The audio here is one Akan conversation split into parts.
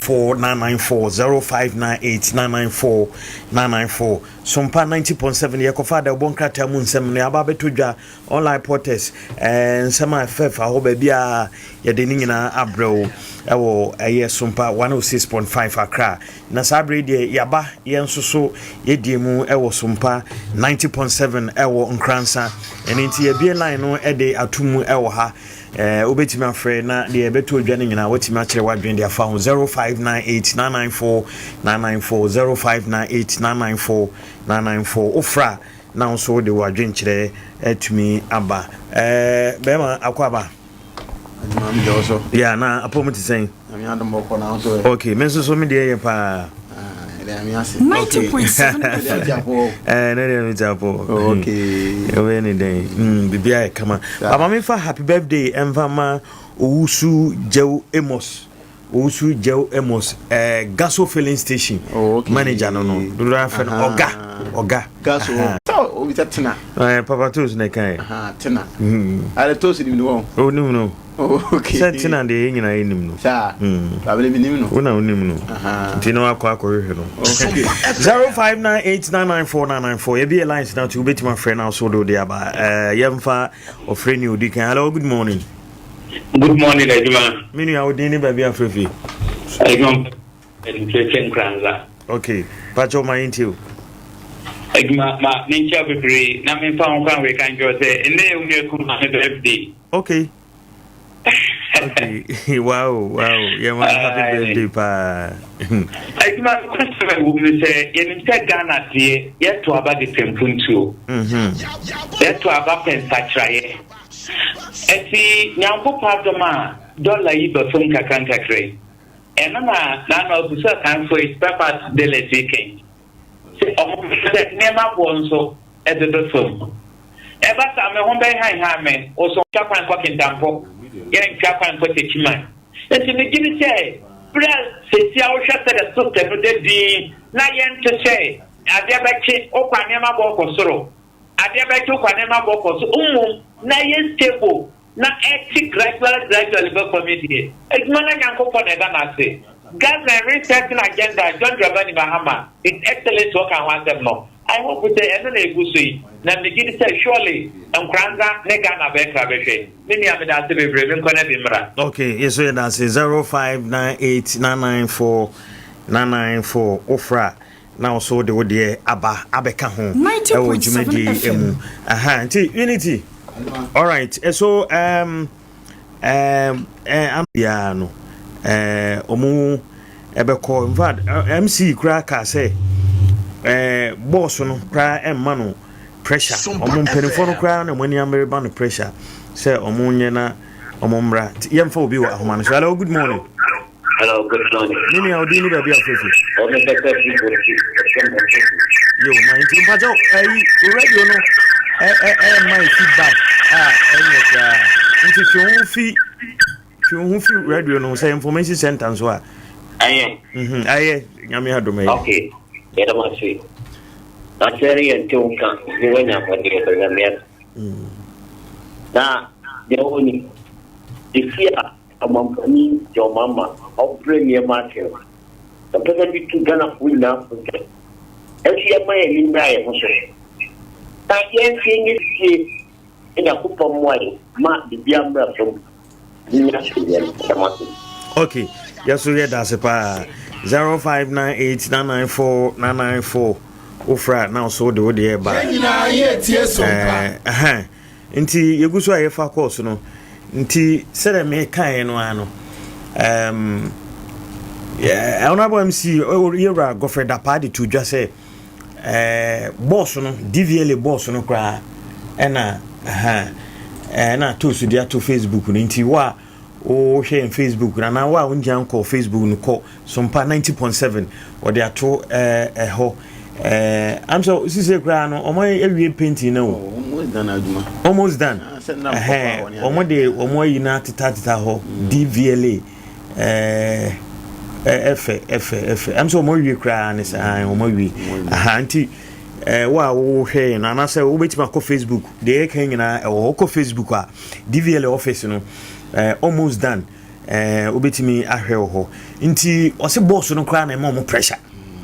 4 994 0598 994 994. Sompa 90.7. Yɛkɔfa da wobɔ nkrataa mu nsɛm no yɛaba bɛtɔ dwa, online portals, nsɛm a ɛfɛfa hɔ baabi a yɛde ne nyinaa abrɛ wo ɛwɔ ɛyɛ Sompa 106.5 Accra. Na saa berɛ deɛ, yɛaba yɛn nso so yɛdie mu ɛwɔ Sompa 90.7 ɛwɔ Nkransa. Ɛno nti yɛbie line no ɛde ato mu ɛwɔ ha. Wobɛtumi afrɛ na deɛ ɛbɛtɔ odwa no nyinaa woatumi akyerɛ w'adwene de afa ho. 0598 994 994, 0598 994 994. Wofra na wo nso wode w'adwenkyerɛ atumi aba. Bɛrima, akɔ aba. Ya na apɔ mu te sɛn? Ok, me nso so me deɛ yɛ paa. Ne deɛ mete apɔ, ɛbɛyɛ ne dɛn, biribiaa yɛ kama. Baba, memfa happy birthday ɛmfa ma Owusu Gyew Amos, Owusu Gyew Amos, Gaso filling station manager no dodo afɛ no ɔga ɔga. Gaso obi sɛ tena. Papa Toos na ɛka yɛ tena ale toos nim no wɔn. O nim no. Sɛ tena deɛ, yɛn nyinaa yɛnim no. Saa babele mi nim no. Wo na wonim no, nti na wakɔ akɔhwehwɛ no. 0598994994. Yɛbi yɛ lines na to wobɛtumi afrɛ no so de wode aba. Yɛmfa ɔfrɛ ne ɔdi kan. Hello, good morning. Good morning, adwuma. Me nua, wo din ne baabi afrɛ fi? Adwuma, mfrɛfrɛ Nkranza. Ok, pakyɛ ma yɛntie o. Adwuma, ma menkyia bebree na memfa ho kwan wei ka nkyerɛ sɛ ɛnnɛ yɛ wo nua kum ne birthday. Okay, wow, yɛma happy birthday paa. Adwuma, question a ɛwɔ mu ne sɛ yɛnim sɛ Ghana deɛ, yɛto aba de pɛ mpuntuo, yɛto aba pɛ nsakyerɛeɛ. Ɛnti Nyankopɔn adɔm a dɔla yi ba fam kakra nkakra yi, ɛno na naano abusu akanfoɔ yi spare part dealers yi kɛn sɛ ɔmo pɛ sɛ nneɛma boɔ nso ɛbɛbɛ fam. Ɛba saa, me ho bɛhanhan me wosɔ ntwa kwan kɔ Kintampo, yɛntwa kwan kɔ Tekyiman. Nti megye di sɛ berɛ a sɛsi a wohwɛ sɛ the system no da din na yɛnte sɛ adeɛ bɛkye wokɔ a nneɛma bɔ kɔ soro, adeɛ bɛkye wokɔ a nneɛma bɔ kɔ so mmom na yɛ stable na ɛte gradually gradually bɛ fam yi deɛ, adwuma no, Nyankopɔn na ɛda n'ase. Ghana resetting agenda, John Dramani Mahama, His Excellence, wɔka ho asɛm no, I hope sɛ ɛno na egu so yi, na megye di sɛ surely Nkranza ne Ghana bɛkra bɛhwɛ. Me nua, meda ase bebree, me nkɔ na bi mmra. Ok, yɛso yɛda ase. 0598994994. Wofra na wo so wode wo deɛ aba abɛka ho ɛwɔ dwumadie mu aha. Nti Unity, alright, so biara no, ɔmo ɛbɛkɔ. In fact, MC koraa kaa sɛ bɔɔso no koraa ɛmma no pressure. Ɔmo mpanimfoɔ no koraa na ɔmo ani abere ba no pressure sɛ ɔmo nyɛ na ɔmo mmra. Yɛmfa obi wɔ ahoma no so. Hello, good morning. Hello, good morning. Me nua, odi ne baabi afefe? Ɔmo kɛkɛ fi Bɔnti, ɛfɛ Bɔnti. Yo, ma nti mpakyɛw, ɛyi radio no ɛ ɛ ɛma yi feedback a ɛnyɛ koraa, nti twe ho fi radio no sɛ information center nso a. Ɛyɛ. Ayɛ, Nyame adom, ɛyɛ. Okay, yɛrɛ ma se. Asɛre yɛn te wo nka, ne wanya ahoɔden ɛbɛ Nyame ase. Na deɛ ɔwɔ ni, esi a ɔmampanin deɛ ɔmama ɔbrɛ nneɛma ase no, ɔpɛ sɛ bi tu Ghanafoɔ nyinaa fo sɛ ɛnso yɛma yɛn ani mmra yɛn ho so na yɛnhwɛ nyɛ sie Nyankopɔn mmoa yɛn ma biribiara mmra fam nya asomdwoeɛ no. Ɛdam ase. Ok, yɛso yɛda ase paa. 0598994994. Wofra na wo so wode wo deɛ ba. Nyinaa yɛ tie so mpa. Ɛhɛn. Nti yɛgu so a yɛfa course no, nti sɛdeɛ mekaeɛ no ara no, Honorable MC yɛwura Godfred Dapaa de to dwa sɛ boss no, DVLA boss no koraa ɛna ɛna to so de ato Facebook no. Nti wo a wohwɛ yɛn Facebook no anaa wo a wongyina nkɔ Facebook no, kɔ Sompa 90.7, wɔde ato ɛhɔ. Am sɛ sise koraa no, ɔmo awie painting no o. Almost done adwuma. Almost done. Ah, sɛ nam kɔkɔɔ hɔ ne ɔmo de ɔmo ayi na teta teta hɔ DVLA ɛfɛ ɛfɛ ɛfɛ. Am sɛ ɔmo awie koraa ne sɛ ɔmo awie aha. Nti wo a wohwɛ yɛn no anaasɛ wobɛtumi akɔ Facebook, deɛ yɛka nyinaa ɛwɔ hɔ. Kɔ Facebook a, DVLA office no, almost done. ɛɛ wobɛtumi ahwɛ wɔ hɔ. Nti ɔse bɔɔso no koraa na ɛma ɔmo pressure.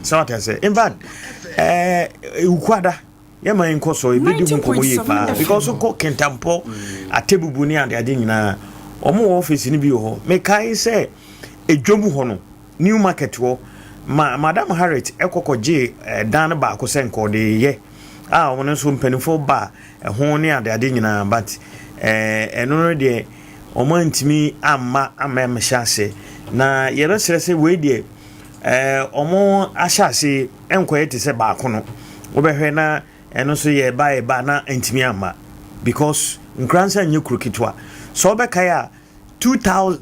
Sɛ wate ase. In fact, ɛɛ Wukuada yɛma yi nkɔ so ebedi ho nkɔmɔ yie paa because kɔ Kintampo, Atebubu ne adeade nyinaa ɔmo wɔ office no bi wɔ hɔ. Mekae sɛ edwom hɔ no, New Market hɔ, ma Madam Harriet ɛkɔ kɔgye ɛdan no baako sɛ nka ɔde yɛ a ɔmo no nso mpanimfoɔ ba ɛho ne adeade nyinaa, but ɛno no deɛ ɔmo antumi amma amma ɛmhyɛ ase. Na yɛbɛsrɛ sɛ wei deɛ ɔmo ahyɛ ase ɛnkɔyɛ te sɛ baako no, wobɛhwɛ na ɛno nso yɛ ba yɛ ba na ntumi amma, because Nkoransa nyɛ kuro ketewa. Sɛ ɔbɛkae a, 2000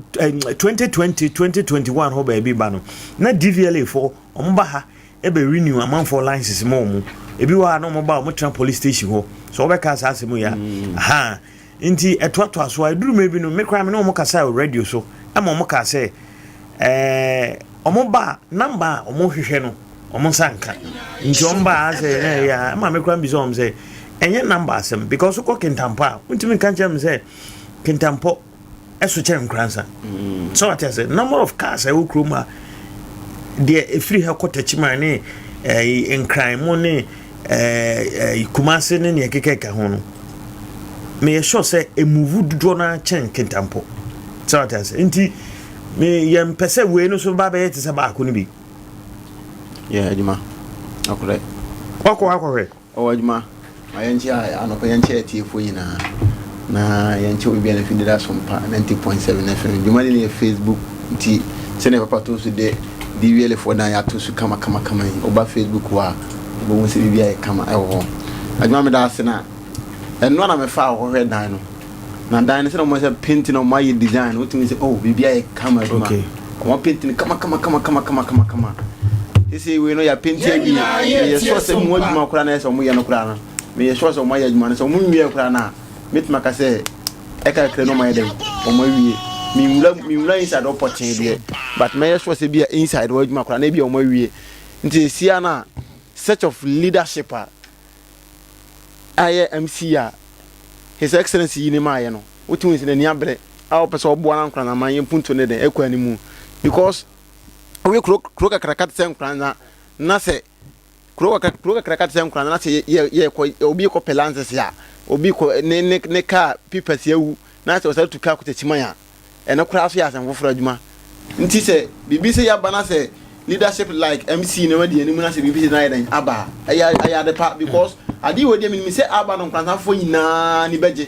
2020 2021 hɔ baabi ba no na DVLA foɔ ɔmo ba ha ɛbɛ renew amanfoɔ license ma ɔmo. Ebi wɔ ha na ɔmo ba, ɔmo tena police station hɔ. Sɛ ɔbɛka saa asɛm yi a ha nti ɛtoatoa so a ɛduru mmerɛ bi no, me koraa me ne ɔmo kasa wɔ radio so ɛma ɔmo kaa sɛ ɔmo ba number a ɔmo hwehwɛ no, ɔmo nsa nka. Nti ɔmo ba asɛ na ɛyɛ a ɛma me koraa mbisa ɔmo sɛ ɛnyɛ number asɛm, because wokɔ Kintampɔ a, wontumi nka nkyerɛ me sɛ Kintampɔ ɛso kyɛn Nkoransa. Sɛ wate ase, number of cars a ɛwɔ kurom a deɛ ɛfiri ha kɔ Takyiman ne Nkran mu ne Kumase ne neɛ ɛkeka ho no, meyɛ sure sɛ ɛmove dodoɔ no kyɛn Kintampɔ. Sɛ wate ase, nti me yɛmpɛ sɛ wei no so ba bɛyɛ te sɛ baako no bi. Yɛ adwuma akorɛ. Wakɔ akɔhwɛ. Ɔwɔ adwuma ma yɛnkyɛ anɔpɛ, yɛnkyɛ atiefoɔ nyinaa na yɛnkyɛ obi biara fi deda so mpa 90.7 FM dwumadi no yɛ Facebook. Nti sɛdeɛ papa to so de DVLA foɔ dan yɛato so kama kama kama yi, woba Facebook hɔ a, wobɛhu sɛ biribi ayɛ kama ɛwɔ hɔ. Adwuma, meda ase. Na ɛno na mefa a wɔkɔhwɛ dan no, na dan no sɛdeɛ wɔn sɛ paint na wɔn ayɛ design no, wotumi sɛ, oh, biribi ayɛ kama. Adwuma, wɔn paint no kama kama kama kama kama kama kama. Sisi wei no yɛ paint awie, meyɛ sure sɛ mu adwuma koraa na yɛ sɛ wɔn yɛ no koraa no, meyɛ sure sɛ wɔn ayɛ adwuma no. Sɛ wɔn nwie koraa na metuma ka sɛ ɛka kakra no, wɔn ayɛ dɛ wɔn awie. Minwura inside hɔ pɔtee deɛ, but mɛyɛ sure sɛ bi a inside hɔ adwuma koraa na ebi a wɔn awie. Nti esia na search of leadership a ayɛ MC a His Excellency yi ne maa yɛ no, wotumi sɛ n'ani abere a ɔpɛ sɛ ɔboa na Nkoranzaman yɛ mpuntuo ne den ɛkɔ anim, because woyɛ kuro kakraka te sɛ Nkoranza na sɛ kuro kakraka te sɛ Nkoranza na sɛ yɛ yɛ kɔ obi kɔ pɛ license a, obi kɔ ne car papers awu na sɛ ɔsɛ tu car kɔ Takyiman a, ɛno koraa so yɛ asɛm foforɔ. Adwuma, nti sɛ biribi sɛ yaba na sɛ leadership like MC na wadi anim na sɛ biribi sɛ na ayɛ dɛn aba a, ɛyɛ ade pa, because adeɛ wɔ deɛ menim sɛ aba no, Nkoranzafoɔ nyinaa ni bɛgye,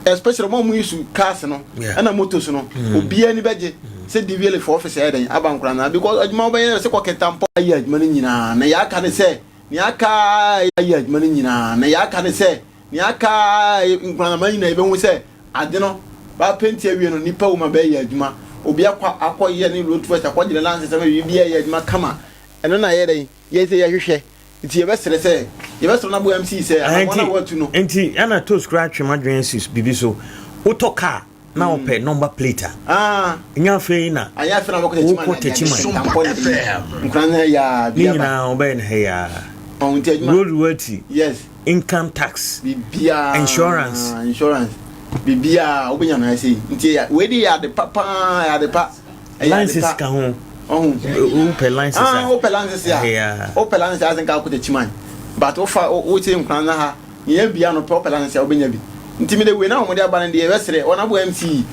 especially wɔn a wɔn use cars no ɛna motos no. Obiara ni bɛgye sɛ DVLA for office ɛyɛ dɛn aba Nkoranza, because adwuma wɔbɛyɛ sɛ kɔ Kintampɔ ayɛ adwuma no nyinaa na yɛaka ne sɛ nea aka ayɛ adwuma no nyinaa na yɛaka ne sɛ nea aka Nkoranzaman nyinaa yɛbɛhu sɛ ade no ba paint awie no, nipa wo ma bɛyɛ adwuma, obi akɔ akɔyɛ ne road test, akɔgyina license ama biribi ayɛ adwuma kama. Ɛno na yɛ dɛn yɛ sɛ yɛhwehwɛ. Nti yɛbɛsrɛ sɛ yɛbɛsrɛ no aboa MC sɛ anamɔ no a watu no. Nti ɛna toast koraa twem adwene si biribi so. Wotɔ car na wopɛ number plate a, ɛnyɛ afei na anyɛ afei na wokɔ Takyiman. Nkran yɛ ne nyinaa wobɛyɛ no ha yi a, road worthy, income tax, biribiara, insurance. Insurance, biribiara wobɛnya no ɛsɛ. Nti wei de yɛ ade pa paa, yɛ ade pa. License ka ho. Wopɛ license a, wopɛ license a, wopɛ license a, sɛ nka akɔ Takyiman, but wofa wote Nkran na ha yɛn bia no pɛ, wopɛ license a, wobɛnya bi. Nti mede wei na wɔde aba no deɛ, yɛbɛsrɛ wɔn abo MC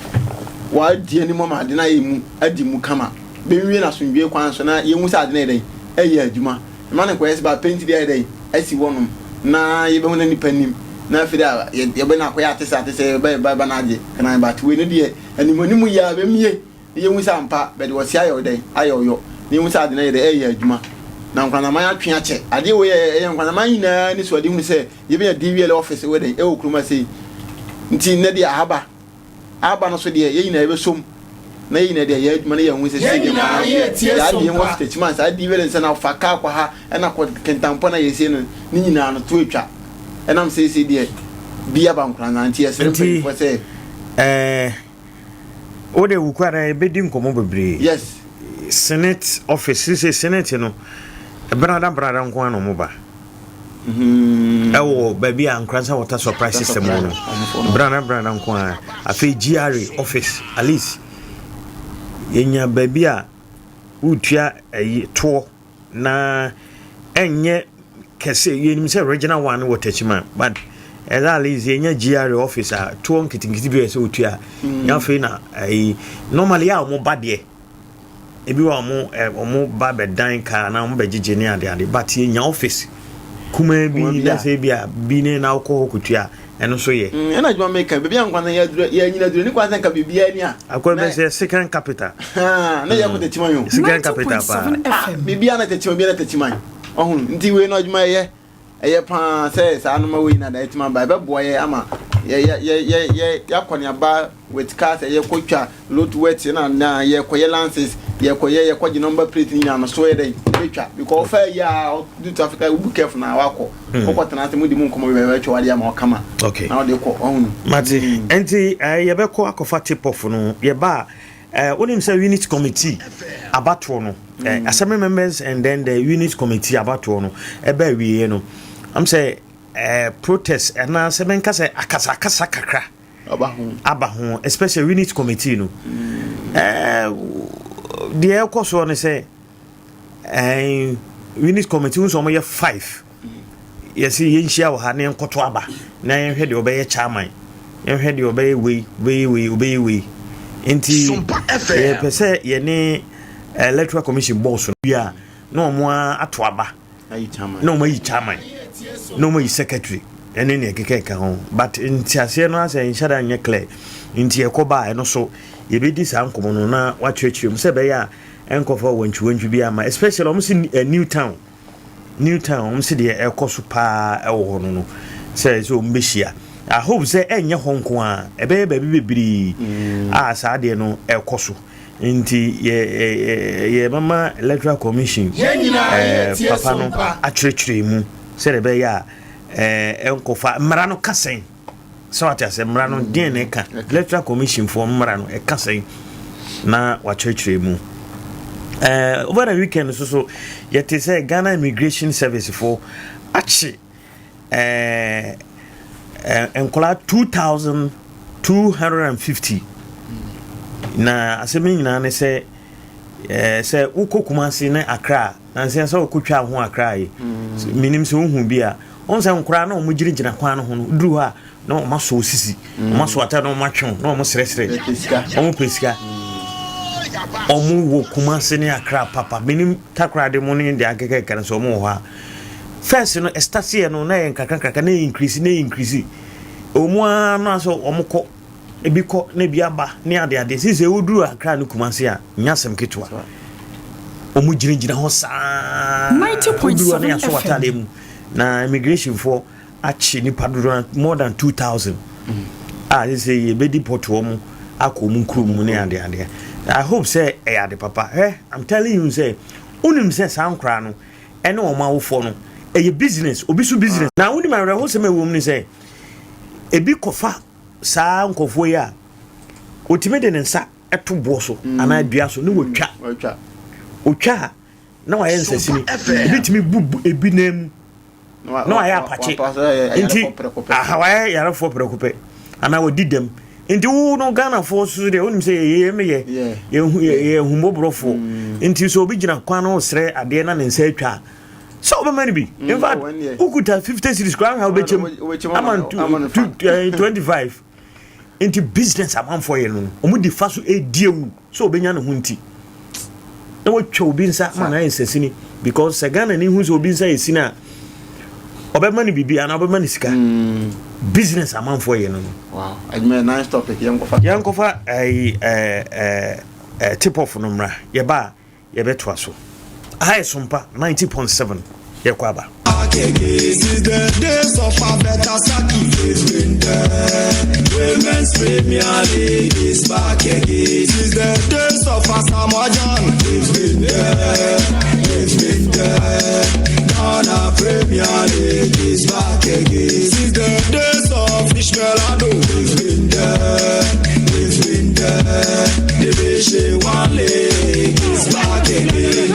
wɔadi anim ama ade no ayɛ mu adi mu kama, bɛnwie no asomdwe kwan so na yɛhu sɛ ade no yɛ dɛn ɛyɛ adwuma. Ɛma no nkɔyɛ sɛ ba paint bi ayɛ dɛn asi hɔnom na yɛbɛhu na nipa nim na afei a yɛbɛ no akɔyɛ atesɛ atesɛ yɛbɛ ba no agye kana. But wei no deɛ, anim anim yɛ a bɛmie na yɛhu sɛ ampa bɛde wɔse ayɛ ɔdɛn ayɛ ɔyɔ na yɛhu sɛ ade no yɛ dɛn ɛyɛ adwuma na Nkoranzaman atwe akyɛ adeɛ wei ɛyɛ Nkoranzaman nyinaa ni so ade hunu sɛ yɛbɛnya DVLA office wɔ dɛn ɛwɔ kurom ase. Nti nnɛ deɛ ahaba aba no so deɛ, yɛn nyinaa yɛbɛsom na yɛn nyinaa deɛ yɛ adwuma na yɛn ho sɛ sɛ deɛ yɛade yɛn ho afitakyima saa DVLA nsa na fa kaa kɔ ha ɛna kɔ Kentampɔ na yɛsie no ne nyinaa no to atwa ɛnam seesei deɛ bi aba Nkoranza. Nti yɛsrɛ mpanyinfoɔ sɛ Wode wo kura yɛbɛdi nkɔmmɔ bebree. Senate office sɛ senate no brada brada nko ara na ɔmo ba ɛwɔ baabi a Nkoranza water supply system wɔ no, brada brada nko ara. Afei GRA office at least. Yɛnya baabi a wotua ayi toɔ na ɛnyɛ kɛse. Yɛnim sɛ regional one wɔ Techiman, but ɛsɛ at least yɛnya GRA office a toɔ nketenkete bi a ɛsɛ wotua. Nya afei na ayi normally a wɔn ba deɛ, ebi wɔ a wɔn ba bɛdan kaa na wɔn bɛgyegye ne ade ade, but yɛnya office kumaa bi na sɛ bi a bi ne na wokɔ hɔ kotua, ɛno nso yɛ. Ɛna adwuma meka baabi a nkwa no yɛnyina duro ne kwan sɛ nka biribiaa ni a. Akɔ bɛ sɛ second capital. Na yɛkɔ Techiman o. Second capital paa. Biribiaa na Techiman, biribiaa na Techiman ɔho. Nti wei no adwuma ɛyɛ paa sɛ saa noma wei na da ɛtumi aba, ɛbɛboa yɛ ama yɛakɔ ne aba with cars, yɛkɔtwa road worthy na yɛkɔyɛ license, yɛkɔyɛ, yɛkɔgye number plate ne nyinaa no so yɛ dɛ yɛbɛtwa, because ɔfa yi a do traffic a wobu careful na wakɔ wokɔ tena ase mu di mu nkɔmmɔ bi bɛtwa wade ama ɔkama na wode kɔ ɔhunu. Mate. Nti yɛbɛkɔ akɔfa tip off no. Yɛba a, wonim sɛ unit committee abatoɔ no, assembly members and then the unit committee abatoɔ no ɛbɛ awieɛ no, am sɛ protest anaasɛ mɛnka sɛ akasakasa kakra aba ho. Aba ho, especially unit committee no. Deɛ ɛkɔ soɔ ne sɛ unit committee nso ɔmoyɛ five. Yɛsɛ yɛnhyia wɔ ha na yɛnkɔto aba na yɛnhwɛ deɛ ɔbɛyɛ chairman, yɛnhwɛ deɛ ɔbɛyɛ wei, ɔbɛyɛ wei, ɔbɛyɛ wei. Nti yɛpɛ sɛ yɛne Electoral Commission boss no wie a, na ɔmo ato aba ayi chairman, na ɔmo ayi chairman, na ɔmo ayi secretary ɛne nea ɛkeka ɛka ho. But ntiaseɛ no asɛ nhyɛ da nyɛ clear, nti ɛkɔ ba a, ɛno so yɛbɛdi saa nkɔmmɔ no na wakyerɛkyerɛ mu sɛ ɛbɛyɛ a ɛnkɔfa wantwiwantwi bi ama, especially ɔmo si New Town, ɔmo si deɛ ɛkɔ so paa ɛwɔ hɔ no sɛ ɔmo bɛhyia. I hope sɛ ɛnyɛ hɔ nko a, ɛbɛyɛ baabi bebree a saa deɛ no ɛkɔ so. Nti yɛ yɛ yɛbɛma Electoral Commission papa no akyerɛkyerɛ mu sɛdeɛ ɛbɛyɛ a ɛnkɔfa mmara no ka sɛn sɛ wate asɛ mmara no deɛn na ɛka, Electoral Commission foɔ mmara no ɛka sɛn, na wakyerɛkyerɛ mu. Over the weekend nso so yɛte sɛ Ghana Immigration Service foɔ akye nkɔlaa 2250, na asɛm no nyinaa ne sɛ sɛ wokɔ Kumase ne Accra nansi sɛ wokɔtwa ho Accra yi, menim sɛ wohu bi a ɔn sɛ nkoraa na ɔmo gyinagyina kwan no ho no, duru hɔ a na ɔmo asɔ sisi, ɔmo asɔ ata na ɔmo atwe na ɔmo srɛsrɛ, ɔmo pɛ sika. Ɔmo wɔ Kumase ne Accra papa, menim Takoradi mu ne deɛ akeka no sɛ ɔmo wɔ hɔ a. First no ɛstarteɛ no na yɛ nkakra nkakra na yɛ increase na yɛ increase ɔmo ara no asɛ ɔmo kɔ, ebi kɔ na ebi aba ne ade ade. Sisi ewuduru Accra ne Kumase a, nya asɛm ketewa, ɔmo gyinagyina hɔ saa, woduru hɔ na yɛasɔ w'ataadeɛ mu. Na immigration foɔ akye nipa dodoɔ more than 2000 a sɛ yɛbɛdi pɔtoɔ mu akɔ ɔmo kurom mu ne ade ade. I hope sɛ ɛyɛ ade papa. Hɛ, I'm telling you sɛ wonim sɛ saa nkoraa no ɛne ɔmo awofoɔ no ɛyɛ business, obi so business. Na wonim awerɛhosɛm a ɛwɔ mu ne sɛ ebi kɔfa saa nkɔfoɔ yi a otumi de ne nsa ɛto boɔ so anaa dua so ne wɔtwa. Otwa a na wayɛ nsasini, ebi tumi bu ebi nan mu na wayɛ apakye, nti aha wayɛ yarefoɔ prɛko pɛ anaa wadi dɛm. Nti wo no Ghanafoɔ so deɛ, wonim sɛ yɛyɛ meyɛ yɛ hummɔborɔfoɔ, nti sɛ obi gyina kwan no srɛ adeɛ na ne nsa atwa a, sɛ wobɛma no bi. In fact, wokuta 50 cedis koraa ha, wobɛkyɛm ama 25. Nti business amanfoɔ yɛ no, ɔmo di fa so edi ewu sɛ obenya ne ho, nti na watwa obi nsa ma na ayɛ nsasini, because sɛ Ghana ni hu sɛ obi nsa yɛ sini a, ɔbɛma no biribi anaa ɔbɛma no sika. Business amanfoɔ yɛ no. Wow, adwuma, nice topic. Yɛnkɔfa. Yɛnkɔfa ɛyi ɛɛ ɛɛ tip off no mmra. Yɛba a, yɛbɛtoa so. Aha yɛ Sompa 90.7, yɛkɔ aba. This is the days of our better sacrifice. Been there. Women's Premier League is back again. This is the days of Asamoah Gyan. It's been there. It's been there. Ghana Premier League is back again. This is the days of Ishmael Addo. It's been there. It's been there. Division One League is back again.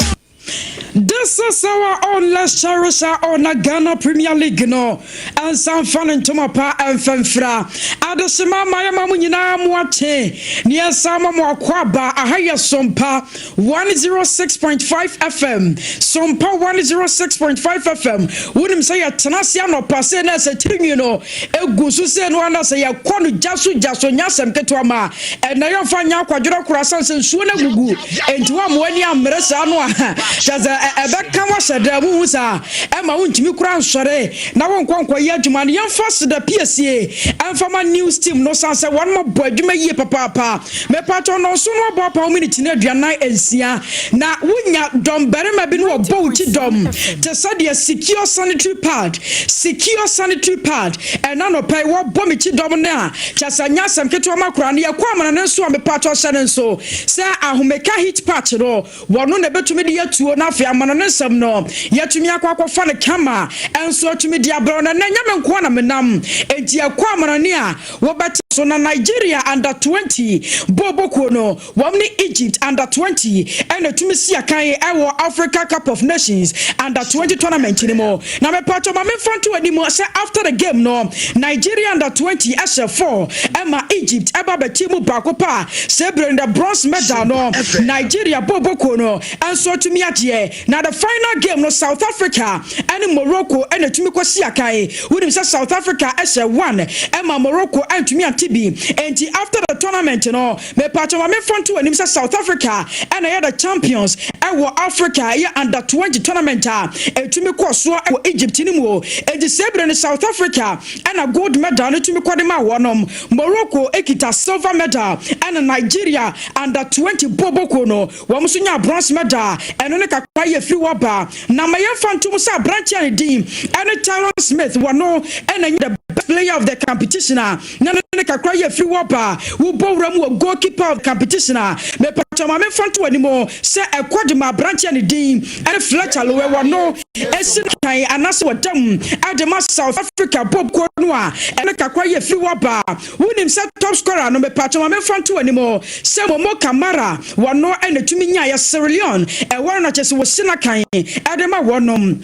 This This is our own. Let's cherish our own Ghana Premier League no. Ɛnsa mfa ne ntoma pa ɛmfa mfira. Adehyema ama yɛma mo nyinaa mo akye. Ne yɛnsa ma mo akɔ aba. Aha yɛ Sompa 106.5 FM. Sompa 106.5 FM. Wonim sɛ yɛtena ase anɔpa sɛ na sɛ tirinwi no egu so sɛ no ana sɛ yɛkɔ no gya so gya so, nyɛ asɛm ketewa ma ɛnna yɛmfa nyɛ akwadworɔ kora san sɛ nsuo no agugu. Enti wo a mo ani ammere saa no a, kyɛ sɛ ɛbɛka wahyɛ dɛ muhu saa ɛma wontumi kora nsɔre na wonkɔ nkɔyɛ adwuma no. Yɛmfa seda piesie ɛmfa ma news team no san sɛ wɔn bɔ adwuma yie papaapa. Mepatɔ no nso no abɔ apa wo minute no 46 na wonya dɔm barima bi no wɔbɔ wo kyi dɔm te sɛ deɛ Secure Sanitary Pad, Secure Sanitary Pad. Ɛna nɔpɛ wɔbɔ me kyi dɔm no a, kyɛ sɛ nyɛ asɛm ketewa ma koraa no. Yɛkɔ amana no nso a, mepatɔ hyɛ no nso sɛ Ahomeka Heat Patch no, wɔno na ɛbɛtumi de yɛtuo no. Afei amana no nsɛm no yɛtumi akɔ akɔfa no kama ɛnso atumi de abrɛ no. Nɛ nyɛ me nkoa na menam, enti yɛkɔ amanane a wɔbɛte so na Nigeria under 20 bɔɔbɔkuo no, wɔn ne Egypt under 20 ɛna tumi si akan ɛwɔ Africa Cup of Nations under 20 tournament no mu. Na mepatɔ ma memfa nto anim sɛ after the game no, Nigeria under 20 ɛhyɛ 4 ɛma Egypt ɛba bɛkyi mu baako pa. Sɛ ebire no, the bronze medal no, Nigeria bɔɔbɔkuo no ɛnso atumi agyeɛ. Na the final game no, South Africa ɛne Morocco ɛna tumi kɔsi akan. Wonim sɛ South Africa ɛhyɛ 1 ɛma Morocco ɛntumi ante bi. Enti after the tournament no, mepatɔ ma memfa nto anim sɛ South Africa ɛna ɛyɛ the champions ɛwɔ Africa ɛyɛ under 20 tournament a ɛtumi kɔ soɔ ɛwɔ Egypt no mu o. Enti sɛ ebire no, South Africa ɛna gold medal no tumi kɔde ma wɔnom, Morocco ekita silver medal, ɛna Nigeria under 20 boboko no, wɔn nso nya bronze medal. Ɛno ne kakra yɛ firi wɔ ba. Na ma yɛmfa ntom sɛ aberanteɛ a ne din ɛne Tyron Smith, wɔno ɛna nye the best player of the competition a na no ne kakra yɛ firi wɔ ba. Wobɔ wura mu wɔ goalkeeper of the competition a, mepatɔ ma memfa nto anim sɛ ɛkɔ de ma aberanteɛ a ne din ɛne Fletcher Lowe. Wɔno esi kan anaasɛ wɔdam ɛde ma South Africa bɔbkuo no a, ɛne kakra yɛ firi wɔ ba. Wonim sɛ top scorer no, mepatɔ ma memfa nto anim sɛ Momo Kamara, wɔno ɛna tumi nyaeɛ. Sierra Leone ɛwɔ no na kyɛ sɛ wɔsi no kan ɛde ma wɔnom.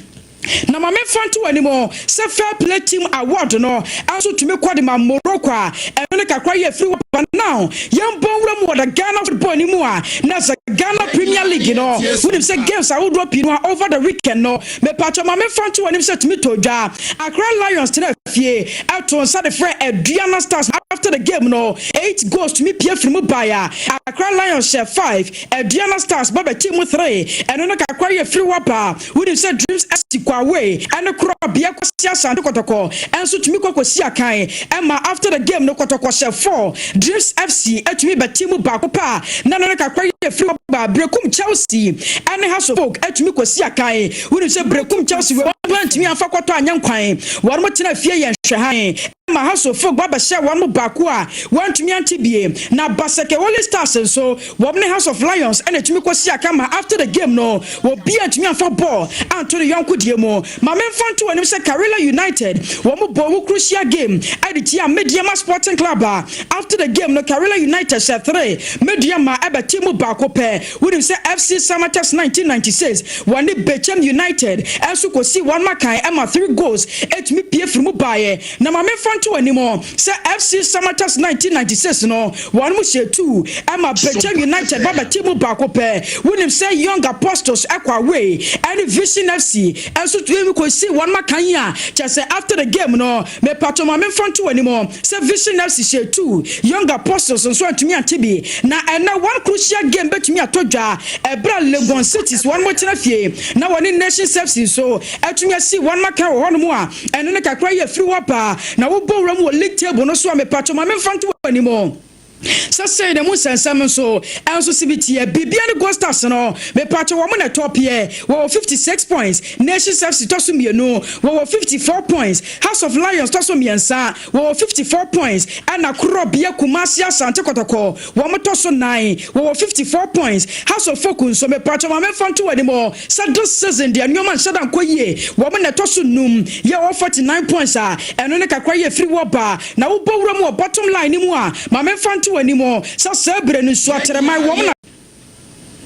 Na ma memfa nto anim sɛ fair play team award no nso tumi kɔ de ma Morocco a, ɛno ne kakra yɛ firi wɔ. Now yɛmbɔ nwura mu wɔ the Ghana football ni mu a, na sɛ Ghana Premier League no, wonim sɛ games ahodoɔ pii no a over the weekend no, mepatɔ ma memfa nto anim sɛ tumi tɔ dwa, Accra Lions tena fie ɛto nsa de frɛ Aduana Stars. After the game no, eight goals tumi pie firi mu baeɛ. Accra Lions hyɛ 5, Aduana Stars ba bɛkyi mu 3. Ɛno no kakra yɛ firi wɔ ba. Wonim sɛ Dreams FC kɔ away ɛne korɔ bea kɔsi Asante Kɔtɔkɔ ɛnso tumi kɔ kɔsi akan ɛma after the game no, Kɔtɔkɔ hyɛ 4, Dreams FC atumi bɛkyi mu baako pa. Na no no kakra yɛ firi wɔ ba. Brekum Chelsea ɛne Hearts of Oak atumi kɔsi akan. Wonim sɛ Brekum Chelsea wɔn antumi amfa kɔtɔ anyɛ nkwan, wɔn mo tena fie yɛn hwɛ han ma Hearts of Oak ba bɛhyɛ wɔn mo baako a wɔntumi ante bie. Na Basake Holy Stars nso, wɔn ne House of Lions ɛna etumi kɔsi aka ma after the game no, obi antumi amfa ball anto ne yɔnko deɛ mu. Ma memfa nto anim sɛ Karela United, wɔn mo bɔ wɔn crucial game ɛde tia Medeama Sporting Club a, after the game no, Karela United hyɛ 3, Medeama ɛbɛte mu baako pɛ. Wonim sɛ FC Samatex 1996, wɔne Bechem United ɛnso kɔsi wɔn makan ɛma 3 goals ɛtumi pie firi mu baeɛ. Na ma memfa nto anim sɛ FC Samatex 1996 no, wɔn mo hyɛ 2 ɛma Bechem United ba bɛte mu baako pɛ. Wonim sɛ Young Apostles ɛkɔ away ɛne Vision FC ɛnso tumi kɔsi wɔn makan yi a, kyɛ sɛ after the game no, mepatɔ ma memfa nto anim sɛ Vision FC hyɛ 2, Young Apostles nso antumi ante bi. Na ɛnɛ one crucial game bɛtumi atɔ dwa ɛberɛ a Legon Cities, wɔn mo tena fie na wɔne Nations FC nso atumi asi wɔn makan wɔ hɔnom a, ɛno ne kakra yɛ firi hɔ paa. Na wobɔ wura mu wɔ league table no so a, mepatɔ ma memfa nto anim sɛ sɛi na mu nsɛnsɛm nso ɛnso si bi teɛ. Biribia ne Gold Stars no, mepatɔ wɔn na ɛtɔ peɛ, wɔwɔ 56 points. Nations FC tɔ so mmienu, wɔwɔ 54 points. House of Lions tɔ so mmiɛnsa, wɔwɔ 54 points. Ɛna korɔbea Kumasi Asante Kɔtɔkɔ, wɔn tɔ so nan, wɔwɔ 54 points. Hearts of Oak nso, mepatɔ ma memfa nto anim sɛ this season deɛ, nneɛma nhyɛ da nkɔ yie, wɔn na ɛtɔ so num yɛ, wɔ 49 points a, ɛno ne kakra yɛ firi wɔ ba. Na wobɔ wura mu wɔ bottom line no mu a, ma memfa nto anim sɛ saa berɛ no nso Akyerɛman wɔn na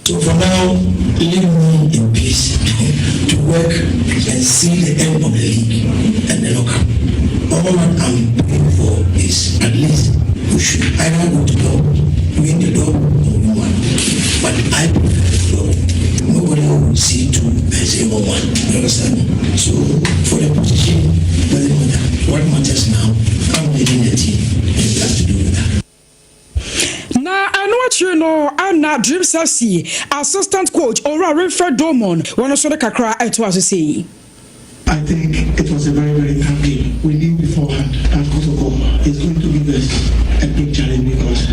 So for now, leave me in peace to see the end of the league and the knockout. All what I'm praying for is at least we should either go to top, win the top, or win one. But I prefer the top. Nobody will see two and say 1-1. You understand? So for the position, doesn't matter. What matters now, I'm leading the team, and we have to do with that. Na ɛno akyiri no ana Dreams FC assistant coach, Owura Winfred Domon, wɔn nso de kakra ɛto aso sei. I think it was a very, very tough game. We knew beforehand that Kotoko is going to give us a big challenge because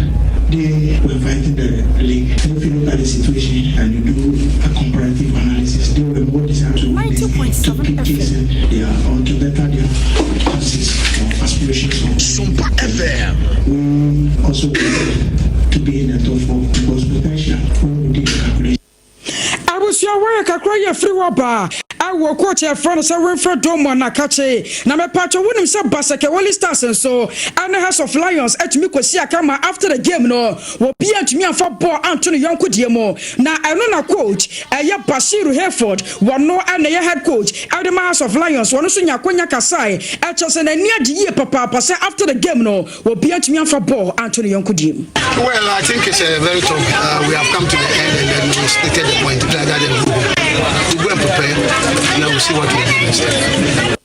they were fighting the league. And if you look at the situation and you do a comparative analysis, they were more deserved to win this game, to keep chasing their or to better their chances or aspirations of Sompa FM. We also wanted to be in the top four because potential when we did the calculation. Abusua, wɔyɛ kakra yɛ firi hɔ baa ɛwɔ coach ɛfrɛ no sɛ Winfred Domon na kakye na mɛpatwɛ. Wonim sɛ Basake Holy Stars nso ɛne House of Lions atumi kɔsi akama. After the game no, wɔbia ntumi amfa bɔɔl anto ne yɔnko deɛ mu, na ɛno na coach ɛyɛ Bashiru Hayford, wɔno ɛna ɛyɛ head coach ɛde ma House of Lions, wɔno nso nya akonya kasae ɛkyɛ sɛ n'ani agye yie papaapa sɛ after the game no, wɔbia ntumi amfa bɔɔl anto ne yɔnko deɛ mu. Well, I think it's a very tough. We have come to the end and then we stated the point. Like that, then we go and prepare and then we'll see what we do next.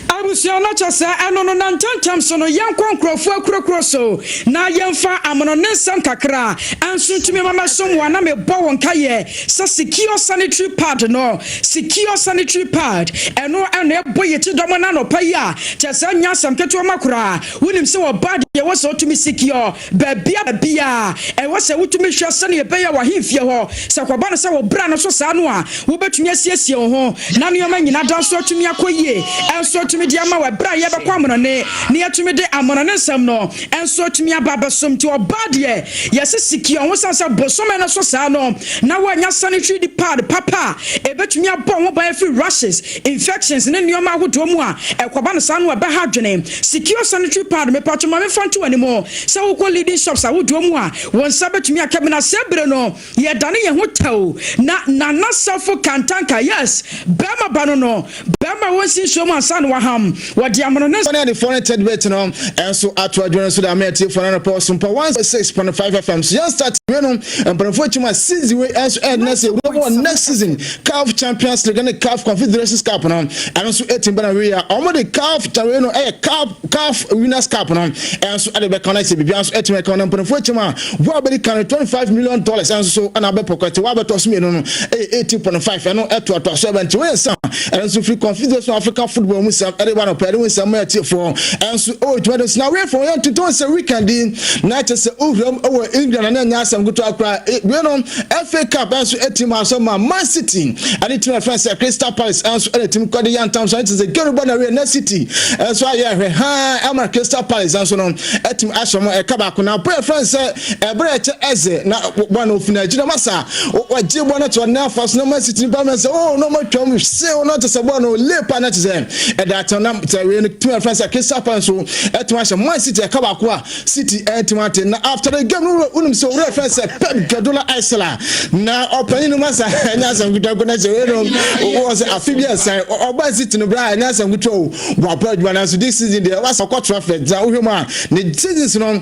Abusua no, kyɛ sɛ ɛno no na ntɛntɛm so no, yɛnkɔ nkurɔfoɔ akurakuro so na yɛmfa amono ne nsɛm kakra ɛnso ntumi ma mɛsom wɔ na mebɔ wɔn kayɛ sɛ Secure sanitary pad no, Secure sanitary pad, ɛno ɛna ɛbɔ yɛ ti dɔm no anɔpa yi a kyɛ sɛ nya asɛm ketewa ma koraa. Wonim sɛ wɔba deɛ ɛwɔ sɛ wotumi secure baabia baabia ɛwɔ sɛ wotumi hwɛ sɛnea ɛbɛyɛ wɔ ahemfie hɔ sɛ kɔba no sɛ wɔbra no so saa no a, wobɛtumi asiesie wo ho na nneɛma nyina da nso atumi akɔ yie, ɛnso atumi de ama wɔ ɛberɛ a yɛbɛkɔ amonɔne na yɛtumi de amonɔne nsɛm no ɛnso atumi aba abɛsom. Nti ɔbaa deɛ yɛsɛ secure ho sane sɛ bosome no so saa no na woanya sanitary pad papa a ɛbɛtumi abɔ ho ban afiri rashes, infections ne nneɛma ahodoɔ mu a ɛkɔba no saa no ɛbɛha adwene. Secure sanitary pad, mepatwo ma memfa nto anim sɛ wokɔ leading shops ahodoɔ mu a, wɔn nsa bɛtumi aka bi. Na sɛ bere no yɛdane yɛn ho tɛw na Nana Safo Kantanka, yes, bɛrima ba no, bɛrima wɔnsi nsuo mu ansa na waham wɔde amono ne ne adefoɔ no tidbit no ɛnso ato adwene no so da ama atiefoɔ no anɔpɛ Ɔsompa 106.5 FM so. Yɛn start wei no, mpanimfoɔ akyi mu a season wei ɛnso ɛdena sɛ ewura wɔ next season CAF Champions League ne CAF Confederations Cup no, ɛno nso ɛtim bɛna wei a wɔn de CAF wei no ɛyɛ CAF Winners' Cup no ɛnso ɛde bɛka no sɛ biribiara nso ɛtim ɛka no. Mpanimfoɔ akyi mu a wɔn a bɛdi kan $25 million ɛnso so ɛna abɛ pocket, wɔn abɛtɔ so mmienu no ɛyɛ 18.5, ɛno ɛtoatoa so ɛbɛn nti wɔyɛ nsa ɛno nso firi Confederation African football mu sɛm ɛde ba no pɛ ɛde wɔn nsɛm ɛtiefoɔ ɛnso ɛwɔ dwuma so na wei fɔ yɛn tuntun sɛ weekend yi na kyɛ sɛ owuram ɛwɔ England na ɛnyɛ asɛm ketewa koraa. Wei no FA Cup ɛnso ɛtim aso ma Man City ɛne team ɛfɛn sɛ Crystal Palace ɛnso ɛna team kɔde yantam so ɛnti sɛ game bɔ na wei na City ɛnso ayɛ ɛhwɛ haa ɛma Crystal Palace ɛnso no ɛtim ahyɛ mo ɛka baako na bɔ ɛfɛn sɛ ɛbrɛ ɛkyɛ ɛzɛ na bɔ no ofin agyina masa wɔgye bɔ no to ɔne afa so na Man City nipa mɛ sɛ oh na ɔmo atwam sew na ɔte sɛ bɔ no lepa na te sɛ ɛda atɛn na sɛ wei no team ɛfɛn sɛ Crystal Palace so ɛtim ahyɛ Man City ɛka baako a City ɛtim ate. Na after the game no, wonim sɛ owurɛ fɛn sɛ Pep Guardiola ɛsɛla na ɔpanyin no masa ɛnyɛ asɛm ketewa ko na sɛ wei no wɔ sɛ afe bi ɛsan ɔba City no bra ɛnyɛ asɛm ketewa o, wɔapɔ adwuma. Nanso this season deɛ wasa ɔkɔ Trafford na wohwɛ mu a ne seasons no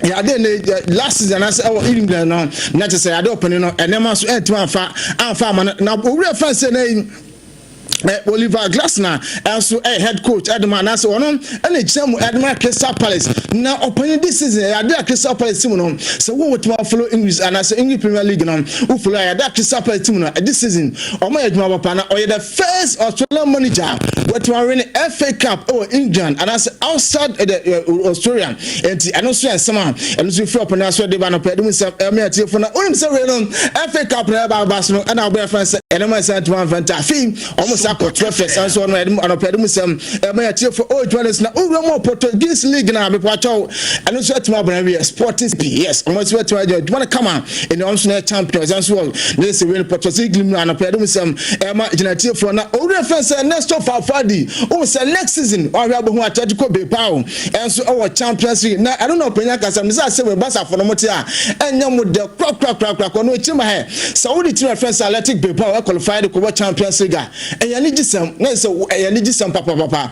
yade ne last season anaasɛ ɛwɔ England no na kyerɛ sɛ yade ɔpanin no ɛnɛɛma nso ɛntumi amfa ama no. Na owurɛ fɛn sɛ na yi Oliver Glasner ɛnso ɛyɛ head coach ɛdema anaasɛ ɔno ɛna gyina mu ɛdema Crystal Palace na ɔpanyin this season ɛyɛ ade a Crystal Palace team no sɛ wɔn wɔtuma follow English anaasɛ English Premier League no, wo follow a yɛade a Crystal Palace team no this season ɔmo yɛ adwuma papa na ɔyɛ the first Australian manager wɔtuma win FA Cup ɛwɔ England anaasɛ outside the Australia. Nti ɛno nso yɛ nsɛm a ɛno nso firi ɔpanyin aso ɛde ba no pɛ ɛde mu nsɛm ɛmɛ ɛtiefo na onim sɛ wei no FA Cup na ɛba aba so no ɛna ɔbɛyɛ fɛn sɛ ɛnɛma ɛsɛn tuma nfɛn afei ɔmo sa kɔ Trafford nso ɔno ɛde anɔpɛ ɛde mu nsɛm ɛmɛ ɛtiefo ɔwɔ adwuma no so na owura mu Portuguese League na abepɔ akyɛw ɛno nso ɛtuma abɔnɛ wiɛ Sporting CP, yes, ɔmo nso ɛtuma adwuma adwuma no kama ɛna ɔmo nso na champions ɛnso wɔ ne sɛ wei no Portuguese League mu anɔpɛ ɛde mu nsɛm ɛma gyina tiefoɔ na owura fɛn sɛ Ernesto Valverde ohun sɛ next season ɔhwɛ abohu Atletico Bilbao ɛnso ɛwɔ Champions League na ɛno na ɔpanyin akasa mi sɛ asɛm ɛbasafo no mo te a ɛnyɛ mo dɛ korakorakorakora no ekyir ma hɛ sɛ wode team ɛfɛn sɛ Athletic Bilbao. qualify de kɔbɔ Champions League a, ɛyɛ anigyesɛm. Na ɛsɛ ɛyɛ anigyesɛm papapapa.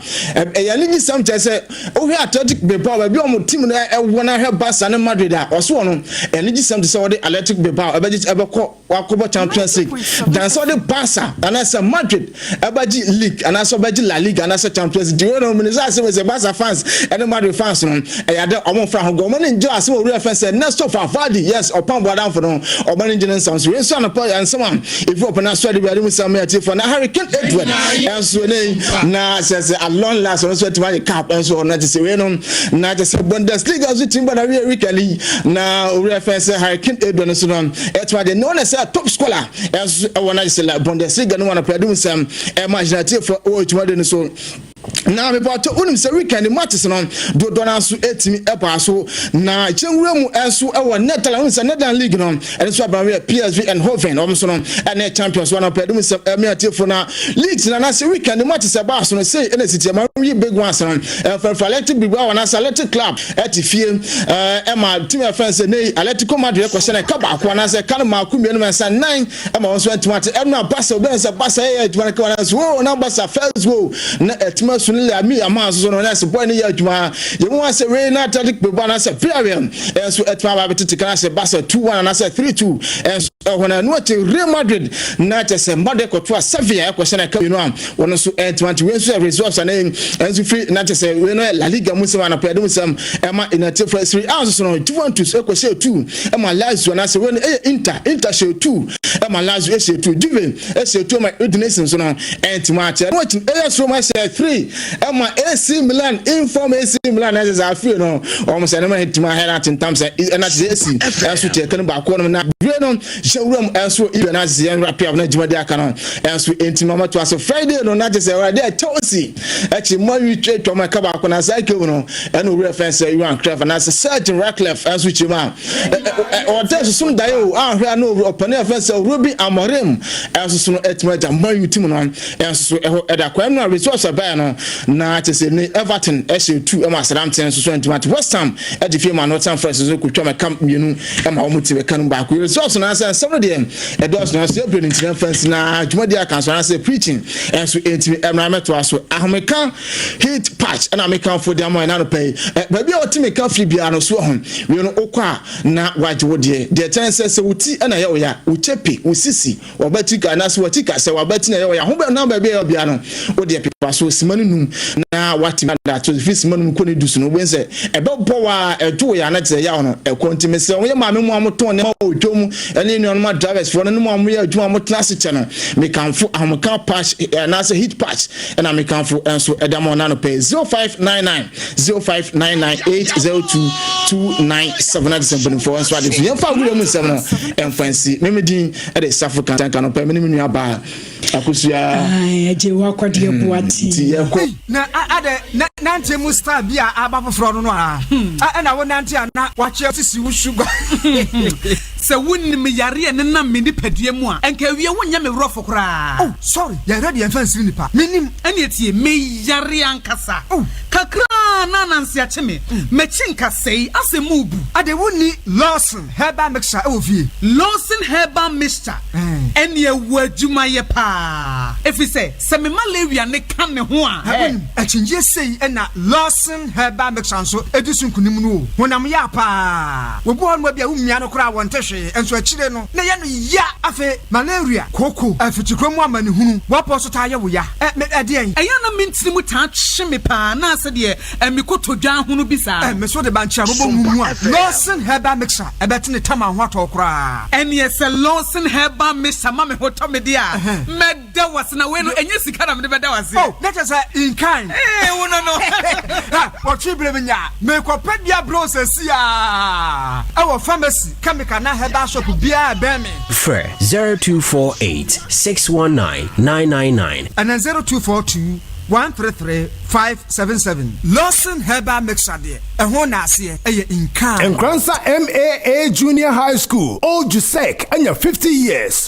Ɛyɛ anigyesɛm kyerɛ sɛ wohwɛ Athletic Bilbao baabi a wɔn team no ɛwɔ na hwɛ Barca ne Madrid a, ɔso wɔ no anigyesɛm te sɛ wɔde Athletic Bilbao ɛbɛgye ɛbɛkɔ wakɔbɔ Champions League dan sɛ ɔde Barca anaasɛ Madrid ɛbɛgye league anaasɛ ɔbɛgye La Liga anaasɛ Champions League. Wei no mene sɛ asɛm sɛ Barca fans ɛne Madrid fans no ɛyɛ ade ɔmo mfra ho gɔ, ɔmo ne ngye asɛm owura fɛn sɛ Ernesto Valverde, yes, ɔpam boadamfo no, ɔmo ne ngye ne nsɛm so. Wei nso anɔpɔ yɛ nsɛm a ɛfi ɔpɛ no aso ade biade mu sɛm yɛ atiefo. Na Harry Kane Edward ɛnso ne na sɛ sɛ at long last ɔno nso atumi agye cap ɛnso ɔno te sɛ wei no na kyɛ sɛ Bundesliga nso tumi bɔ na wie weekend yi na owura fɛn sɛ Harry Kane Edward nso no ɛtumi agye ne ɔna sɛ top scorer ɛnso ɛwɔ na sɛ Bundesliga no wɔn apɛ adum sɛm ɛma agyinatiefo wɔ dwumadi no so. Na mepatɔ wonim sɛ weekend matches no dodoɔ no nso ɛtumi ɛbaa so na kyɛnwura mu ɛnso ɛwɔ Netherlands. Wonim sɛ Netherlands league no ɛno nso abawe PSV Eindhoven, wɔn nso no ɛne champions wɔn apɛ dum sɛ ɛmɛ atiefo. Na leagues na n'ase weekend matches ɛbaa so no sei ɛna esi tiɛ ma yi big ones no ɛfɛnfɛ Athletic Bilbao wɔn ase Athletic Club ɛte fie ɛma team ɛfɛn sɛ ne Atletico Madrid ɛkɔhyɛ no ɛka baako anaasɛ ɛka no maako mmienu mmiɛnsa nnan ɛma wɔn nso ɛntumi ate. Ɛno a Barca obi sɛ Barca ɛyɛ adwuma no kewa nanso wo na Barca first goal na ɛtumi asu no Lamine Yamal nso so no na ɛsɛ boy no yɛ adwuma. Yɛmu wa sɛ wei na Athletic Bilbao anaasɛ Villarreal ɛnso ɛtumi aba abɛtete kan ase Barca 2-1 anaasɛ 3-2 ɛnso ɛhɔ. Na ɛno akyi Real Madrid na kyɛ sɛ Madrid kɔto a Sevilla ɛkɔhyɛ no ɛka mmienu a wɔn nso ɛntumi ante. Wei nso yɛ results a ne ɛnso firi na kyɛ sɛ wei no yɛ La Liga mu nsɛm anapɛ ɛde mu nsɛm ɛma ɛnatiefo. Serie A nso so no, Juventus ɛkɔhyɛ 2 ɛma Lazio anaasɛ wei no ɛyɛ Inter. Inter hyɛ 2 ɛma Lazio ɛhyɛ 2, Juve ɛhyɛ 2 ɛma Udinese nso no ɛntumi akyɛ. Ɛno akyi AS Roma ɛhyɛ 3 ɛma AC Milan, inform AC Milan ɛsɛ sɛ afei no wɔn sɛ ɛnɛma ɛntumi ahɛ no atentam sɛ ɛna kyerɛ AC ɛnso kyerɛ kɛne baako no na bere no hyɛ wuram ɛnso ibe na sɛ yɛn wrap up na dwumadi aka no ɛnso ɛntumi ɔmɛto ase Friday no na kyerɛ sɛ ɛwɔde ɛ Chelsea akyi mo awi twɛ mo ɛka baako na saa game no ɛna owurɛ fɛn sɛ Johan Cruyff anaasɛ Sir Jim Ratcliffe ɛnso kyerɛ mu a ɔtɛ sosom daeɛ o ahwɛ a na ɔpɛne ɛfɛn sɛ Ruben Amorim ɛnso so no ɛtumi agya Man U team no ɛnso so ɛhɔ ɛda kwan no a results ɛbaeɛ no na kyerɛ sɛ ne Everton ɛhyɛ 2 ɛma Southampton nso so ɛntumi ate. West Ham ɛde fie ma Nottingham Forest nso kotwa mɛka mmienu ɛma wɔn ti bɛka no baako. Results no asɛ nsɛm no deɛ ɛdɔɔso na so ɛbrɛ ne ntina fɛnsi na dwumadi aka so anaasɛ preaching ɛnso ɛntumi ɛmra mɛtoa so. Ahomeka Heat Patch ɛna mekamfo de ama ɛna no pɛ yi ɛ baabi a wɔte meka firi biara no so ho wei no wokɔ a na wagye wo deɛ deɛ kyɛn sɛ sɛ wo ti ɛna ɛyɛ wo ya, wo kyɛpe, wo sisi, wabati ka anaasɛ wati ka sɛ wabati na ɛyɛ wo ya ho bɛ na baabi a ɛyɛ biara no wo deɛ pepa so sima no num na watumi ada to fi sima no mu kɔ ne du so no wobɛhu sɛ ɛbɛbɔ wa ɛdwo wo ya na kyerɛ yaw no ɛkɔ. Nti mesrɛ woyɛ maame mu a motɔn nneɛma wɔ dwom ɛne nnuanom a drivers foɔ no ne mu a moyɛ adwuma a motena ase kyɛ no, mekamfo Ahomeka Patch anaasɛ Heat Patch ɛna mekamfo nso ɛda ma ɔna no pɛ 0599 0599 802 297 na sɛ mpanimfoɔ nso ade so yɛmfa agorɔ mu nsɛm no ɛmfa nsi memedin ɛde Safo Kantanka no pɛ mene me nua baa Akosua. Agye wakɔdeɛ boate. Nti yɛkɔ. Na adɛ na nante mu style bi a aba foforɔ no no a ɛna wo nante a na wakyɛ sisi wo sugar. Sɛ wonim yare a ɛnenam me nipadua mu a, anka awie wonyɛ me werɛfo koraa. Oh, sorry, yɛhwɛ deɛ mfa nsiri nipa. Menim. Ɛnneɛ tie, meyare ankasa. Oh. Kakra na ananse akye me. M'akyi nkasɛe, asɛ mu rebu. Ade wonni Lawson Herbal Mixture wɔ fie? Lawson Herbal Mixture, ɛnneɛ wɔ adwumayɛ paa. Ɛfiri sɛ, sɛ me malaria no ka ne ho a. Wonim, akyinnyeɛ sei na Lawson Herbal Mixture nso di so nkonim no o. Honam ya paa. Obi wɔ hɔnom a bi a womia no koraa a wɔnte hwee, nso akyire no na ɛyɛ no ya. Afei malaria, kooko, afikyikuro mu amanehunu, w'apɔ nso taa yɛ wo ya. Ɛ, me, ɛdeɛn? Ɛyɛ a na me ntini mu taa twe me paa na sɛdeɛ ɛ, me kotodwe ahono bi saa no. Ɛ, me nso de bankye a mobɔ ngu mu a, Lawson Herbal Mixture ɛbɛte ne tam a ho atɔ wo koraa. Ɛneɛ sɛ Lawson Herbal Mixture ma me ho tɔ me deɛ a, mɛ. Da wo ase na wei no ɛnyɛ sika na mede bɛda wo ase. Oh, na kyerɛ sɛ in kind. Ee, wo no no. Ha, wɔtwe berɛ me nya. Mekɔpɛ bi abrɛ wo sɛsi a. Ɛwɔ pharmacy, chemical na herbal shop biara ɛbɛn me. Frɛ 0248 619 999. Ɛna 0242 133 577. Lawson Herbal Mixture deɛ, ɛho naaseɛ ɛyɛ in kind. Nkoranza MAA Junior High School, Old Jusek, anya 50 years.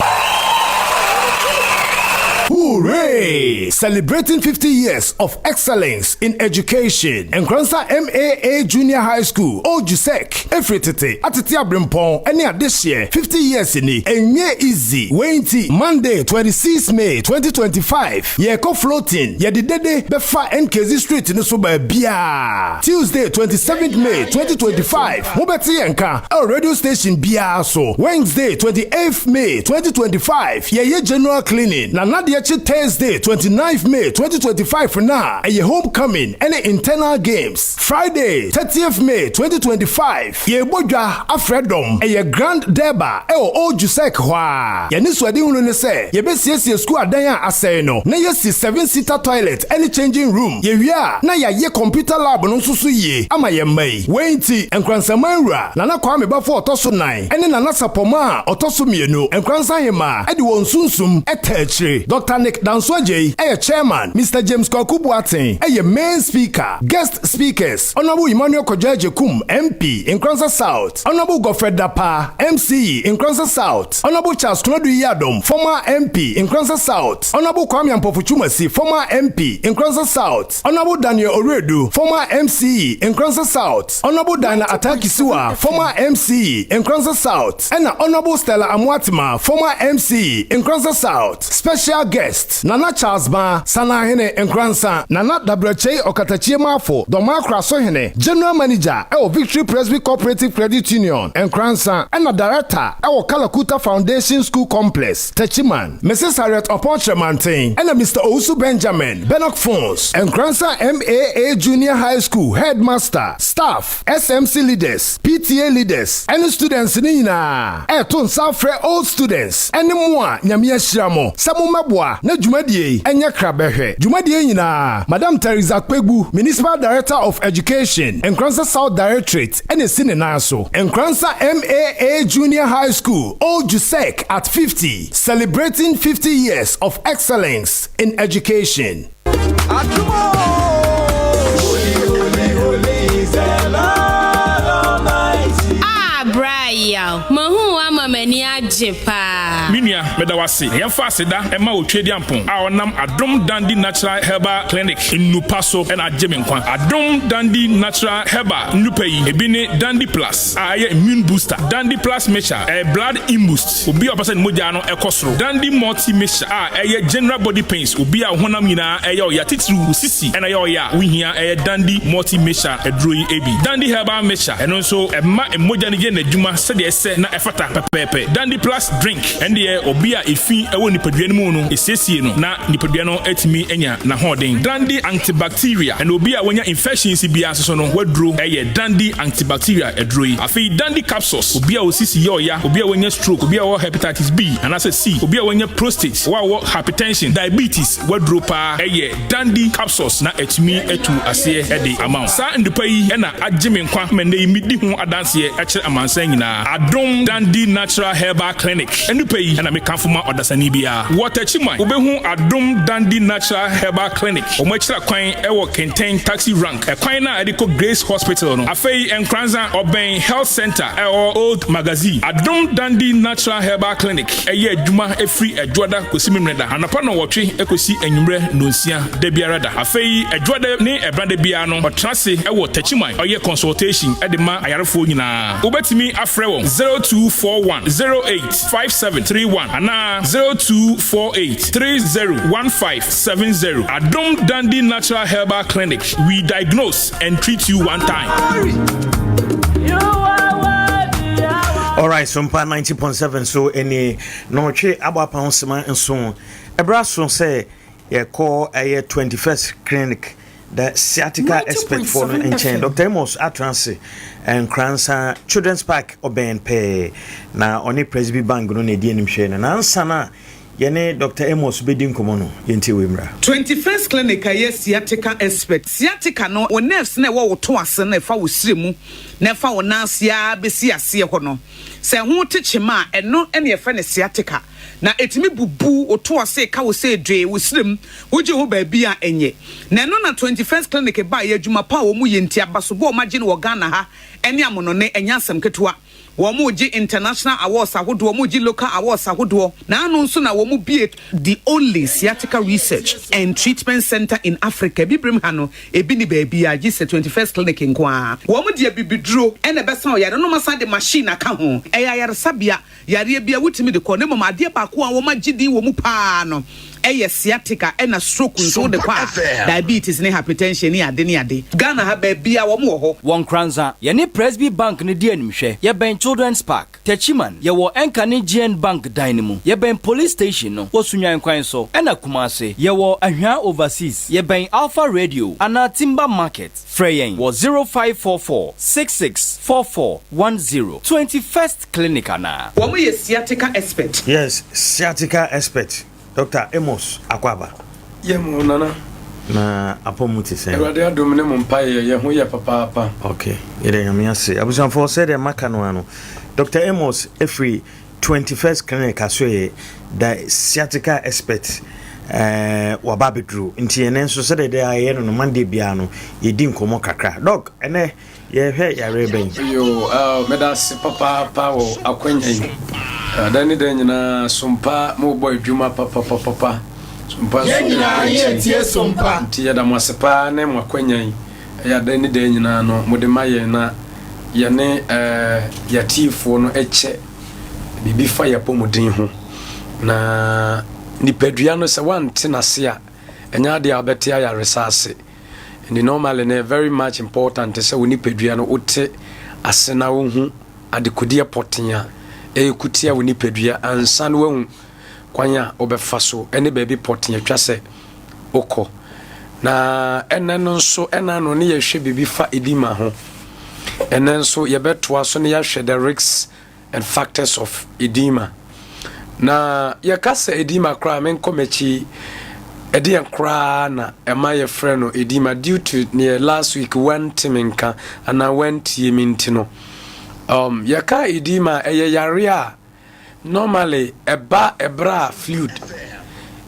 Hooray! Celebrating 50 years of excellence in education. Nkoranza MAA Junior High School, Old Jusec, ɛfiri tete, atete aberempɔn ne adehyeɛ 50 years ni, ɛnyɛ easy. Wei nti, Monday 26 May 2025, yɛrekɔ floating, yɛde dede bɛfa NKZ Street no so baabiara. Tuesday 27 May 2025, mobɛte yɛn nka ɛwɔ radio station biara so. Wednesday 28 May 2025, yɛyɛ general cleaning. Na nadeɛ kye Thursday 29 May 2025 na ɛyɛ homecoming ɛne internal games. Friday 30th May 2025, yɛrebɔ dwa afrɛ dɔm, ɛyɛ Grand Durbar ɛwɔ Old Jusec hɔ a. Yɛne suadehunu ne sɛ yɛbɛsiesie sukuu adan a asɛe no na yɛsi seven seater toilet ɛne changing room. Yɛwie a, na yɛayɛ computer lab no nso so yie ama yɛn mma yi. Wei nti, Nkransaman wura Nana Kwame Bafo ɔtɔ so nan ɛne Nana Sapɔma a ɔtɔ so mmienu, Nkoranza Hemaa, ɛde wɔn sunsum ɛta akyire. Dr. Nick Danso Agyei ɛyɛ chairman, Mr. James Kwaku Boateng ɛyɛ main speaker. Guest speakers: Honorable Emmanuel Kwadwo Agyekum, MP, Nkoranza South, Honorable Godfred Dapa, MCE, Nkoranza South, Honorable Charles Konadu Yiadom, former MP, Nkoranza South, Honorable Kwame Ampofo Twumasi, former MP, Nkoranza South, Honorable Daniel Oredu, former MCE, Nkoranza South, Honorable Diana Atakisiwa, former MCE, Nkoranza South, ɛna Honorable Stella Amoatima, former MCE, Nkoranza South. Special guest: Nana Charles Ba, Sanahene Nkoranza, Nana Dabrɛkyei Ɔkatakyie Maafo, Dɔma Akorasohene, General Manager ɛwɔ Victory Presby Cooperative Credit Union, Nkoranza, ɛna Director ɛwɔ Kalakuta Foundation School Complex, Techiman, Mrs. Harriet Ɔpɔn Kyerɛmanten, ɛna Mr. Owusu Benjamin, Benok Phones, Nkoranza MAA Junior High School Headmaster, staff, SMC leaders, PTA leaders, ɛne students ne nyinaa ɛɛto nsa afrɛ old students ɛne mo a Nyame ahyira mo sɛ mommɛboa na dwumadie yi ɛnyɛ krabɛhwɛ. Dwumadie nyinaa, Madam Teresa Kpegbu, Municipal Director of Education, Nkoranza South Directorate, ɛna esi ne nan so. Nkoranza MAA Junior High School, Old Jusec at 50, celebrating 50 years of excellence in education. Holy, holy is the Lord Almighty. Ah, Brian, mahu ama m'ani agye paa. Me nua, meda wase. Na yɛmfa aseda ɛma Otwedi Ampon a ɔnam Adom Dandy Natural Herbal Clinic nnupa so ɛna agye me nkwa. Adom Dandy Natural Herbal nnupa yi ebi ne Dandy Plus a ɛyɛ immune booster, Dandy Plus mixture ɛyɛ blood boost, obi a ɔpɛ sɛ ne mogya no ɛkɔ soro, Dandy Multi mixture a ɛyɛ general body pains, obi a honam nyinaa ɛyɛ ɔya, titiriw wo sisi ɛna ɛyɛ ɔya a wohia ɛyɛ Dandy Multi mixture aduro yi ebi. Dandy Herbal mixture, ɛno nso ɛma mogya no yɛ n'adwuma sɛdeɛ ɛsɛ na ɛfata pɛpɛɛpɛ. Dandy Plus drink ɛndeɛ, obi a efi ɛwɔ nipadua no mu no, esiesie no na nipadua no atumi anya n'ahoɔden. Dandy Antibacteria, ɛna obi a wanya infections biara nso so no, waduro ɛyɛ Dandy Antibacteria aduro yi. Afei Dandy capsules, obi a osisi yɛ ɔya, obi a wanya stroke, obi a wɔwɔ hepatitis B anaasɛ C, obi a wanya prostate, wo a wɔ hypertension, diabetes, waduro paa ɛyɛ Dandy capsules na atumi atu aseɛ ɛde ama wo. Saa ndupa yi ɛna agye me nkwa ma nnɛ yi medi ho adanseɛ ɛkyerɛ amansan nyinaa. Adom Dandy Natural Herbal Clinic nnupa yi ɛna mekamfo ma ɔdasani biara. Wɔ Takyiman, wobɛhu Adom Dandy Natural Herbal Clinic. Wɔn akyira kwan ɛwɔ Kɛntɛn taxi rank, ɛkwan no a ɛde kɔ Grace Hospital no. Afei Nkranza, ɔbɛn Health Center ɛwɔ Old Magazine. Adom Dandy Natural Herbal Clinic ɛyɛ adwuma ɛfiri Ɛdwoada kɔsi Memeneda anɔpa 8 ɛkɔsi anwummerɛ 6 da biara da. Afei Ɛdwoada ne Ɛbrada biara no, ɔtena ase ɛwɔ Takyiman, ɔyɛ consultation ɛde ma ayarefoɔ nyinaa. Wobɛtumi afrɛ wɔn 0241 08 5731 anaa 0248 301570. Adom Dandy Natural Herbal Clinic, we diagnose and treat you one time. Alright, so mpa 90.7 so ɛni na ɔtwe abɔ apan sema nso ɛberɛ so sɛ yɛkɔ ɛyɛ 21st Clinic, the sciatica expert for no nkyɛn. Dr Amos atena ase Nkransa Children's Park, ɔbɛn pɛɛ na ɔne Presby Bank no na ɛdi anim hwɛ no. Nansa no a yɛne Dr Amos bɛdi nkɔmmɔ no, yɛntie wei mmra. 21st Clinic a ɛyɛ sciatica expert. Sciatica no, wo nerves na ɛwɔ wo to ase na ɛfa wo sire mu na ɛfa wo nan ase a bɛsi aseɛ hɔ no, sɛ ho te kyema a, ɛno ɛne yɛfrɛ no sciatica. Na ɛtumi bubu wo to ase ka wo sɛ dwee wo sire mu, wogye ho baabi a ɛnyɛ. Na ɛno na 21st Clinic ba yɛ adwuma pa a wɔn yɛ nti abasobɔ a wɔn agye no wɔ Ghana ha ɛne amonɔne ɛnyɛ asɛm ketewa. Wɔregye international awards ahodoɔ, wɔregye local awards ahodoɔ. Naano nso na wɔbue the only sciatica research and treatment centre in Africa. Abibirem ha no, ebi nni baabiara gye sɛ 21st Clinic nko ara. Wɔde abibiduro na ɛbɛsa ɔyare no na wɔasan de machine aka ho. Ɛyɛ ayaresabea Yareɛ biara wotumi de kɔ na mmom adeɛ baako a wɔagye din wɔ mu pa ara no yɛ sciatica ɛna stroke nso wode kɔ a diabetes ne hypertension ne ade ne ade. Ghana ha baabiara wɔn wɔ hɔ. Wɔ Nkoranza, yɛne Presby Bank no di animhwɛ. Yɛbɛn Children's Park. Techiman, yɛwɔ Ɛnka ne GN Bank dan no mu. Yɛbɛn Police Station no wɔ Sunyani kwan so. Ɛna Kumasi, yɛwɔ Ahwea Overseas. Yɛbɛn Alpha Radio anaa Timber Market. Frɛ yɛn wɔ 0544 66 44 10, 21st Clinic anaa. Wɔn yɛ sciatica expert. Yes, sciatica expert Doctor Amos Akwaaba. Yɛ mo Nana. Na apɔ mu te sɛn? Awurade adom ne mo mpaeɛ yɛ ho yɛ papaapa. Ok, yɛda Nyame ase. Abusuafoɔ sɛdeɛ maka no ara no, Doctor Amos firi 21st Clinic asoɛeɛ, the sciatica expert, eh, waba abɛduru. Nti ɛnɛ nso sɛdeɛ dɛ ayɛ no no, Monday biara no, yɛdi nkɔmmɔ kakra. Doc, ɛnɛ yɛhwɛ yareɛ bɛn? Yo, uh, meda ase papaapa wɔ akwanya yi. Da ne da nyinaa sompa mobɔ adwuma papapapapa. Sompa nso Yɛn nyinaa yɛtie sompa. Nti yɛda mo ase paa ne mo akwanya yi. Ɛyɛ a da ne da nyinaa no mode ma yɛn na yɛne eh, yɛatiefoɔ no kyɛ biribi fa yɛn apɔmuden ho. Na nipadua no sɛ woante n'ase a, ɛnyɛ adeɛ a wobɛte ayaresa ase. Nti normally no very much important sɛ wo nipadua no wote ase na wohu adekodeɛ pɔtee a ɛrekutia wo nipadua ansa na woahu kwan a wobɛfa so ne baabi pɔtee atwa sɛ wokɔ. Na ɛnɛ no nso ɛna no ne yɛhwɛ biribi fa edema ho. Ɛnɛ nso yɛbɛtoa so ne yɛahwɛ the risks and factors of edema. Na yɛka sɛ edema koraa menkɔ m'akyi ɛdeɛn koraa na ɛma yɛfrɛ no edema due to neɛ last week wante me nka anaa wantie me nti no. Um, yɛka edema ɛyɛ yare a Normally ɛba ɛberɛ a fluid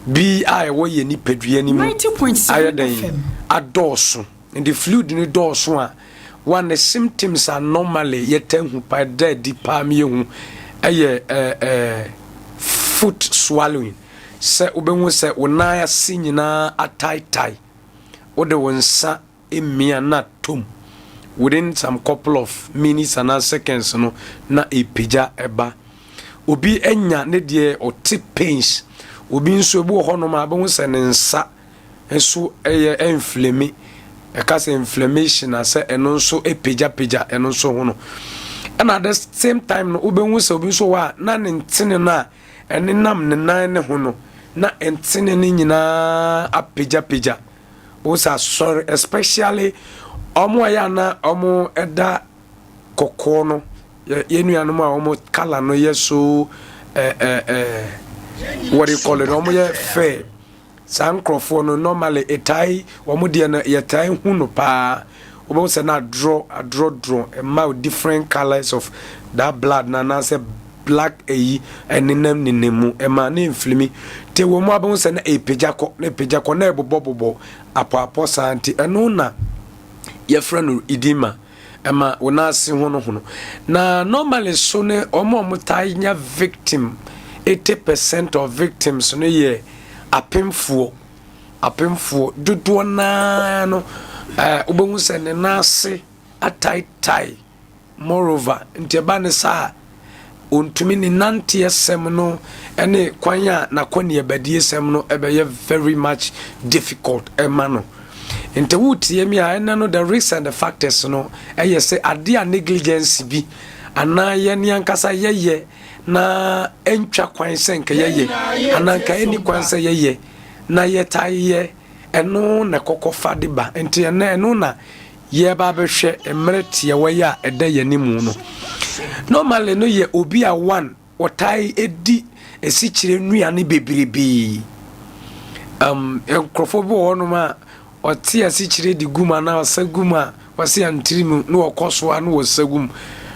bi a ɛwɔ yɛn nipadua no mu ayɛ dɛn adɔɔso. Nti fluid no dɔɔso a, one ne symptoms a normally yɛtaa hu pa ɛda adi paa ma yɛhu ɛyɛ ɛɛ ɛɛ foot swallowing. Sɛ wobɛhu sɛ wo nan ase nyinaa ataetae, wode wo nsa mmia na tom within some couple of minutes anaa seconds no na ɛpagya ɛba. Obi anya ne deɛ ɔte pains, obi nso ebi wɔ hɔnom a bɛhu sɛ ne nsa nso ɛyɛ ɛnflame, ɛka sɛ inflammation a sɛ ɛno nso ɛpagyapagya ɛno nso ho no. Ɛna at the same time no wobɛhu sɛ obi nso wɔ a na ne ntene no a ɛnenam ne nan ne ho no na ntene no nyinaa apagyapagya. Wohu sɛ asɔre especially wɔn a yɛ ana wɔn ɛda kɔkɔɔ no yɛ yɛn nuanom a wɔn colour no yɛ so ɛɛ ɛɛ what do you call it wɔn yɛ fair saa nkorɔfoɔ no normally ɛtae wɔn deɛ no yɛtae hu no paa wobɛhu sɛ na adorɔ adorɔdorɔ ɛma different colours of that blood na anaasɛ black eyi ɛnenam nenam mu ɛma ne mfilimi te wɔ mu abɛhu sɛ na ɛpagya kɔ na ɛpagya kɔ na ɛbobɔbobɔ apɔapɔ saa nti ɛno na yɛfrɛ no edema ɛma wo nan ase ho no hono na normally so ne wɔn a wɔtaa nya victim 80% of victims no yɛ apemfoɔ apemfoɔ dodoɔ naa no ɛɛ wobɛhu sɛ ne nan ase ataetae Moreover, nti ɛba no saa a, ɔntumi ne nanteɛ sɛm no ne kwan a n'akɔneabadie sɛm no ɛbɛyɛ very much difficult ɛma no. Nti wotie mi a ɛnɛ no the risks and the factors no ɛyɛ sɛ adeɛ a negligence bi anaa yɛn ankasa yɛyɛ na ɛntwa kwan sɛ nka yɛyɛ anaa nka ɛnni kwan sɛ yɛyɛ na yɛtaa yɛ ɛno na ɛkɔkɔ fa de ba. Nti ɛnɛ ɛno na yɛreba abɛhwɛ mmerɛ tiawa yi a ɛda yɛn anim no. Normally no yɛ obi a one wɔtae di asikyire nnuane bebrebee. Um, nkurɔfoɔ bi wɔ hɔnom a ɔte asikyire de gu mu anaa ɔsa gu mu a wɔse antiri mu na wɔkɔ so a na wɔsa gu mu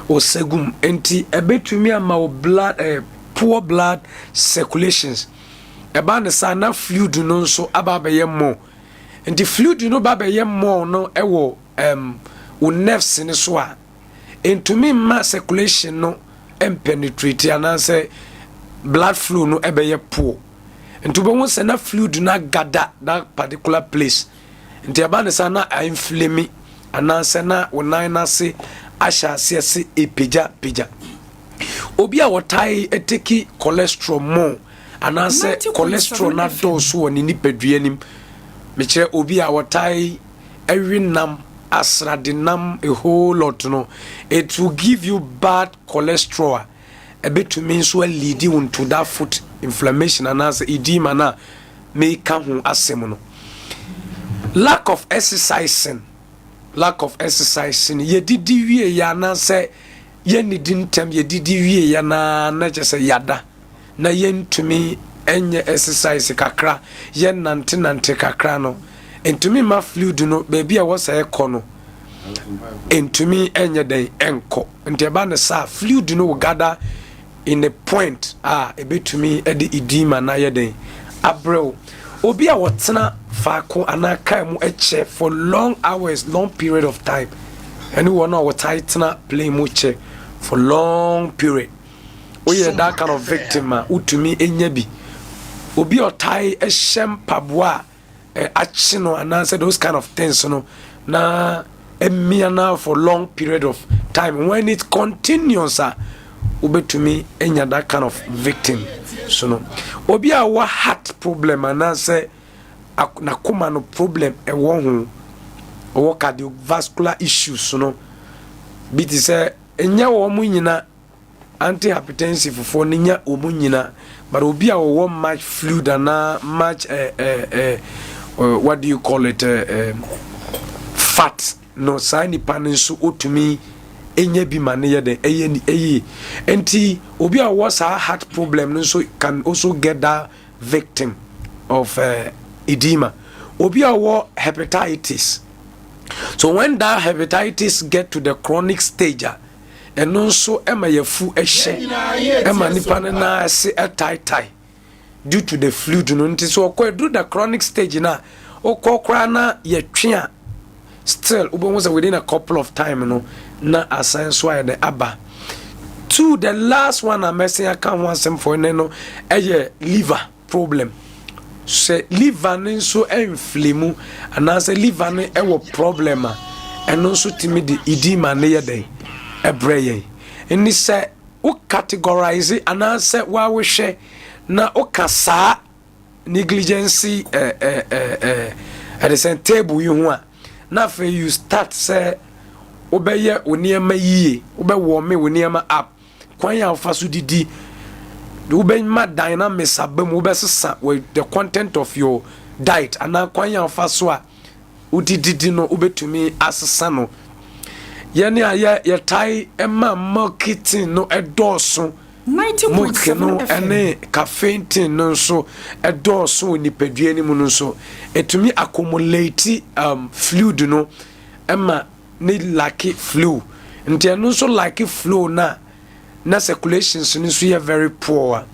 ɔsa gu mu nti ɛbɛtumi ama wo blood eh, poor blood circulations ɛba ne saa na fluid no nso aba abɛyɛ more Nti fluid no ba bɛyɛ more no wɔ um, wo nerves no so a, ɛntumi mma circulation no mpenetrate anaasɛ blood flow no ɛbɛyɛ poor. Nti wobɛhu sɛ na fluid no agada that particular place. Nti ɛba ne saa na ainflame anaasɛ na wo nan no ase ahyɛ aseɛ se ɛpagya pagya. Obi a wɔtae teki cholesterol more anaasɛ cholesterol no adɔɔso wɔ ne nipadua nim, mekyerɛ obi a wɔtae ɛwe nam, asrade nam a whole lot no, it will give you bad cholesterol a ɛbɛtumi nso alidi wo into that foot inflammation anaasɛ edema no a meka ho asɛm no. Lack of exercising, lack of exercising, yɛdidi wie yɛ anaasɛ yɛnnidi ntɛm, yɛdidi wie yɛ naa na kyerɛ sɛ yɛada na yɛntumi nyɛ exercise kakra, yɛnantenante kakra no, ntumi ma fluid no baabi a ɛwɔ sɛ ɛkɔ no ntumi nyɛ dɛn ɛnkɔ. Nti ɛba no saa, fluid no will gather in a point a ɛbɛtumi de edema no ayɛ dɛn abrɛ wo. Obi a wɔtena faako anaa kaa mu kyɛ for long hours, long period of time, ɛne wɔn a wɔtae tena plane mu kyɛ for long period, woyɛ that kind of victim a, wotumi nya bi. Obi a ɔtae hyɛ mpaboa a akye no anaasɛ those kind of things no na mmea na for long period of time, when it continues a, wobɛtumi anya that kind of victim so no. Obi a wɔ heart problem anaasɛ n'akoma no problem ɛwɔ ho, ɔwɔ cardiovascular issues no bi te sɛ ɛnyɛ wɔn nyina antihypertensive foɔ no nya wɔn nyina, but obi a wɔwɔ much fluid anaa much what do you call it, fat no, saa nipa no nso otumi enya bi ma ne yɛ dɛ ɛyɛ ni ɛyie. Nti obi a ɔwɔ saa heart problem no nso can also get that victim of edema. Obi a ɔwɔ hepatitis so, when that hepatitis get to the chronic stage a, ɛno nso ɛma yɛfu ɛhyɛ, ɛma nipa no nan ase ɛtaetae due to the fluid no. Nti so ɔkɔ ɛduru the chronic stage na ɔkɔ koraa na yɛtwe a, still wobɛhu sɛ within a couple of time no na asan so ayɛ dɛ aba. Two, the last one a mɛsen aka ho asɛm for ne no ɛyɛ liver problem. Sɛ liver no nso ɛnfili mu anaasɛ liver no ɛwɔ problem a, ɛno nso tumi de edema no yɛ dɛn ɛbrɛ yɛn. Ɛni sɛ wo categorize anaasɛ woawohwɛ na woka saa negligence ɛde sɛ table yi ho a, na afei you start sɛ wobɛyɛ wo nneɛma yie, wobɛwɔme wo nneɛma up, kwan a wofa so didi, wobɛma dynamics aba mu, wobɛsesa the content of your diet anaa kwan a wofa so a wodididi no, wobɛtumi asesa no. Yɛne a yɛ yɛtae ma milk tin no ɛdɔɔso, milk no ɛne caffeine tin no nso ɛdɔɔso wɔ nipadua no mu no nso, ɛtumi accumulate fluid no ɛma ne lack flow. Nti ɛno nso lack flow na na circulations no nso yɛ very poor a,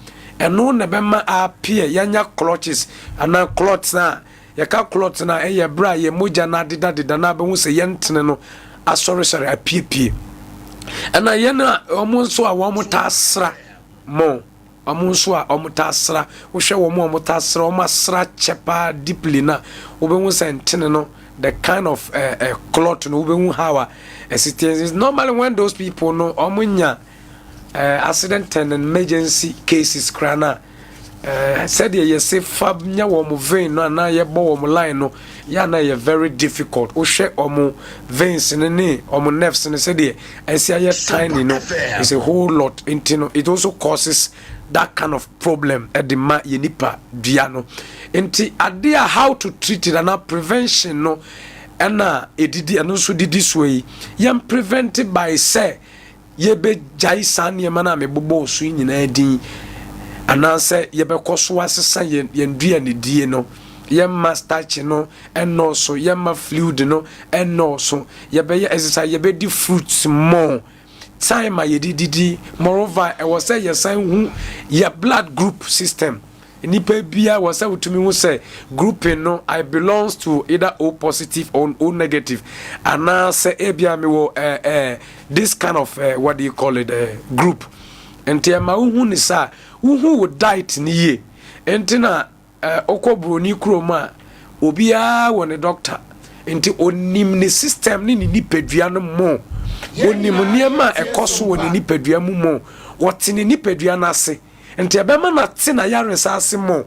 ɛno na ɛbɛma appear yɛanya clots anaa clots. A yɛka clot na ɛyɛ berɛ a yɛ mogya no adedadeda na abɛhu sɛ yɛntene no asɔresɔre apiepie. Ɛna yɛn a wɔn nso a wɔn taa sra mo, wɔn nso a wɔn taa sra, wohwɛ wɔn a wɔn taa sra, wɔn asra kyɛ paa deeply na wobɛhu sɛ ntene no, the kind of clot no, wobɛhu how a ɛsi teɛ. Normally when those people no wɔn nya accident and emergency cases koraa na sɛdeɛ yɛse fa nya wɔn vein no anaa yɛbɔ wɔn line no yɛ ana yɛ very difficult. Wohwɛ wɔn veins no ne wɔn nerves no, sɛdeɛ ɛsi ayɛ tiny no is a whole lot. Nti no it also causes that kind of problem ɛde ma yɛ nipa dua no. Nti adeɛ a how to treat it anaa prevention no ɛna edidi, ɛno nso didi soɔ yi, yɛn prevent by sɛ yɛbɛgyae saa nneɛma no a mebobɔɔ so yi nyinaa din, anaasɛ yɛbɛkɔ so asesa yɛn duanedie no. Yɛmma starch no ɛnɔɔso, yɛmma fluid no ɛnɔɔso, yɛbɛyɛ exercise, yɛbɛdi fruits more, time a yɛde didi. Moreover, ɛwɔ sɛ yɛsan hu yɛ blood group system. Nnipa biara wɔ sɛ wotumi hu sɛ grouping no I belongs to either O positive or O negative anaasɛ ebia mewɔ eh, eh, this kind of eh, what do you call it eh, group. Nti ɛma wohu ne saa, wohu wo diet no yie. Nti na Eh, wokɔ buroni kurom a, obiara wɔ ne dɔkta. Nti onim ne system ne ne nipadua no mo. Onim nneɛma a ɛkɔ so wɔ ne nipadua mu mo. Wɔte ne nipadua no ase. Nti ɛbɛma no ate n'ayaresa ase mo.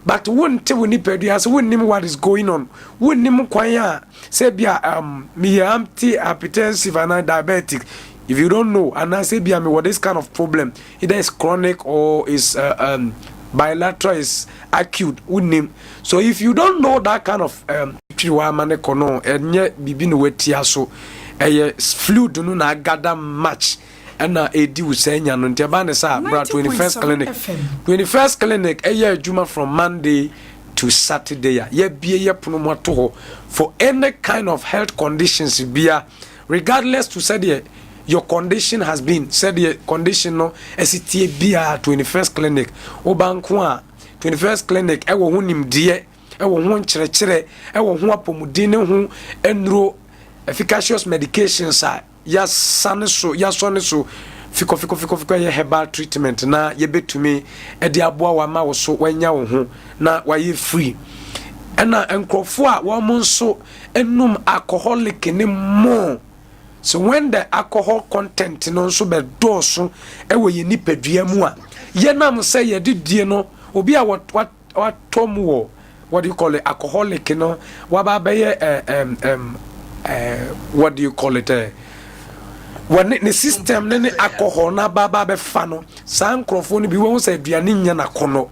But wonte wo nipadua ase, wonnim what is going on. Wonnim kwan a sɛ bi a um, meyɛ anti hypertensive anaa diabetic. If you don't know, anaasɛ bi a mewɔ this kind of problem, either it's chronic or it's uh, um, bilateral is acute wonim so if you don't know that kind of um, twiri hɔ ama ne kɔ no ɛnyɛ biribi na watia so ɛyɛ fluid no na agada much ɛna ɛdi wo saa nya no nti ɛba ne sɛ bra 21st clinic 21st clinic ɛyɛ adwuma from Monday to Saturday a yɛabie yɛ pono mu ato hɔ for any kind of health conditions bia Regardless to sɛdeɛ your condition has been, sɛdeɛ condition no ɛsi tie biara, 21st Clinic, woba nko a, 21st Clinic ɛwɔ ho nimdeɛ, ɛwɔ ho nkyerɛkyerɛ, ɛwɔ ho apɔmuden ne ho nnuro, efficacious medications a yɛasane so, yɛasɔ ne so fikɔ fikɔ fikɔ fikɔ yɛ herbal treatment na yɛbɛtumi ɛde aboa wo ama wo so wanya wo ho na wayɛ free. Ɛna nkurɔfoɔ a wɔn nso nom alcoholic ne more. So when the alcohol content no nso bɛdɔɔso wɔ yɛn nipadua mu a, yɛnam sɛ yɛde die no, obi a watɔ mu wɔ what do you call it alcoholic no, waba abɛyɛ eh, um, um, eh, what do you call it eh, wɔne ne system ne ne alcohol no aba aba abɛfa no, saa nkurɔfoɔ no bi wɔn sɛ aduane nyɛ n'akɔnnɔ,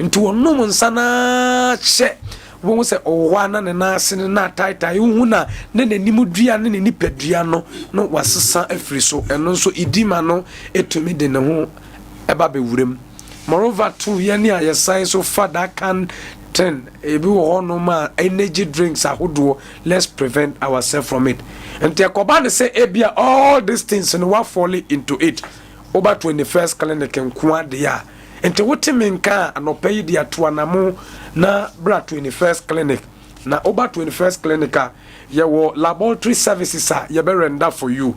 nti wɔnom nsa no ara kyɛ. Wobɛhu sɛ ɔwɔ hɔ a na ne nan ase no na ataetae, wohu no a na n'anim dua ne ne nipadua no no wasesa afiri so. Ɛno nso edema no tumi de ne ho ba bɛwura mu. Moreover too, yɛn a yɛsan so fa that can thing, ebi wɔ hɔnom a energy drinks ahodoɔ, let's prevent ourselves from it. Nti ɛkɔba ne sɛ ebia all these things no wa fall into it, woba 21st clinic nko adeɛ a, Nti wote me nka a anɔpa yi deɛ to anamo na bra 21st clinic. Na woba 21st clinic a yɛwɔ laboratory services a yɛbɛ render for you.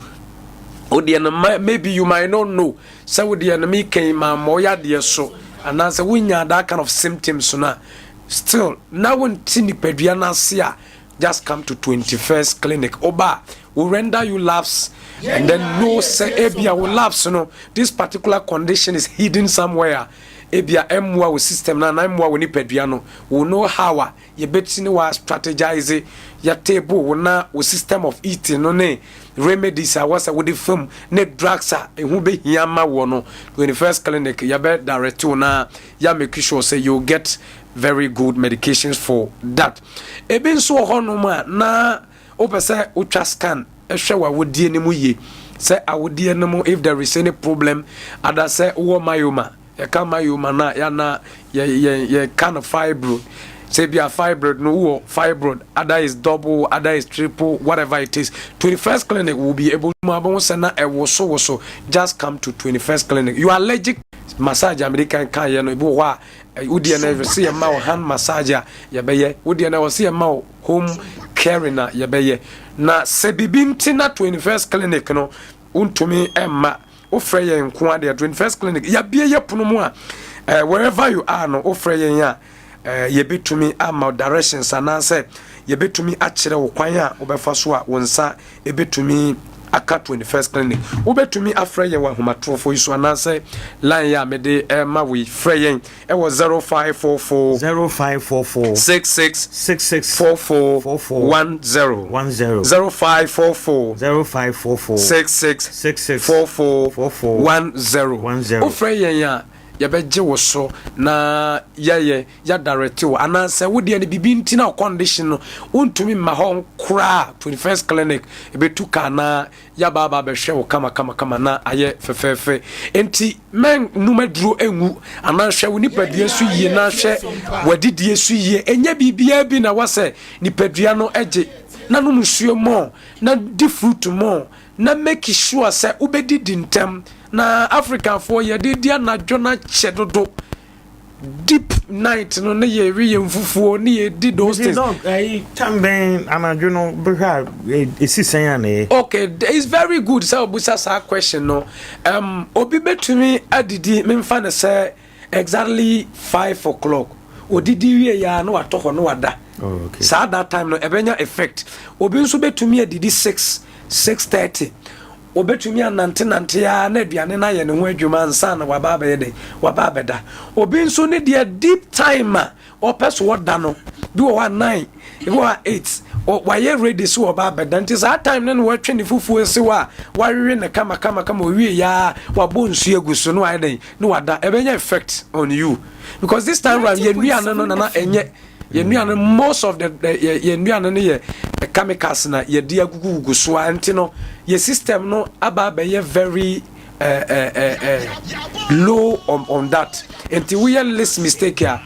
Wodeɛ no maybe you might not know sɛ wodeɛ no mekɛn ma mmɔ yadeɛ so anaasɛ wonya that kind of symptoms no a still na wonte nipadua no ase a just come to 21st clinic woba a we render you labs and then know sɛ ebia wo labs no this particular condition is hidden somewhere ebia ɛmmoa wo system no anaa ɛmmoa wo nipadua no we know how a yɛbɛti ne wa strategize yɛtable wo na wo system of eating no ne remedies a wɔsɛ wode fam ne drugs a ɛho bɛhia ma wɔ no 21st clinic yɛbɛ direct wo na yɛ make sure sɛ you get very good medications for that ebi nso wɔ hɔnom a na wopɛ sɛ wotwa scan hwɛ w'awodeɛ no mu yie sɛ awodeɛ no mu if there is any problem ada sɛ wowɔ myoma yɛka myoma no a yɛana yɛka no fibroid sɛ bi a fibroid no wowɔ fibroid ada is double ada is triple whatever it is 21st clinic will be able to abɛho sɛ na ɛwoso woso just come to 21st clinic you are allergic massage a mede kan kan yɛ no ebi wɔ hɔ a Wo deɛ no ɛwɔ sɛ yɛma wo hand massage a yɛbɛyɛ. Wo deɛ no ɛwɔ sɛ yɛma wo home caring a yɛbɛyɛ. Na sɛ biribi nti na 21st clinic no wontumi mma wofrɛ yɛn nko adeɛ 21st clinic yɛabie yɛ pono mu a eh, wherever you are no wofrɛ yɛn a eh, yɛbɛtumi ama directions anaasɛ yɛbɛtumi akyerɛ wo kwan a wobɛfa so a wo nsa ɛbɛtumi aka 21st clinic wobɛtumi afrɛ yɛn wɔ ahomatorofo yi so anaasɛ line yi a mede ɛma wo yi frɛ yɛn ɛwɔ 0544 0544 66 66 44 44 10 10 0544 0544 66 66 44 44 10 10 wofrɛ yɛn a yɛbɛgye wo so na yɛyɛ yɛadarɛte wo anaasɛ wo deɛ no biribi nti na wo condition no wontumi mma hɔ koraa 21st clinic ɛbɛtu kaa na yɛaba aba abɛhwɛ wo kama kama kama na ayɛ fɛfɛɛfɛ nti mɛn num aduro ngu anaa hwɛ wo nipadua so yie na hwɛ w'adidie so yie ɛnyɛ biribiara bi na wasɛ nipadua no gye na nom nsuo mɔ na di fruit mɔ na make sure sɛ wobɛdidi ntɛm na Africafoɔ yɛde di anadwo no akyɛ dodo. Deep night no ne yɛ we yɛn fufuo ne yɛ di those things. Dog ɛyi tam bɛn anadwo no bɛhwɛ a esi sɛn a na ɛyɛ. Okay, it's very good sɛ obusa saa question no. Um, obi betumi adidi memfa no sɛ exactly 5 o'clock. Odidi wie ya na watɔ hɔ na wada. Oh, okay. Saa that time no ɛbɛnya effect. Obi nso betumi adidi 6, 6:30. Obetumi anantenante a na aduane no ayɛ ne ho adwuma ansa na waba abɛyɛ dɛ waba abɛda. Obi nso ne deɛ, deep time a ɔpɛ so ɔda no bi wɔ hɔ a 9, ebi wɔ hɔ a 8, wayɛ ready so ɔba abɛda. Nti saa time no na watwe ne fufuo si hɔ a wawewe ne kama kama kama, owie yaa wabɔ nsuo agu so na wayɛ dɛ na wada. Ɛbɛnya effect on you because this time round yɛn nnuane no nana ɛnyɛ yɛn nnuane. Most of the yɛn nnuane no yɛ chemicals na yɛde agugugugu so a, nti no yɛ system no aba abɛyɛ very low on that. Nti woyɛ least mistake a,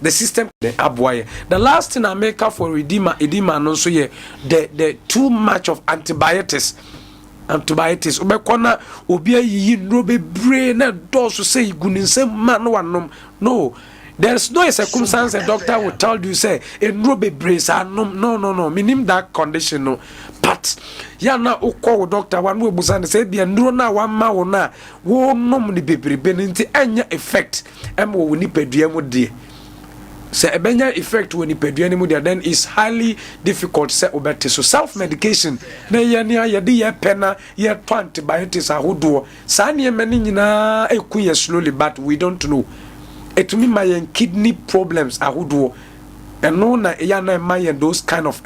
the system de aboa yɛ. The last thing I make up for edema no nso yɛ the too much of antibiotics. Antibiotics, wobɛkɔ na obi ayiyi nnuro bebree na ɛdɔɔso sɛ gu ne nsam ma no wanom. No, there is no circumstance a doctor will tell you say nnuro bebree saa nom. No, no, no, minim that condition no, but yà na wokɔ wo doctor wa no ebusa ne sɛ ebia nnuro no a wama wo no a wonom ne bebrebe no nti ɛnyɛ effect ɛma wɔ wo nipadua mu deɛ. Sɛ ɛbɛnya effect wɔ nipadua no mu deɛ, then it's highly difficult sɛ wobɛte so. Self medication na yɛ nea yɛde yɛ pɛ na yɛtɔ antibiotics ahodoɔ, saa nneɛma no nyinaa ɛku yɛ slowly, but we don't know. Ɛtumi ma yɛn kidney problems ahodoɔ. Ɛno na ɛyɛ na ɛma yɛn those kind of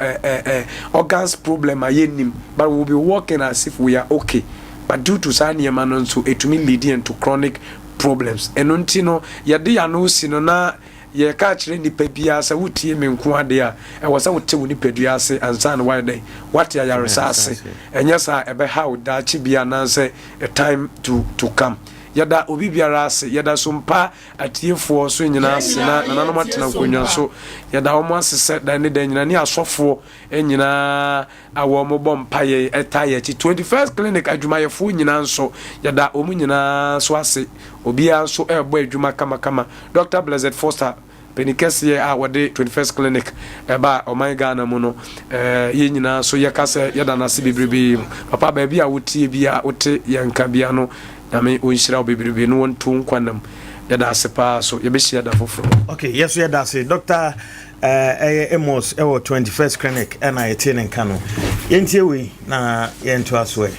organs problem a yɛnnim, but we will be working as if we are okay, but due to saa nneɛma no nso ɛtumi lead yɛn to chronic problems. Ɛno nti no yɛde yɛn ano si no na yɛka kyerɛ nipa biara sɛ wotie me nko adeɛ a, ɛwɔ sɛ wote wo nipadua ase ansa na wayɛ dɛn wate ayaresa ase. Ɛnyɛ saa, ɛbɛha wo daakye bi anaasɛ a time to come. Yɛda obi biara ase. Yɛda so mpa atiefoɔ so nyinaa ase na nananom atena nkonnwa so. Yɛda wɔn ase sɛ dan ne dan nyinaa ne asɔfoɔ nyinaa a wɔn bɔ mpaeɛ ɛta yɛ akyi. 21st Clinic adwumayɛfoɔ nyinaa nso, yɛda wɔn nyinaa so ase. Obiara nso ɛrebɔ adwuma kamakama. Dr Blessed Foster, panin kɛseɛ a wɔde 21st Clinic ɛba ɔman Ghana mu no, yɛn nyinaa so yɛka sɛ yɛda n'ase bebrebe. Papa, baabi a wotie bi a wote yɛn nka bia no, Nyame ɔnhyira wo bebrebe na wɔnto nkwa nam. Yɛda ase paa so. Yɛbɛhyia da foforɔ. Okay, yɛso yɛda ase. Dr ɛyɛ Amos ɛwɔ 21st Clinic ɛna yɛte ne nka no. Yɛntie wei na yɛntoa so ɛ.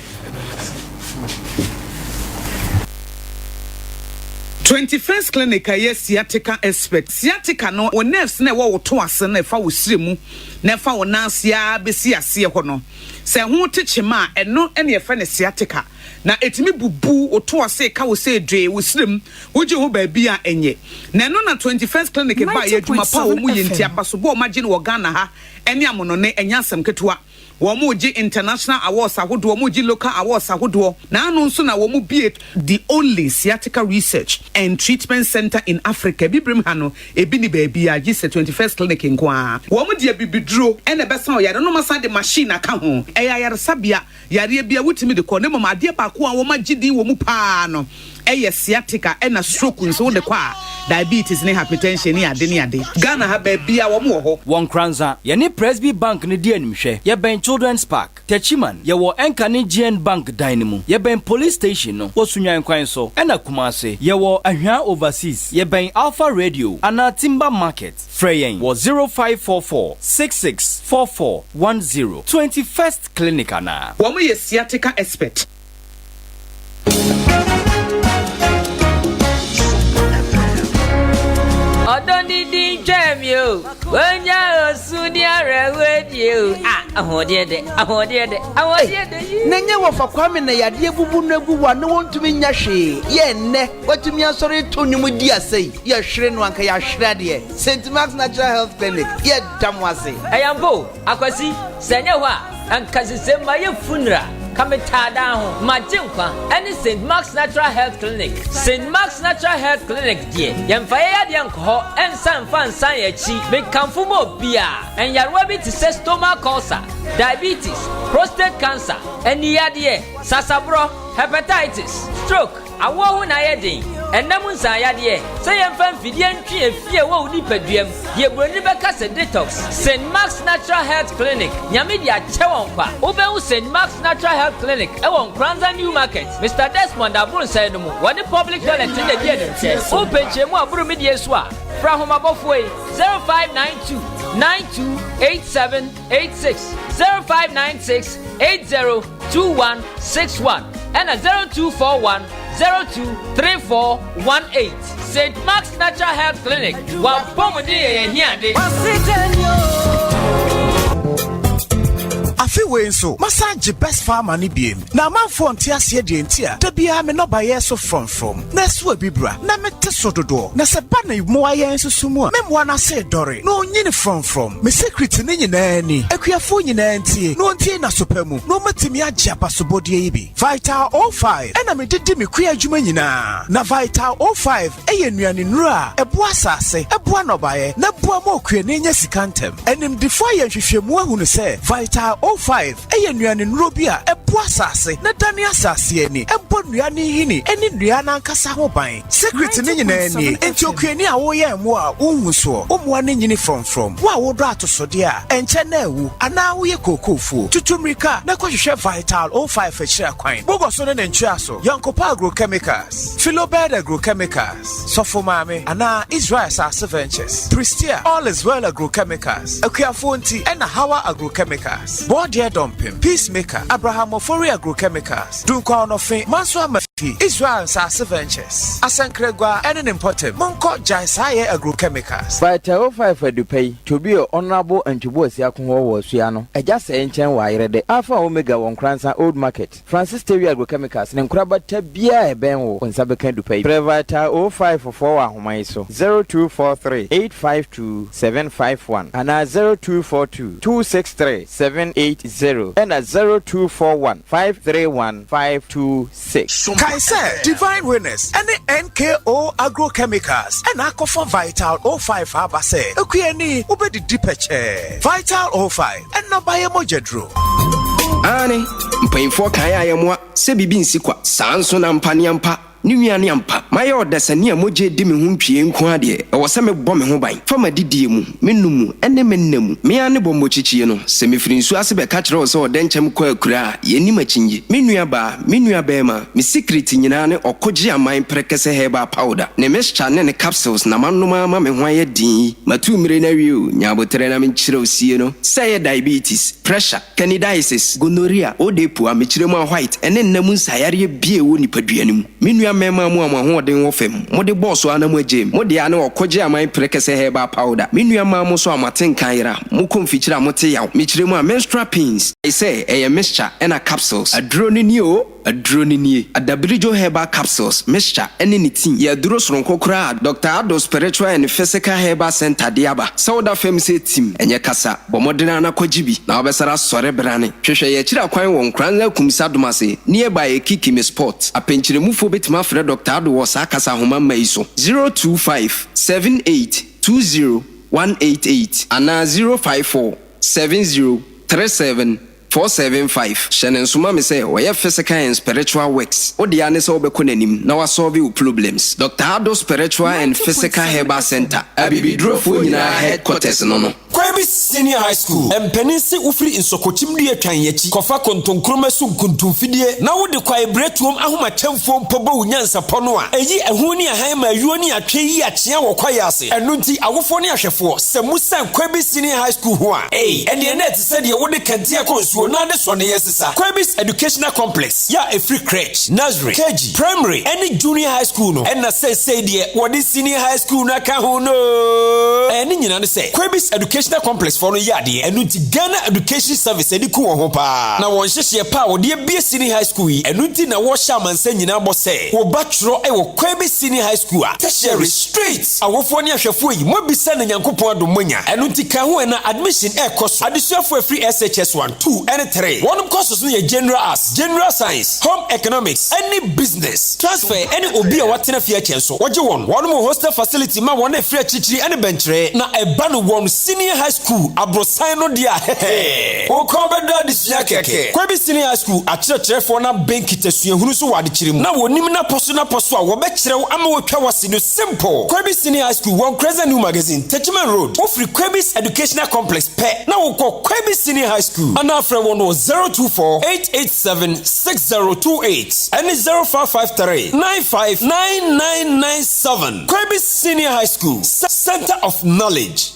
21st Clinic a ɛyɛ sciatica expert. Sciatica no, wo nerves na ɛwɔ wo to ase na ɛfa wo srɛ mu na ɛfa wo nan ase ara bɛsi aseɛ hɔ no, sɛ ɛho te kyema a, ɛno na yɛfrɛ no sciatica. Na ɛtumi bubu wo to ase ka wo sɛ dwee wo srɛ mu, wogye ho baabi a ɛnyɛ. Na ɛno na 21st Clinic ba yɛ adwuma pa a wɔn yɛ nti abasobɔ a wɔagye no wɔ Ghana ha ne amonɔne ɛnyɛ asɛm ketewa. Wɔn gye international awards ahodoɔ, wɔn gye local awards ahodoɔ. Na ano nso na wɔn bie the only sciatica research and treatment center in Africa. Bibirem ha no, ebi ni baabi a gye sɛ 21st Clinic nko ara. Wɔn de abibiduro ɛna ɛbɛsa ɔyare no, ma de machine aka ho. Ɛyɛ ayaresabea, yareɛ bi a wotumi de kɔ ne mmom adeɛ baako a wɔn agye din wɔ mu paa no ɛyɛ sciatica, ɛna stroke nso wode kɔ a, diabetes ne hypertension ne ade ne ade. Ghana ha baabi a wɔn wɔ hɔ. Wɔ Nkoranza, yɛne Presby Bank no di animhwɛ. Yɛbɛn Children's Park. Techiman, yɛwɔ ɛnka ne GN Bank dan no mu. Yɛbɛn police station no wɔ Sunyan kwan so. Ɛna Kumase, yɛwɔ Ahwea Overseas. Yɛbɛn Alpha Radio anaa Timber Market. Frɛ yɛn wɔ 0544 66 44 10. 21st Clinic anaa. Wɔn yɛ sciatica expert. Ɔdɔ ni di ntwam yi o, wonya osu ni awerɛhoɔ die o. A ahoɔdeɛ dɛ, ahoɔdeɛ dɛ, ahoɔdeɛ dɛ yi. Na nyɛ wɔfa Kwame na yadeɛ bubu no agu hɔ a na wɔntumi nya hwee. Yɛ nnɛ watumi asɔre to nnwom di asa yi, yɛhwere no anka yɛahwere adeɛ. St Mark's Natural Health Clinic, yɛda mo ase. Ɛyɛ mpo Akwasi, sɛ ɛnyɛ hɔ a anka sese ma yɛ funeral ka me taadaa ho. Magye nkwa ɛne St Mark's Natural Health Clinic. St Mark's Natural Health Clinic deɛ, yɛmfa yɛ yadeɛ nkɔ hɔ ɛnsa mfa nsan yɛn akyi. Mekamfo ma obiara. Nyarewa bi te sɛ stomach ulcer, diabetes, Prostate cancer, aniyadeɛ, sasaborɔ, hepatitis, stroke, awoɔ ho na ayɛ den, ɛnna mu nsanyadeɛ, sɛ yɛmfa mfidie ntwe efie wɔ wo nipadua mu, deɛ buroni bɛka sɛ detox. St. Mark's Natural Health Clinic, Nyame de akyɛ wɔn kwa. Wobɛhu St. Mark's Natural Health Clinic ɛwɔ Nkoranza New Market, Mr. Desmond Abronsɛn no mu, wɔne public toilet na di animhwɛ. Wopɛ nkyerɛmu a boro medie so a, fra ahomabɔfoɔ yi 0592 928786, 0596 802161 ɛna 0241 023418. St. Mark's Natural Health Clinic, wapɔmuden yɛ yɛn hiade. Afe wei nso, masan gye Best Farmer no biem. Na amanfoɔ nte aseɛ deɛ nti a da biara me nnɔbaeɛ so frɔmfrɔm, na ɛso abibira, na mete so dodoɔ. Na sɛ ba ne mmoa yɛn nso so mu a, me mmoa no ase redɔre, na ɔnyini frɔmfrɔm. Me secret no nyinaa ni. Akuafoɔ nyinaa ntie, na wɔntie n'aso pa mu, na wɔatumi agye abasobɔdeɛ yi bi. Vital 05 ɛna mede di me kua adwuma nyinaa. Na Vital 05 yɛ nnuanennuro a ɛboa asase, ɛboa nnɔbaeɛ, na ɛboa ma okuani nya sika ntɛm. Animdefoɔ ayɛ nhwehwɛmu ahunu sɛ Vital 05 yɛ nnuanennuro bi a ɛboa asase na dane asase ani, ɛbɔ nnua no nhini ne nnua no ankasa ho ban. Secret no nyinaa nie, enti okuani a woyɛn mmoa a wonhu soɔ, wo mmoa no nyini frɔmfrɔm, wo a wodɔ atosodeɛ a ɛnkyɛ na awu, anaa woyɛ kookoofuo, tutu mmirika na kɔhwehwɛ Vital 05 akyiri akwan. Bogɔ so ne ne ntweaso, Yɔnkopa Agrochemicals, Philobed Agrochemicals, Sɔfo Maame, anaa Israel Asase Ventures, Prestea, All is Well Agrochemicals, Akuafoɔ Nti, ɛna Hawa Agrochemicals, Bɔɔdeɛ Dɔmpem, Peacemaker, Abraham Ofori Agrochemicals, Dunkwa Ɔnɔfe, Manso Amafi, Israel Nsase Ventures, Asankragua ɛne ne mpɔtam. Monkɔ Gyae Saa Yɛ Agrochemicals. Vital 05 Adupa yi, Tobio Honourable Antwibu Asiako hɔ wɔ Asua no, Agya Sɛɛ nkyɛn wɔ Ayerɛdɛ, Alpha Omega wɔ Nkoransa Old Market, Francis Tewi Agrochemicals ne nkorabata biara a ɛbɛn wo, wo nsa bɛka adupa yi. Frɛ Vital 05 foɔ wɔ ahoma yi so, 0243 852 751 anaa 0242 263 780 ɛna 0241 531 526. Kae sɛ Divine Winners ne NKO Agrochemicals na akɔfa Vital 05 aba sɛ okuani wobɛdidi pɛkyɛɛ. Vital 05, nnɔbaeɛ mogyaduro. Aane, mpanyimfoɔ kae a yɛmmoa sɛ biribi nsi kwa. Saa nso na ampa ne ampa, ne nua ne ampa. Mayɛ ɔdasani a mogya redi me ho ntwie nko ara deɛ, ɛwɔ sɛ mebɔ me ho ban fa m'adidie mu, me nom mu, ne me nna mu. Me ara ne bɔmmɔkyikyie no, sɛ mefiri nsuo ase bɛka kyerɛ wo sɛ ɔdɛnkyɛm kɔ akuraa a, yɛnnim akyinnye. Me nua baa, me nua barima, me sikiriti nyinaa ne ɔkogye aman prɛkɛsɛ herbal powder, ne mixture ne ne capsules na manom ara ma me ho ayɛ den yi. Matu mmire no awie o, nya aboterɛ na menkyerɛ wo sie no. Sɛ ɛyɛ diabetes, pressure, Candidiasis, gonorrhea, odepu, amekyerɛ mu a white, ne nna mu nsayareɛ biara ɛwɔ nipadua no mu. Me nua mmarima mo a mo ahoɔden wɔ fam, mo de bɔɔ so ara na mo agyae mu. Mo deɛ ara ne ɔkogye aman prɛkɛsɛ herbal powder. Me nua mmaa mo nso a mo atenka ayera, mo kɔ mfikyire a mo te yaw, mekyerɛ mu a menstrual pains. Kae sɛ ɛyɛ mixture ɛna capsules. Aduro no nie o. Aduro no nie, Adabirijo Herbal Capsules, Mixture, ne ne tea yɛ aduro soronko koraa a Dɔkta Addo Spiritual and Physical Herbal Centre de aba. Sɛ woda fam sɛ tim, ɛnyɛ kasa, bɔ mmɔden ara na kɔgye bi, na wobɛsare asɔre brane. Hwehwɛ yɛn akyiri akwan wɔ Nkoranza Kumsi Adomase, nearby Ekikimi Spot. Apɛnkyerɛmufoɔ bɛtumi afrɛ Dɔkta Addo wɔ saa kasa ahoma mma yi so, 025 78 20 188 anaa 054 70 37 475, Hyɛ no nso ma me sɛ ɔyɛ physical and spiritual works, wo dea ne sɛ wobɛkɔ n'anim na wasɔlve wo problems. Doctor Addo Spiritual and Physical Herbal Centre, Abibidurofoɔ nyinaa headquarters no no. Kwabi Senior High School mpanin se wofiri nsɔkɔkyim dua twan akyi kɔfa kontonkroma so nkuntumfidie na wode kwaebiretuom ahomakyɛmfoɔ mpo bɔ wo nyansapɔ no a, ɛyi ɛho ne ahan ma ayuo ne atwe yi akyea wɔ kwaeɛ ase. Ɛno nti awofoɔ ne ahwɛfoɔ, sɛ mosiane Kwabi Senior High School ho a, ei, ɛneɛ na ɛte Sɛdeɛ wode kɛntɛn kɔ nsuo na ade sɔ ne yɛ sesa. Kwabis Educational Complex yɛ a ɛfiri Crèche, Nursery, KG, Primary ɛne Junior High School no ɛna seesei deɛ wɔde Senior High School no aka ho no. Ɛɛ ne nyinaa ne sɛ Kwabis Educational Complex foɔ no yɛ adeɛ ɛno nti Ghana Education Service ani ku wɔn ho paa na wɔn nhyehyeɛ pa a wɔde abue Senior High School yi ɛno nti na wɔhyɛ amansan nyinaa bɔ sɛ wo ba twerɛ wɔ Kwabis Senior High School a Tertiary straight. Awofoɔ ne ahwɛfoɔ yi, moabisa na Nyankopɔn adom moanya. Ɛno nti ka ho ɛ na admission ɛrekɔ so. Adesuafoɔ a ɛfiri SHS 1, 2, ne 3. Wɔnom courses no yɛ General Arts, General Science, Home Economics, ne Business. Transfer ne obi a watena fie akyɛ nso, wɔgye wɔn. Wɔnom wɔ hostel facility ma wɔn a ɛfiri akyirikyiri ne bɛnkyerɛ. Na ɛba no wɔn Senior High School aborosan no deɛ a, hɛhɛ! Wo kɔn bɛdɔ adesua kɛkɛ. Kwabi Senior High School akyerɛkyerɛfoɔ no abɛn kita suahunu so wɔ adekyerɛ mu na wɔnim n'apɔ so n'apɔ so a wɔbɛkyerɛ wo ama woatwa w'ase no simple. Kwabi Senior High School wɔ Nkreza New Magazine, Techiman Road. Wofiri Kwabi's Educational Complex pɛ na wokɔ Kwabi Senior High School anaa frɛ wɔn wɔ 024 887 6028 ɛne 0553 95 9997. Kwabi Senior High School, Center of Knowledge.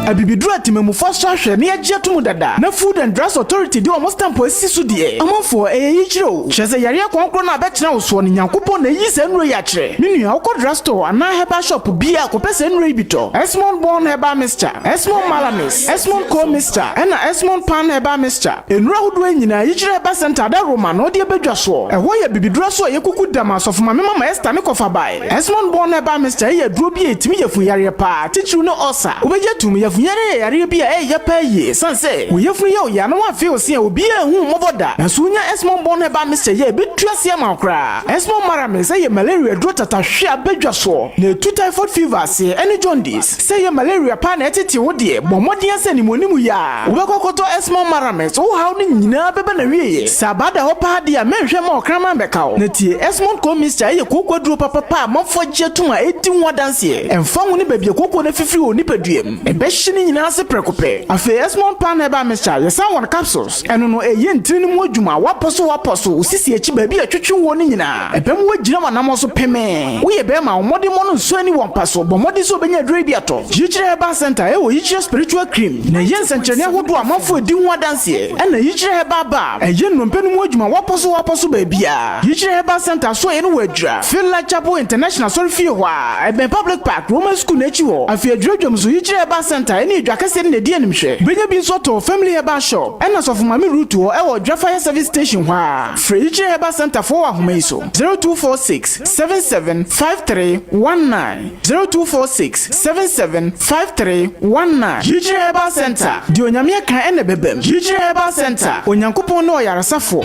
Abibiduro a temamufo asɔ ahwɛ na yɛagye atom dada na Food and Drugs Authority de wɔn stamp asisi so deɛ, amanfoɔ, ɛyɛ yikyerɛ o. Kyerɛ sɛ yareɛ kɔnkorɔ no a bɛtena wo soɔ no, Nyankopɔn na ayi saa nnuro yi akyerɛ. Me nua, wokɔ drug store anaa herbal shop biara a, kɔpɛ saa nnuro yi bi tɔ. Esmond Born Herbal Mixture, Esmond Malamis, Esmond Co Mixture, ɛna Esmond Pan Herbal Mixture. Nnuro ahodoɔ yi nyinaa, Yikyerɛ Herbal Centre Adaworoma na ɔde aba dwa soɔ. Ɛhɔ yɛ bibiduro aso a yɛkuku da ma Asɔfo Maame Mama Esther ne kɔfa bae. Esmond Born Herbal Mixture yɛ aduro bi a ɛtumi yafunu yareɛ paa, titiriw ne ulcer. Wobɛgye atum, yafunu yareɛ yɛ yareɛ bi a ɛyɛ ya paa yie. Ɛsiane sɛ wo yafunu yɛ wo ya na woamfee wo se a obiara anhu wo mmɔbɔ da. Nanso wonya Esmond Born Herbal Mixture yi a, ɛbɛtu aseɛ ama wo koraa. Esmond Maramis yɛ malaria aduro tatahwe a aba dwa soɔ, na ɛtu typhoid fever aseɛ ɛne jaundice. Sɛ ɛyɛ malaria paa na ɛtete wo deɛ, bɔ mmɔden ara sɛ animuanimu yi ara wobɛkɔ akɔtɔ Esmond Maramis, wo haw no nyinaa bɛba n'awieɛ. Sɛ abaa da hɔ paa deɛ a, mɛnhwɛ mma ɔkraman mmɛka wo. Na tie, Esmond Cold Mixture yɛ kooko aduro papapa a amanfoɔ agye atom a ɛredi ho adanseɛ. Ɛmfa ho ne baabi a kooko no afifiri wɔ wo nipadua mu, ɛbɛhye ne nyinaa ase prɛko pɛ. Afei Esmond Pan Herbal Mixture, yɛsan wɔ no capsules. Ɛno no, ɛyɛ ntini no mu adwuma, woapɔ so woapɔ so, wo sisi akyi baabi a ɛtwetwe woɔ no nyinaa. Ɛbɛma woagyina w'anammɔn so pemee. Woyɛ barima a, wo mmɔdemmɔ no nsɔ ani wɔ mpa so. Bɔ mmɔden sɛ wobɛnya aduro yi bi atɔ. Yikyerɛ Herbal Center wɔ Yikyerɛ Spiritual Cream na ɛyɛ nsɛnkyerɛnne ahodoɔ a amanfoɔ redi ho adanseɛ. Ɛna Yikyerɛ Herbal Balm, ɛyɛ nnompe no mu adwuma, wɔapɔ so wɔapɔ so baabiara. Yikyerɛ Herbal Center asoɛeɛ no wɔ Adwira, Finland Chapel International Asɔrefie hɔ ara, ɛbɛn Public Park, Roman School no akyi hɔ. Afei Adwira dwam nso, Yikyerɛ Herbal Center ne Adwa Kɛseɛ no na ɛdi animhwɛ. Wobɛnya bi nso atɔ wɔ Family Herbal Shop ɛna Sɔfo Maame Ruth hɔ wɔ Adwira Fire Service Station hɔ ara. Frɛ Yikyerɛ Herbal Center foɔ wɔ ahoma yi so, 0246 77 5319. 0246 77 5319 Yikyerɛ Herbal Center, Deɛ Onyame aka ɛna ɛbɛbam. Yikyerɛ Herbal Center, Onyankopɔn ne ɔyaresafoɔ.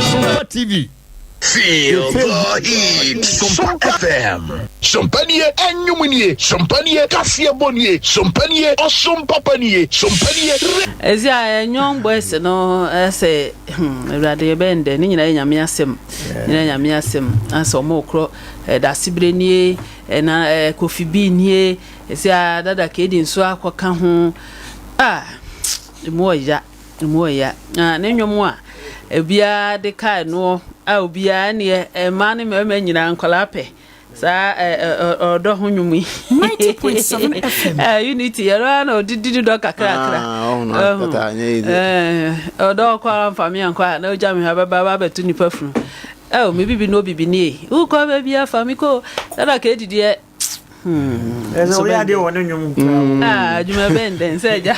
Sompa TV. Feel the heat. Sompa FM. Sompa nie, ɛnwom nie, Sompa nie, kaseɛbɔ nie, Sompa nie, ɔsom papa nie, Sompa nie, re. Ɛsi a young boys no ɛsɛ hmm awurade yɛbɛn dɛ ne nyinaa yɛ nyame asɛm nyinaa nyame asɛm asɛ ɔmo korɔ Dasebrɛ nie, na Kofi B nie, ɛsɛ a Dada KD nso akɔka ho. Ah, emu ɔya, emu ɔya. Na ne nnwom a obiara de kae noɔ a obiara neɛ mmaa ne mmarima nyinaa nkwadaa pɛ saa ɔdɔ ho nnwom yi. 90.7 FM. Unity yɛrɛ ara na ɔde di ne dɔ kakrakra. Ɔdɔ ɔkɔ ara mfa me ankɔ a na ɔgya me hɔ abɛba abɛto nipa funu. Oh me bibi no bibi nie wokɔ baabi a fa me kɔ dada ka edi deɛ hmm ɛsɛ woyɛ adeɛ wɔ ne nnwom koraa ah adwuma bɛn dɛn sɛ agya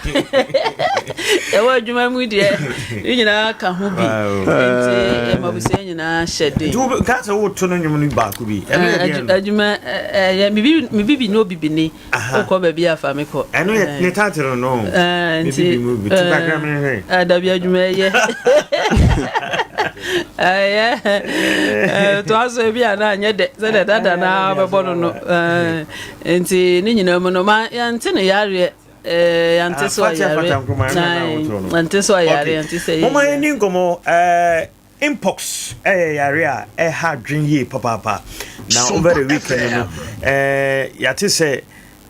yɛwɔ adwuma mu deɛ ne nyinaa ka ho bi nti yɛma abusua nyinaa hyɛ den nti ka sɛ woto no nnwom no baako bi ɛno yɛ deɛ no adwuma ɛyɛ me bibi no bibi ni Wokɔ baabi a fa me kɔ. Ɛno yɛ ne title no. Nti kakra me hwɛ. Dabi adwuma ɛyɛ. Ɛyɛ toa so ebi a na anyɛ dɛ sɛdeɛ dada na bɛbɔ no no. Nti ne nyinaa mu no ma yɛnte ne yareɛ. Yɛnte so ɔyare. Yɛnte so ɔyare yɛnte sɛ. Moma yɛni nkɔmmɔ Mpox yɛ yare a ɛha adwene yie papaapa. Na over the weekend no, eh, yɛate sɛ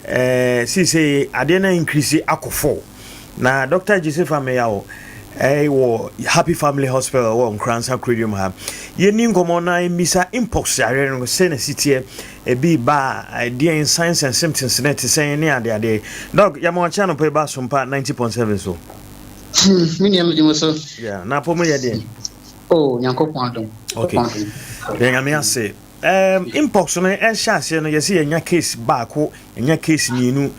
eh, seesei adeɛ no increase akɔ fo. Na Dr. Joseph Ameyaw eh, wɔ Happy Family Hospital wɔ Nkoransa Kurodium ha. Yɛni nkɔmmɔ na mmisa mpox yareɛ no sɛ na si teɛ, ebi ba a, ɛdeɛn signs and symptoms no te sɛn ne adeadeɛ. Doc, yɛma wakyɛ anɔpa yi ba Asompa 90.7 so. Hmm, me nua medi mo so. Yeah, na apɔ mu yɛ deɛ. Oh, Nyankopɔn adom. Okay. Yɛ nyame ase. Um, mpox no ɛhyɛ aseɛ no yɛsɛ yɛnya case baako, yɛnya case mmienu.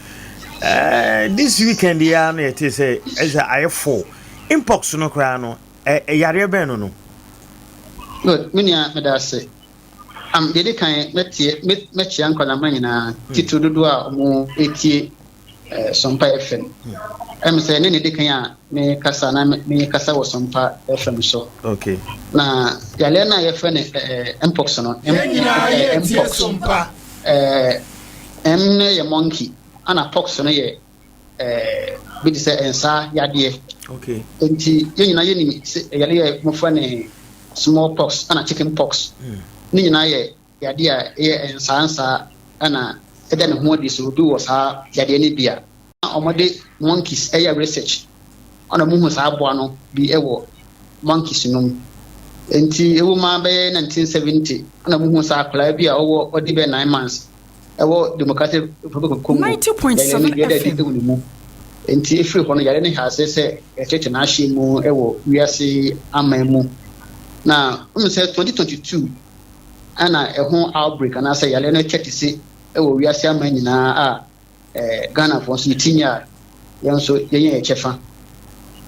Uh, this weekend ya no yɛte sɛ ɛsɛ ayɛ fo. Mpox no koraa no, ɛyareɛ bɛn no no? Good, me nua meda ase. Am, deɛ ɛdi kan, mɛteɛ, mɛ, mɛkyea nkwadaa nyinaa, titiriw dodoɔ a wɔretie eh, Sompa FM. Ɛm sɛ ne na ɛdi kan a mekasa na mekasa wɔ Sompa FM so. Okay. Na yareɛ no a yɛfrɛ no eh, mpox no, M, Yɛn nyinaa eh, yɛretie mpox, Sompa. eh, M no yɛ monkey, ana pox no yɛ eh, bi te sɛ nsaa yadeɛ. Okay. Nti yɛn nyinaa yɛnim sɛ yareɛ a wɔfrɛ no small pox ana chicken pox. Ne nyinaa yɛ yadeɛ a ɛyɛ nsaa nsaa na ɛda ne ho adi sɛ obi wɔ saa yadeɛ no bi a. Na wɔde monkeys yɛ research ɛna wɔhu saa aboa no bi wɔ monkeys no mu. Nti ɛwɔ mu ara bɛyɛ 1970 ɛna wɔhu sɛ akwadaa bi a ɔwɔ ɔdi bɛyɛ 9 months ɛwɔ Democratic Republic of Congo yadeɛ no bi ɛda adi wɔ ne mu. Nti ɛfiri hɔ no yadeɛ no hyɛ aseɛ sɛ ɛtete n'ahyeɛ mu wɔ wiase aman mu. Na wohu sɛ 2022 ɛna ɛho outbreak anaasɛ yareɛ no kyɛ te se wɔ wiase aman nyinaa a Ghanafoɔ nso yɛti nya a yɛn nso yɛnya yɛ kyɛfa.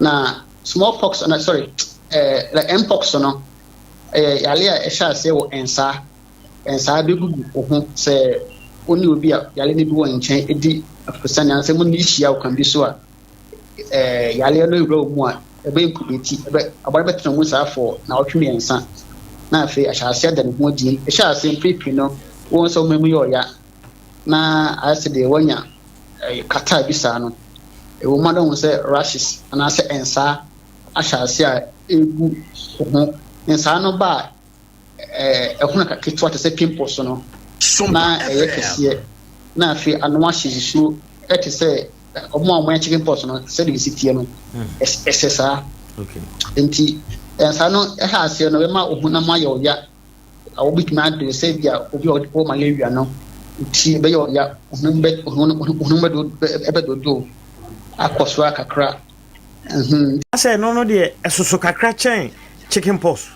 Na small pox na sorry ɛɛ mpox no ɛyɛ yareɛ a ɛhyɛ aseɛ wɔ nsaa nsaa bɛgugu wo ho sɛ wo ne obi a yareɛ no bi wɔ nkyɛn di afosane anaasɛ mo ne hyia wɔ kwan bi so a ɛɛ yareɛ no wura wo mu a, ɛbɛ incubate, ɛbɛ aboa no bɛtena mu saa for naawɔtwe mmiɛnsa na afei ahyɛ aseɛ ada ne ho adi. Ɛhyɛ aseɛ mprepire no, wohu sɛ wo mma mu yɛ ɔya na ayɛ sɛ deɛ woanya ɛɛ kataa bi saa no. Ɛwɔ mu a na wohu sɛ rashes anaasɛ nsaa ahyɛ aseɛ a ɛregu wo ho. Nsaa no ba a, ɛhono ketewa te sɛ pimples no na ɛyɛ kɛseɛ na afei ano ahye nsuo te sɛ wɔn a wɔyɛ chicken pox no sɛdeɛ ɛsi teɛ no ɛsɛ saa nti nsaa no ɛha aseɛ no ɛma ohunam ayɛ ɔya a wobɛtumi ade sɛ bi a obi a ɔwɔ malaria no ti bɛyɛ ɔya ohunam bɛ ohunam bɛdodo akɔ so akakra. Asɛ ɛno no deɛ ɛsoso kakra kyɛn chicken pox.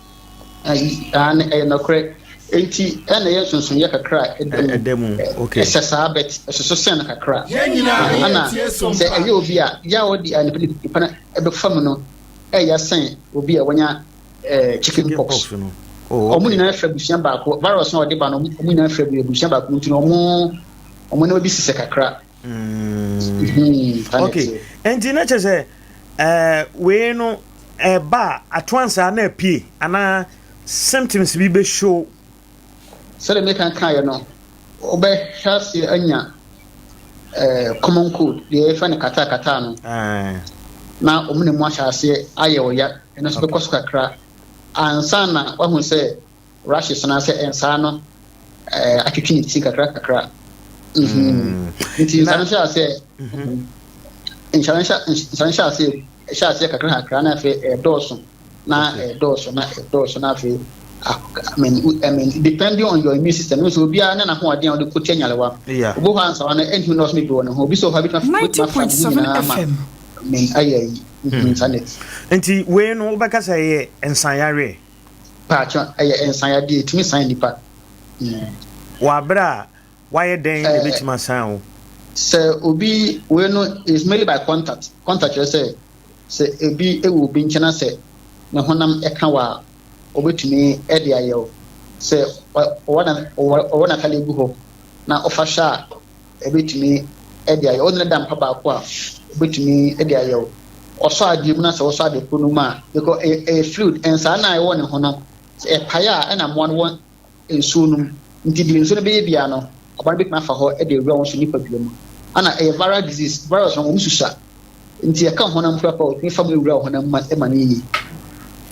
Aane, ɛyɛ nɔkorɛ. Enti ɛna ɛyɛ nsonsonoeɛ kakra a ɛda mu. Ɛsɛ saa but ɛsoso sɛn no kakra. Ɛna sɛ ɛyɛ obi a yaw de a nipa no ɛbɛfa mu no ɛya sɛn obi a wanya chicken pox. Wɔn nyinaa firi abusua baako. Virus no a ɔde ba no wɔn nyinaa firi abusua baako nti no wɔn wɔn nneɛma bi sisɛ kakra. Okay, nti na kyerɛ sɛ ɛɛ wei no ɛba a ato ansa na apue anaa symptoms bi bɛ show. Sɛdeɛ meka kaeɛ no, wobɛhwɛ aseɛ anya eh, common cold, deɛ yɛfrɛ no kataa kataa no, na wɔn na mu ahyɛ aseɛ ayɛ ɔya, ɛno nso bɛkɔ so kakra ansa na wahu sɛ rashes no anaasɛ nsaa no eh, atwetwe ne ti kakra kakra. Mhm. Nti nsa no hyɛ aseɛ nsa no hyɛ nsa no hyɛ aseɛ hyɛ aseɛ kakra kakra na afei ɛdɔɔso na ɛdɔɔso na ɛdɔɔso na afei I mean, I mean, depending on your immune system, nso obiara ne n'ahoɔden a ɔde ko tia nyarewa. Obi hɔ a nsawa no ɛntumi nɔɔso bebree wɔ ne ho. Obi sɛ ɔhɔ a bitumi afa ne ho nyinaa ma mean ayɛ yi. Nsa net. Nti wei no wobɛka sɛ ɛyɛ nsanyareɛ? Paatwa ɛyɛ nsanyadeɛ, ɛtumi san nipa. Wɔ abere a wayɛ dɛn na ɛbɛtumi asan wo? Sɛ obi wei no is mainly by contact. Contact kyerɛ sɛ sɛ ebi wɔ obi nkyɛn na sɛ ne honam ka wo a, obetumi de ayɛ wo. Sɛ ɔwɔ n'atade gu hɔ na ɔfa hyɛ a, ebetumi de ayɛ wo. Wo ne no da mpa baako a, obetumi de ayɛ wo. Ɔsɔ adeɛ mu na sɛ ɔsɔ ade koro no mu a, because ɛyɛ fluid, nsaa no a ɛwɔ ne ho no, sɛ ɛpae a ɛna mmoa no wɔ nsuo no mu. Nti deɛ nsuo no bɛyɛ biara no, ɔba no bɛtumi afa hɔ de awura wɔn nso nipadua mu. Ana ɛyɛ viral disease, virus no wɔn susua. Nti ɛka honam koraa pa ɔtumi fa mu awura honam mu ma no yie.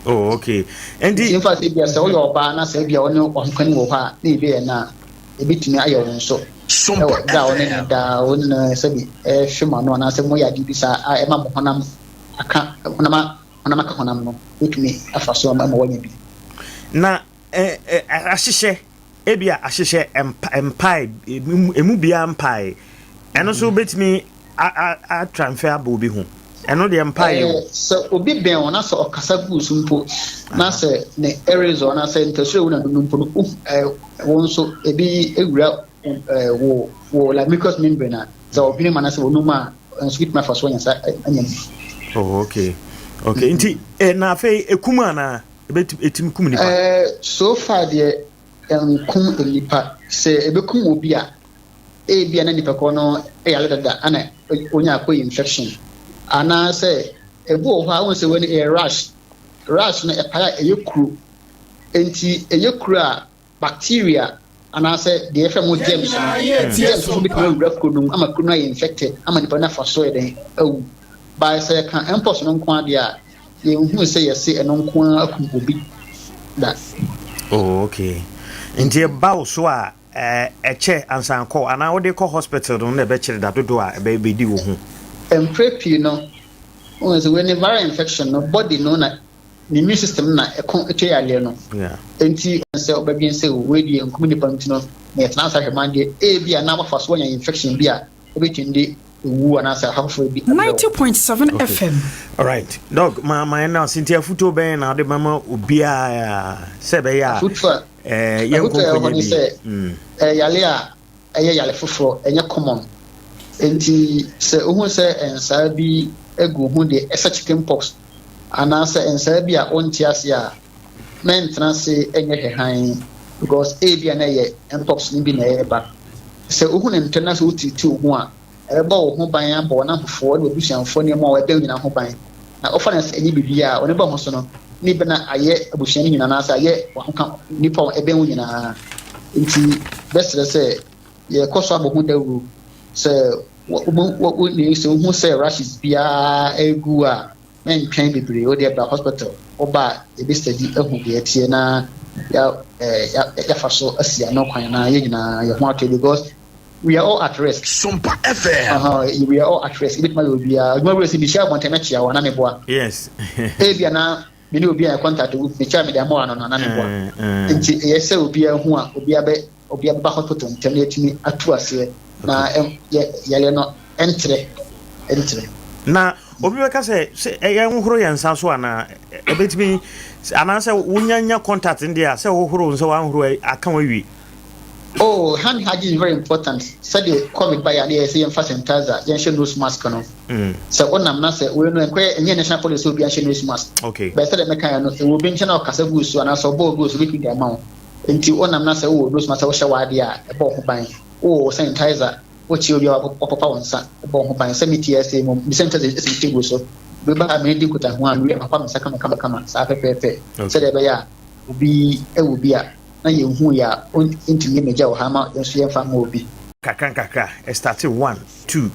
Oh, okay. Nti nfa sɛ ebia sɛ woyɛ ɔbaa na sɛ ebia ɔne ɔhokani wɔ hɔ a na ebi yɛ na ebetumi ayɛ wo nso. Ɛwɔ da a ɔne ne da ɔne ne sɛbi ɛhwɛ mu ano anaasɛ moyɛ adeɛ bi saa a ɛma mo honam aka honam honam aka honam no betumi afa so ama wanya bi. Na ahyehyɛ, ebia ahyehyɛ mpae, emu biara mpae. Ɛno nso wobɛtumi atranfɛ aba obi ho. Ɛno deɛ mpae o. Sɛ obi bɛn wo na sɛ ɔkasa gu so mpo na sɛ ne aerosol anaasɛ ntasuo a ɛwɔ n'ano no mpo no, wo nso ebi wura wo wo like mucous membrane a, sɛ ɔhwene mu anaasɛ wɔnum a, nso bitumi afa so anya sa anya bi. Oh, okay. Okay. Nti na afei ekum anaa? Ɛbɛtumi, ɛtumi kum nipa? Eh, so far deɛ, Ɛnkum nnipa. Sɛ ɛbɛkum obi a, ebia na nipa korɔ no yare dada ana onya akɔ infection. Anaasɛ ebi wɔ hɔ a wohu sɛ wei no ɛyɛ rash. Rash no ɛpae a ɛyɛ kuro. Enti ɛyɛ kuro a bacteria anaasɛ deɛ yɛfrɛ mo germs no, germs no bɛtumi awura kuro no mu ama kuro no ayɛ infected ama nipa no afa so yɛ dɛn awu. But sɛ yɛka mpox no nko ara deɛ a, yɛnhuu sɛ yɛse ɛno nko ara akum obi da. Oh, okay. Nti ɛba wo so a, ɛkyɛ ansa akɔ anaa wode kɔ hospital no na ɛbɛkyerɛ da dodoɔ a ɛbɛdi wo ho? Mprɛ pii no, wohu sɛ wei ne viral infection no, body no na ne immune system no na ɛko tia yareɛ no. Nti sɛ wobɛdwen sɛ wei deɛ nkum nipa nti no, na yɛtena ase ahwɛ man deɛ, ebia na wafa so anya infection bi a ɛbɛtumi de owu anaasɛ ɔhaw foforɔ bi abrɛ wo. 90.7 Okay. FM. Alright. Dog, ma ma ɛna ase nti afutuo bɛn na wode bɛma obiara sɛ ɛbɛyɛ a Afotu a eh, yɛnkɔ afotu a ɛwɔ hɔ nkɔnya ne bi. sɛ Mm. ɛyɛ yare a ɛyɛ yare foforɔ, ɛnyɛ common. Enti sɛ wohu sɛ nsaa bi gu wo ho deɛ ɛsɛ chicken pox anaasɛ nsaa bi a wonte ase a, mɛntena ase nyɛ hwɛhann because ebia na ɛyɛ mpox no bi na ɛreba. Sɛ wohu no ntɛm na sɛ wotiitiw wo ho a, ɛbɛbɔ wo ho ban abɔ w'anamfofoɔ ne w'abusuafoɔ ne mmoa a wɔbɛn wo nyinaa ho ban. Na wofa no sɛ ɛnyɛ biribiara a, wɔn ba ho so no, ne bɛ na ayɛ abusua no nyinaa anaasɛ ayɛ w'ahoka nnipa a ɛbɛn wo nyinaa. Nti bɛsrɛ sɛ yɛkɔ so abɔ ho dawuro sɛ wo, wo, wo, sɛ wohu sɛ rashes biara regu a, Mɛntwɛn bebree, wo deɛ bra hospital, wo ba a yɛbɛ study ahu deɛ ɛteɛ na ya eh, ya yafa so asi ano kwan na yɛn nyinaa yɛn ho atɔ because we are all at risk. Sompa FM. Uh -huh, we are all at risk. Ebitumi ayɛ obiara. Adwuma wura si mehyia abɔnten mɛkyea wo anaa meboa. Yes. Ebia na me ne obi a yɛ contact wo mekyia mede ama wo ano no anaa meboa. Eh, eh. Nti ɛyɛ sɛ obiara hu a obiara bɛ obiara bɛba hospital ntɛm na yɛatumi atu aseɛ na yɛ yareɛ no ɛntrɛ ɛntrɛ. Na obi bɛka sɛ sɛ ɛyɛ nhohoro yɛn nsa so anaa ɛbɛtumi anaasɛ wonya nya contact no deɛ a sɛ wohoro nsa wanhoro aka wawie. Oh, hand hygiene is very important. Sɛdeɛ COVID ba yɛ adeɛ sɛ yɛmfa sanitizer, yɛnhyɛ nose mask no. Sɛ wonam na sɛ wei no ɛnkɔyɛ ɛnyɛ national policy sɛ obiara nhyɛ nose mask. Okay. Bɛyɛ sɛdeɛ mɛka yɛ no, ɛwɔ obi nkyɛn na ɔkasa gu so anaasɛ ɔbɔ gu so obɛtumi de ama wo. Nti wonam na sɛ wowɔ nose mask a wohyɛ w'adeɛ a ɛbɔ wo ho ban. Wowɔ sanitizer Wokyia obi a wapopa wo nsa bɔ wo ho ban sɛ mete ase yi mmom, me sanitizer si me table so. Obi ba a me ne di nkutaho a, mewie a mapa me nsa kamakamakama saa pɛpɛɛpɛ sɛdeɛ ɛbɛyɛ a obi wɔ bi a na yɛnhuiɛ a ɔntumi mmɛgya wɔ ha ma yɛn nso yɛmfa mma obi. Kakra nkakra ɛstate one, two,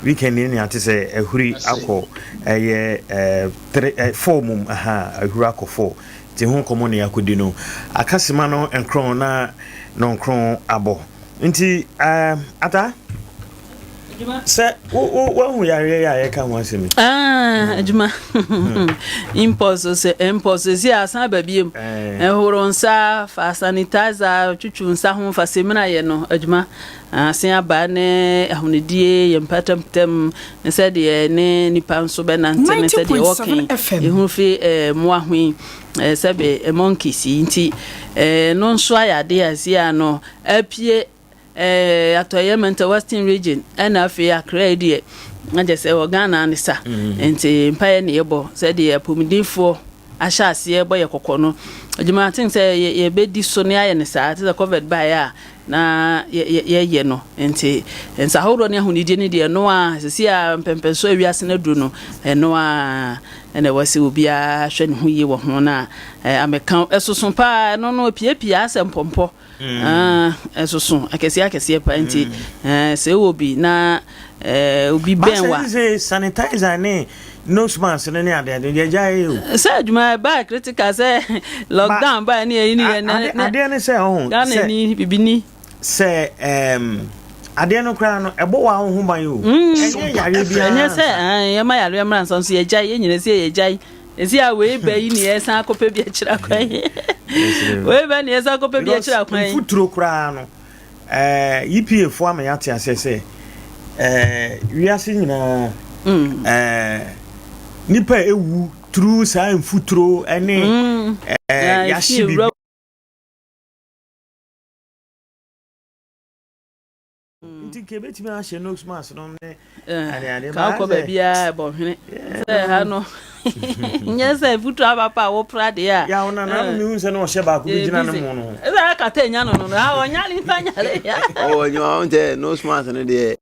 weekend yi nea te sɛ ahuri akɔ ɛyɛ three, four mum ahaa ahuri akɔ four nti ho nkɔmmɔ na yɛakɔdi no aka sima no nkron na nɔnkron abɔ. Nti eh, Ata, sɛ wo wo woahu yareɛ yi a yɛka ho asɛm yi. Ah, adwuma. Impulse sɛ impulse si asan aba biem. Ɛhoro nsa, fa sanitizer, twitwi nsa ho, fa semina yɛ no adwuma. Asen aba ne ahonidie yɛ mpɛtɛmpɛtɛm ne sɛdeɛ ne nipa nso bɛnante ne sɛdeɛ wɔke ehu fi mmoa ho yi sɛbe monkeys yi nti no nso ayɛ adeɛ a si ano Apue eh, atɔeɛ mantam, Western region, ɛna afei Accra yi deɛ, na kyerɛ sɛ wɔ Ghana ne sa. Mm. Nti mpaeɛ ne yɛbɔ sɛdeɛ apɔmudenfoɔ ahyɛ aseɛ bɔ yɛ kɔkɔ no. Adwuma I think sɛ yɛbɛdi so ne ayɛ ne saa, te sɛ COVID baeɛ a na yɛyɛ no. Nti nsa ahodoɔ ne ahonidie no deɛ ɛno a, sisi a mpɛmpɛnso a wiase no aduru no, ɛno a ɛna ɛwɔ sɛ obiara hwɛ ne ho yie wɔ ho na amɛka ɛsoso paa ɛno no epiapia asɛ mpɔmpɔ. Ah, ɛsoso akɛseɛ akɛseɛ paa nti mm. sɛ wɔ bi na obi bɛn wa. Sɛ sanitizer ne nose mask no ne ade ade deɛ gya yɛ o. Sɛ adwuma ɛbaa critical sɛ lockdown baa ne ɛyi ne yɛ ne adeɛ ne sɛ ɔho Ghana ni bibi ni. Sɛ ɛɛm adeɛ no koraa no ɛbɔ wa ho ban o. Ɛnyɛ yareɛ biara. Ɛnyɛ sɛ yɛma yareɛ mmra nsa nso yɛgyae yɛn nyina sɛ yɛgyae. Esi a wei bɛ yi ne yɛsan akɔpɛ bi akyerɛ akwan. Wei bɛ ne yɛsan akɔpɛ bi akyerɛ akwan. Mfuturo koraa no, ɛɛ eh, EPA fo ama yɛate aseɛ sɛ ɛɛ eh, wiase nyinaa mm. ɛɛ eh, nipa a ewu turu saa mfuturo ɛne mm. ɛɛ yɛahye biribi. Nti nka ebetumi ahyɛ nose mask no ne adeade. Ka wokɔ baabiara ɛbɔ hwene sɛ ha no nyɛ sɛ futu aba pa a wopra deɛ a. Yaw na na mehu sɛ na ɔhyɛ baako bi gyina ne mo no ho. Ɛsɛ akata nya no no no ha ɔnyale nipa nyale ya. Ɔwɔ nyɛ ɔn sɛ nose mask no deɛ.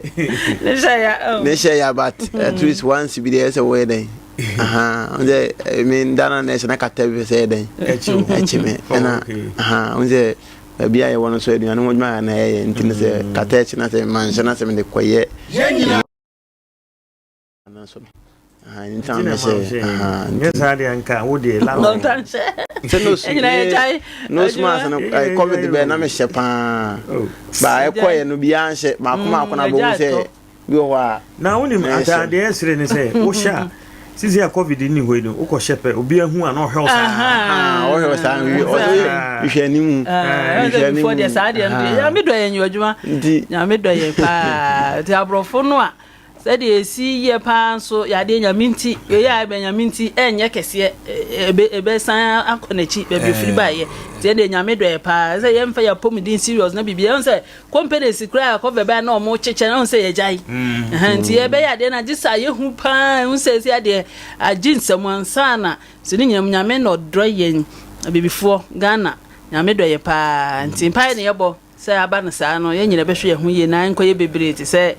Ne hyɛ ya. Ne hyɛ ya but at least once bi deɛ ɛsɛ wɔyɛ dɛn. Ɔn sɛ me nda na na ɛhyɛ na kata bi sɛ yɛ dɛn. Ɛkyi me ɛna ɔn sɛ. Baabi a yɛwɔ no nso, aduane ho adwuma na yɛyɛ nti no sɛ kata akyi na sɛ manhyɛ na sɛ mede kɔyɛ no so no nti na mehyɛ nyɛ saa deɛ nka wo deɛ la sɛ nose nose mask no covid bɛɛ na mehyɛ paa ba ɛkɔyɛ no biara nhyɛ maako maako na bɛhu sɛ Bi wɔ hɔ a. Na wonim ataadeɛ ɛsere ne sɛ wohyɛ a sisi a covid nni hɔ yi no wokɔhyɛ pɛ obi ahu a na ɔhwɛ wo saa. Ɔhwɛ wo saa hwehwɛ anim. Hwehwɛ anim. Deɛ saa deɛ no deɛ nyame dɔ yɛn nyɛ adwuma. Nyame dɔ yɛn paa nti aborɔfo no a sɛdeɛ ɛsi yɛ paa nso yadeɛ nyame nti ɛyɛ a ɛbɛ nyame nti ɛnyɛ kɛseɛ ɛbɛsan akɔ n'akyi baabi ofiri baeɛ nti ɛdeɛ nyame dɔ yɛ paa sɛ yɛmfa yɛ apɔmuden serious na biribi ɛhu sɛ Companies koraa a kɔfɛ bɛyɛ na ɔmo kyekyɛ na ɔmo sɛ yɛgyae mm. nti yɛbɛyɛ adeɛ na gye sɛ yɛhu paa ehu sɛ ɛsi adeɛ agye nsɛm ansa na sɛ ne nyinam nyame na ɔdɔ yɛn abibifoɔ Ghana nyame dɔ yɛ paa nti mpaeɛ na yɛbɔ sɛ aba no saa no yɛn nyina bɛhwɛ yɛn ho yie na nkɔyɛ bebree te sɛ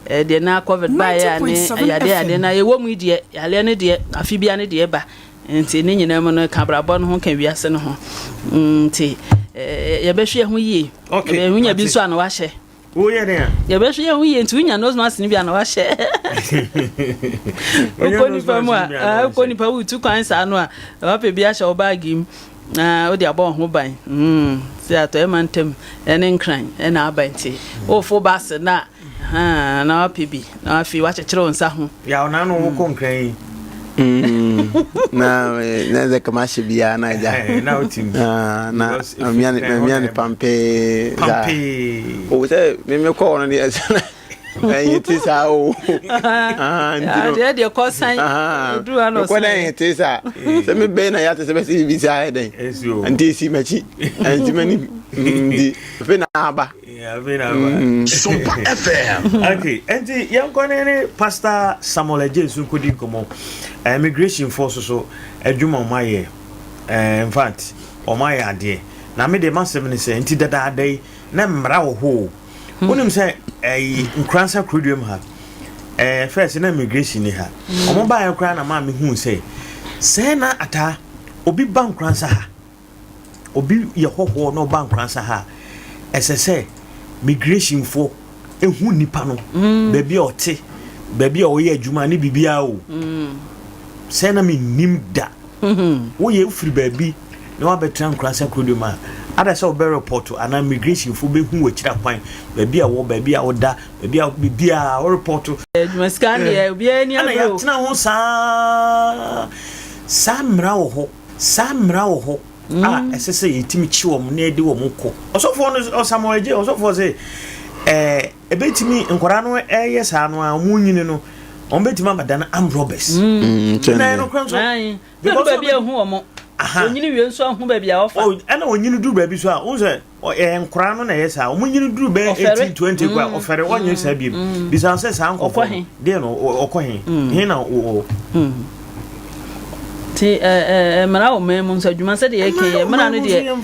eh, deɛ na covid baeɛ a ne yadeɛ adeɛ na yɛwɔ mu yi deɛ yadeɛ no deɛ afe bia ne deɛ ba Nti ne nyinaa mu no ka abrabɔ no ho ka wiase no ho nti yɛbɛhwɛ yɛn ho yie okay wonya bi nso a na wahyɛ woyɛ dɛn a yɛbɛhwɛ yɛn ho yie nti wonya nose mask no bi a na wahyɛ wokɔ nipa mu a wokɔ nipa wotu kwan saa no a wapɛ bi ahyɛ wo baage mu na wode abɔ wo ho ban sɛ atɔeɛ mantam ne nkran na aba nti wofo base no a Ahaa na wapɛ bi na afei wakyekyere wo nsa ho. Yaw na ano wokɔ nkran yi. Mm, na na sɛ kama hyɛ biara na agya. Na wotim. Ah, na mamia ne mamia ne pampee. Pampee. O sɛ me me kɔ no deɛ sɛ na ɛyɛ ti saa o. Ah, nti no. Adeɛ deɛ kɔ san. Oduru ha na ɔsan. Kɔ na ɛyɛ ti saa. Sɛ me bɛn na yɛate sɛ bɛsɛ biribi saa yɛ dɛn. Nti esi m'akyi. Nti m'anim. Nti afei na aba. Sompa FM. Okay, nti yɛnkɔ ne ne Pastor Samuel Agyei nkɔdi nkɔmmɔ. Eh, immigration foɔ so so adwuma ɔmo ayɛ. Eh, in fact, ɔmo ayɛ adeɛ. Na me deɛ m'asɛm ne sɛ, nti dadaada yi na mmara wɔ hɔ o. Hmm. Wonim sɛ ɛyi eh, Nkoransa kuroduam ha. Eh, first na immigration ni ha. Hmm. Ɔmo baeɛ koraa na maa me huu sɛ sɛɛ na ataa obi ba Nkoransa ha. obi yɛ hɔhoɔ na ɔba Nkoransa ha a, ɛsɛ sɛ migrationfoɔ ehu nipa no mm. baabi a ɔte, baabi a ɔyɛ adwuma ne biribiara o. Mm. Sɛ na mennim da. Mm-hmm. Woyɛ wofiri baabi na wabɛtena Nkoransa kurodua mu a, ada sɛ wobɛ report anaa migrationfoɔ bɛhu w'akyiri akwan, baabi a wɔ, baabi a woda, baabi a biribiara worepɔto. Adwuma sika deɛ obiara ni abere o. Ɛna yɛatena ho saa saa mmara wɔ hɔ. Saa mmara wɔ hɔ a ɛsɛ sɛ yɛtumi kye wɔn na yɛde wɔn kɔ. Ɔsɔfoɔ no Samuel Agye ɔsɔfoɔ sɛ ɛɛ ebetumi nkwadaa no ɛyɛ saa no a wɔn nyini no wɔn betumi abɛda no armed robbers. Mm, na ɛno kora nso. Because baabi ehu wɔn. Onyini wie nso ahu baabi a ɔfa. Ɛna onyini duru baabi so a wɔn sɛ Ɛyɛ nkoraa no na ɛyɛ saa. Wɔn nyini duru bɛyɛ 18 20 kɔ a ɔfɛre ɔnyɛ saa biem. Mm. Bisa sɛ saa nkɔfɔ no deɛ no ɔkɔ he mm. he na ɔwɔ. Mm. Ti mmara wɔ man mu nso adwuma sɛ deɛ yɛka yɛ mmara no deɛ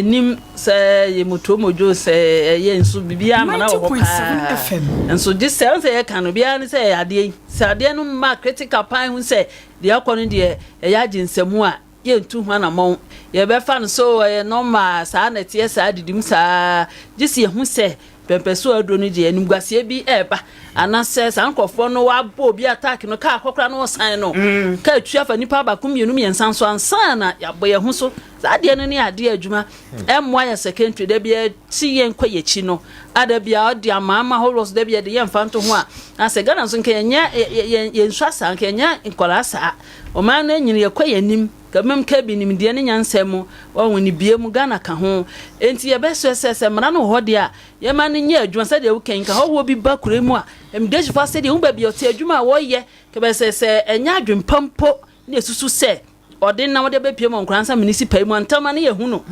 yɛnim sɛ yɛ motuo modwo sɛ ɛyɛ nso biribiara mmara wɔ hɔ paa nso gye sɛ sɛ yɛka no biara ne sɛ ɛyɛ adeɛ yi sɛ adeɛ no mma critical pan ho sɛ deɛ ɛkɔ no deɛ ɛyɛ agye nsɛmu a Yɛntu ho anammɔn. Yɛbɛfa no sɛ oo ɛyɛ normal, saa na ɛteɛ saa, didi mu saa. Gye sɛ yɛhu sɛ pɛmpɛso a aduro no deɛ animguaseɛ bi reba. Anasɛ saa nkurɔfoɔ no wɔabɔ obi attack no, kaa kɔ koraa na wɔsan no. Mm. Kaa tu afa nipa baako mmienu mmiɛnsa nso ansa na yɛabɔ yɛn ho so. Saa adeɛ no ne adeɛ adwuma ɛmmoa yɛ secondary da bi ɛti yɛn kɔ yɛkyi no. Ada bi a ɔde amaama horoɔ so da bi ɛde yɛn mfa nto ho a. Na sɛ Ghana nso nka yɛnyɛ yɛnsua saa nka yɛnyɛ nkwadaa saa. Ɔman no anyin, yɛkɔ yɛn anim, Kabem Kabi nimdeɛ ne nyansa mu, wahu ne bie mu, Ghana ka ho. Enti yɛbɛsrɛ sɛ, sɛ mmara no wɔ hɔ deɛ a, yɛmma no nyɛ adwuma. Sɛdeɛ woka yi, nka hɔhoɔ bi ba kuro yi mu a, immigrationfoɔ asɛdeɛ, hu baabi a ɔte, adwuma a wɔyɛ, kɛbɛ sɛ, sɛ ɛnyɛ adwempa mpo na ɛsusu sɛ ɔde nam de abɛpue mu wɔ Nkoransa Municipal yi mu a, ntɛm ara na yɛhu no.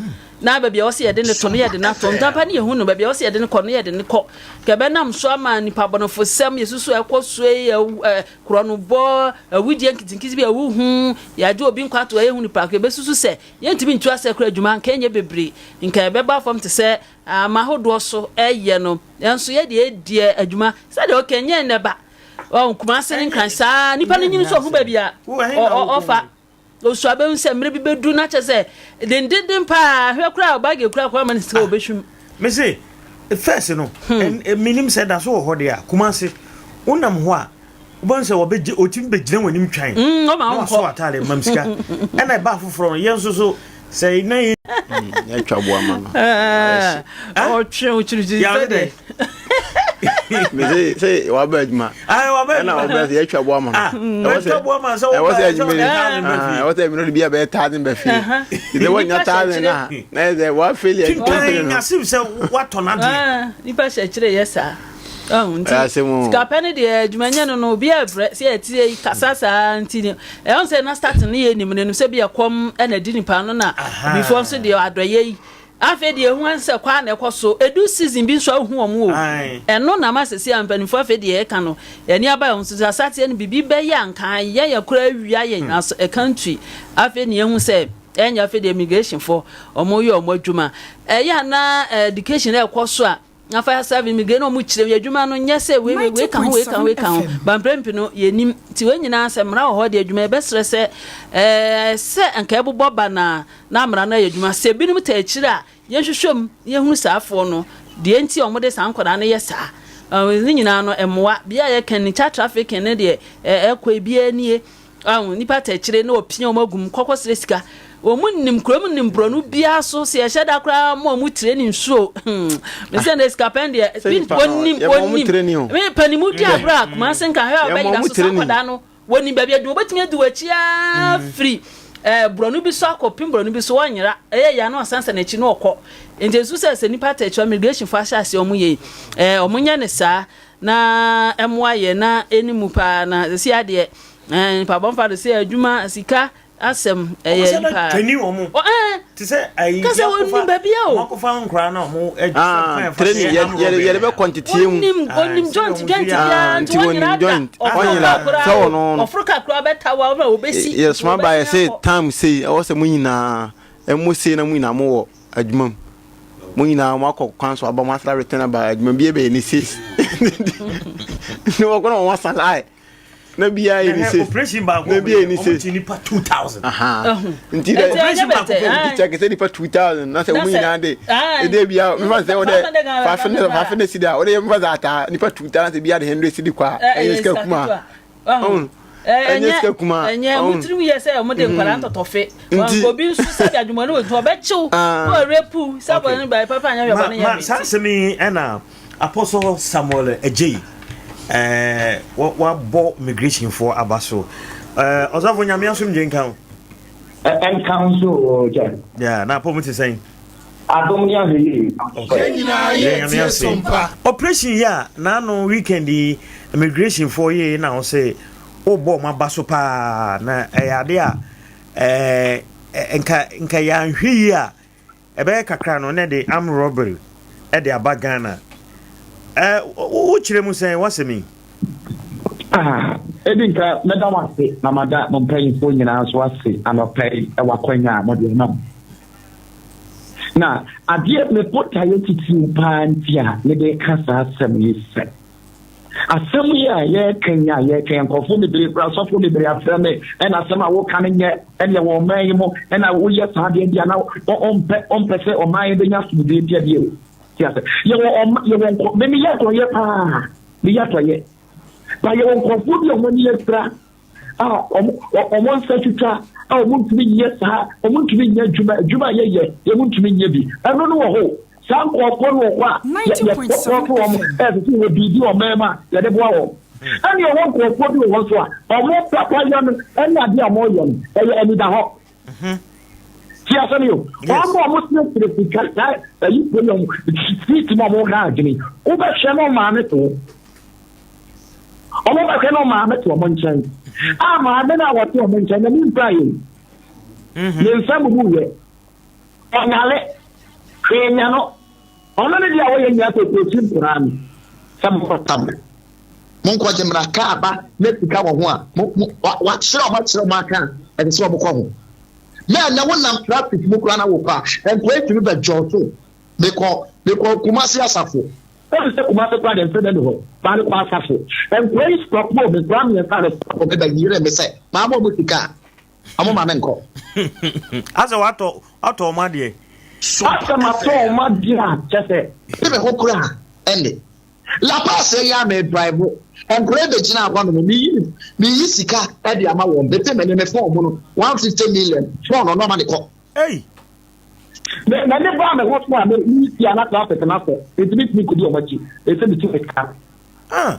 Na baabi a ɛwɔ sɛ yɛde no to no, yɛde no ato. Ntampa ne yɛhu no, baabi a ɛwɔ sɛ yɛde no kɔ no, yɛde no kɔ. Nka ɛbɛnam so ama nnipa abɔnefosɛm, yɛsusu a ɛkɔ so yi, korɔnobɔ, awudie nketenkete bi a wohu, yɛagye obi nkwa ato hɔ, yɛhu nipa ko, yɛbɛsusu sɛ yɛntumi ntu asɛ koraa adwuma, nka ɛnyɛ bebree, nka ɛbɛba fam te sɛ ama ahodoɔ so ɛyɛ no. Nanso yɛ deɛ ɛdeɛ adwuma, sɛdeɛ ɔka ɛnyɛ nnɛ ba, Kumase ne Nkran saa, nipa no nyini so ɔhu baabi a ɔfa. Osua bɛhu sɛ mmerɛ bi bɛdu na kyɛ sɛ dendenden paa hwɛ koraa ɔbage kura koraa ma ne sika ɔbɛhwim. Me se first no hmm. menim sɛ da so wɔ hɔ deɛ a Kumase wonam hɔ a wobɛhu sɛ wɔbɛgye ɔtumi bɛgyina w'anim twan mm, na wasɔ atade mam sika ɛna ɛba foforɔ no yɛn nso so sɛ na yɛ yɛatwa boa ma no ɔtwe wo kyirikyiri sɛ dɛ mese sɛ waba adwuma ɛna wɔbɛ sɛ yɛatwa boa ma no ɛwɔ sɛ adwuma ɛwɔ sɛ adwuma no bi a bɛyɛ thousand bɛ fie sɛ woanya thousand a na yɛ sɛ woafeli adwuma no sɛ woatɔ no adeɛ nipa hyɛ kyerɛ yɛ saa nti sikapɛ no deɛ adwumanyɛ no no obi ɛbrɛ sɛ yɛtie kasa saa nti no ɛwɔ sɛ na start no yɛ nim no sɛ bi ɛkɔm ɛna di nipa no na bifoɔ nso deɛ adɔyɛ yi Afei deɛ ehu sɛ kɔ ara na ɛkɔ so. Edu season bi nso a wohu wɔn o. Ɛno na ama sɛsi a mpanimfoɔ afei deɛ yɛka no, yɛn ani aba yɛn ho so sɛ asateɛ no biribi bɛyɛ a nka ayɛ yɛn koraa awia yɛn as a country. Afei na yɛhu sɛ ɛnyɛ afei deɛ immigration foɔ wɔn yɛ wɔn adwuma. Ɛyɛ a na education ɛrekɔ so a na fire service immigration na wɔn kyerɛ yɛn adwuma no nyɛ sɛ wei wei wei ka ho wei ka ho wei ka ho. Ba mprɛmpi no yɛnim. Nti wei nyinaa sɛ mmara wɔ hɔ deɛ adwuma yɛbɛsrɛ sɛ ɛɛ sɛ nka ɛbobɔ ba na na mmara no ayɛ adwuma. Sɛ ebinom taa akyiri a, yɛnhwehwɛ mu na yɛnhunu saa afoɔ no, deɛ nti a wɔde saa nkwadaa no yɛ saa. Ne nyinaa no, mmoa. Bea a yɛka ni, child trafficking no deɛ, ɛkɔ ebiara nie. Ahu, nnipa taa akyire na wɔpia wɔn agu mu, kɔkɔ srɛ sika. Wɔn nim kurom nim borɔno biara so, sɛ yɛhyɛ da koraa ma wɔn tire ne nsuo. Hmm, mesɛ na sika pɛn deɛ, wɔnim, wɔnim. Me panimu di agorɔ a, Kumase nka hwɛ a ɔbɛyera so saa nkwadaa no. Wɔnim baabi adu, wɔbɛtumi adi w'akyi ara firi eh, borɔno bi so akɔpem borɔno bi so, wɔnyera. Ɛyɛ yɛ ano asansa n'akyi na ɔkɔ. Nti nso sɛ sɛ nipa ata akyi immigration fo ahyɛ aseɛ wɔn yɛ yi, eh, wɔn nyɛ ne saa na ɛmoa yɛ na ɛni mu paa na sisi adeɛ eh, nipa bɔnfa do sɛ adwuma sika asɛm ɛyɛ nipa. Twani wɔn. Ɔ ɛn. Te sɛ ayi. Kasa wɔn nim baabi a o. Wɔn akɔfa nkora na wɔn ɛgye ah, sɛ training yɛ yɛ yɛde bɛ kɔnteteɛ mu. Onim onim joint joint biara nti wɔn nyinaa da. Ɔforo kakora sɛ ɔno no. Ɔforo kakora bɛta wa ɔbɛ obesi. Yɛ soma ba yɛ sɛ time sei ɛwɔ sɛ mo nyinaa ɛmo sei na mo nyinaa mo wɔ adwuma mu. Mo nyinaa mo akɔ kwan so aba mo asra return aba adwuma bi ɛbɛyɛ ne sei. Ne wɔkɔ na wɔn asa lie. na biara yɛ ne se operation baako na biara yɛ ne se ɔmo ti nipa 2000 nti dɛ operation baako pɛ nti kyɛ kɛsɛ nipa 2000 na sɛ wɔn nyinaa de ɛdɛ bia mefa sɛ wɔde 500 500 cedi a wɔde yɛ mefa sɛ ataa nipa 2000 sɛ biara de 100 cedi kɔ a ɛyɛ sika kuma ɛnyɛ sika kuma ɛnyɛ mo tirim yɛ sɛ wɔn de nkwadaa ntɔtɔfe nti obi nso sɛ bi adwuma no wɔ nti ɔbɛkyew na ɔrepu sɛ bɔ ne ba papa nyɛ hwɛ bɔ ne yɛ ma saa asɛm yi ɛna Apostle Samuel Adjei eh, wabɔ migration foɔ aba so. Eh, ɔsɔfo nyame asomdwe nka ho. Ɛnka ho nso o kyɛ. Yeah, na apɔ mu te sɛn? Adom ne ahwɛ yie. Okay. Yɛn nyame ase. Operation yi a n'ano weekend yi immigration foɔ yie na wo se wobɔ ɔmo aba so paa na ɛyɛ ade a eh, nka nka yɛanhwɛ yie a Ɛbɛyɛ kakra no na ɛde armed robbery de aba Ghana. Ɛ wo kyerɛ mu sɛn w'asɛm yi? Ah, edi nka mɛda wo ase na mada mo mpanyimfoɔ nyinaa nso ase anɔpa yi wɔ akwanya a mode ama me. Na adeɛ me botaeɛ titiriw paa nti a mede reka saa asɛm yi sɛ, Asɛm yi a yɛreka yi a yɛreka yi, nkurɔfoɔ bebree koraa, asɔfoɔ bebree afrɛ me, ɛna asɛm a woka no nyɛ, ɛne ɛwɔ ɔman yi mu, ɛna woyɛ saa deɛ deɛ na ɔmpɛ ɔmpɛ sɛ ɔman yi bɛnya asomdwoeɛ nti adeɛ o. Ti ase. Yɛwɔ ɔma yɛwɔ nkɔ me meyɛ atɔyɛ paa, meyɛ atɔyɛ. Ba yɛwɔ nkurɔfoɔ bi a wɔn ani afira a wɔn wɔn nsa twitwa a wɔn ntumi nyɛ saa wɔn ntumi nyɛ adwuma adwuma a yɛyɛ wɔn ntumi nyɛ bi ɛno no wɔ hɔ saa nkurɔfoɔ no wɔ hɔ a yɛkɔkɔɔto wɔn ɛsɛ sɛ wɔ biribi wɔ mɛn mu a yɛde boa wɔn ɛne ɛwɔ nkurɔfoɔ bi wɔ hɔ nso a wɔn papa yɛ no ɛne adeɛ a wɔyɛ no ɛyɛ anidahɔ ti asɛm yi o wɔn a wɔn siesie sika saa ɛyi pɛ yɛ wɔn street mu a wɔn ha adwene wobɛhwɛ no maame to Wɔn bɛhwɛ no maame te wɔn nkyɛn. A maame no a wɔte wɔn nkyɛn na ne mpa yɛ. Mhm. Ne nsa mu yɛ. Ɔnyale. Hwee nya no. Ɔno ne deɛ a wɔyɛ nyinaa sɛ ɔkɔɔkyi nkoraa no sɛ monkɔsa mo. Monkɔgye mmara kaa ba na sika wɔ ho a, mo, mo, wakyerɛ wɔn akyerɛ wɔn aka a, ɛsɛ sɛ wɔkɔ ho. Na ɛnɛ wonam traffic mu koraa na wokɔ a, nkoa yi tumi bɛdwɔɔto. Mekɔ, mekɔ Kumasi asafo. Ɛfiri sɛ Kumasi koraa deɛ mfrɛ no hɔ, baa mekɔ asafo. Nkoa yi stɔpoo me, nkoa mmiɛnsa na stɔpoo me bɛyeree me sɛ maama wɔn sika a. Ɔmo ma me nkɔ. Asɛ watɔ watɔ ɔmo adeɛ. Asɛ matɔ ɔmo adeɛ a kyɛ sɛ. Me me ho koraa ɛnde. La Paz yi a me drive nkwadaa yi bɛgyinaa hɔ nom me yi me yi sika ɛde ama wɔn bete me ne me phone mu no 150 million phone ɔno ama ne kɔ. Ei. Me m'ani baa me ho so a me me si a na traffic no asɔ nti me tumi kɔdi wɔn akyi ɛsɛ me tu me car. Ah!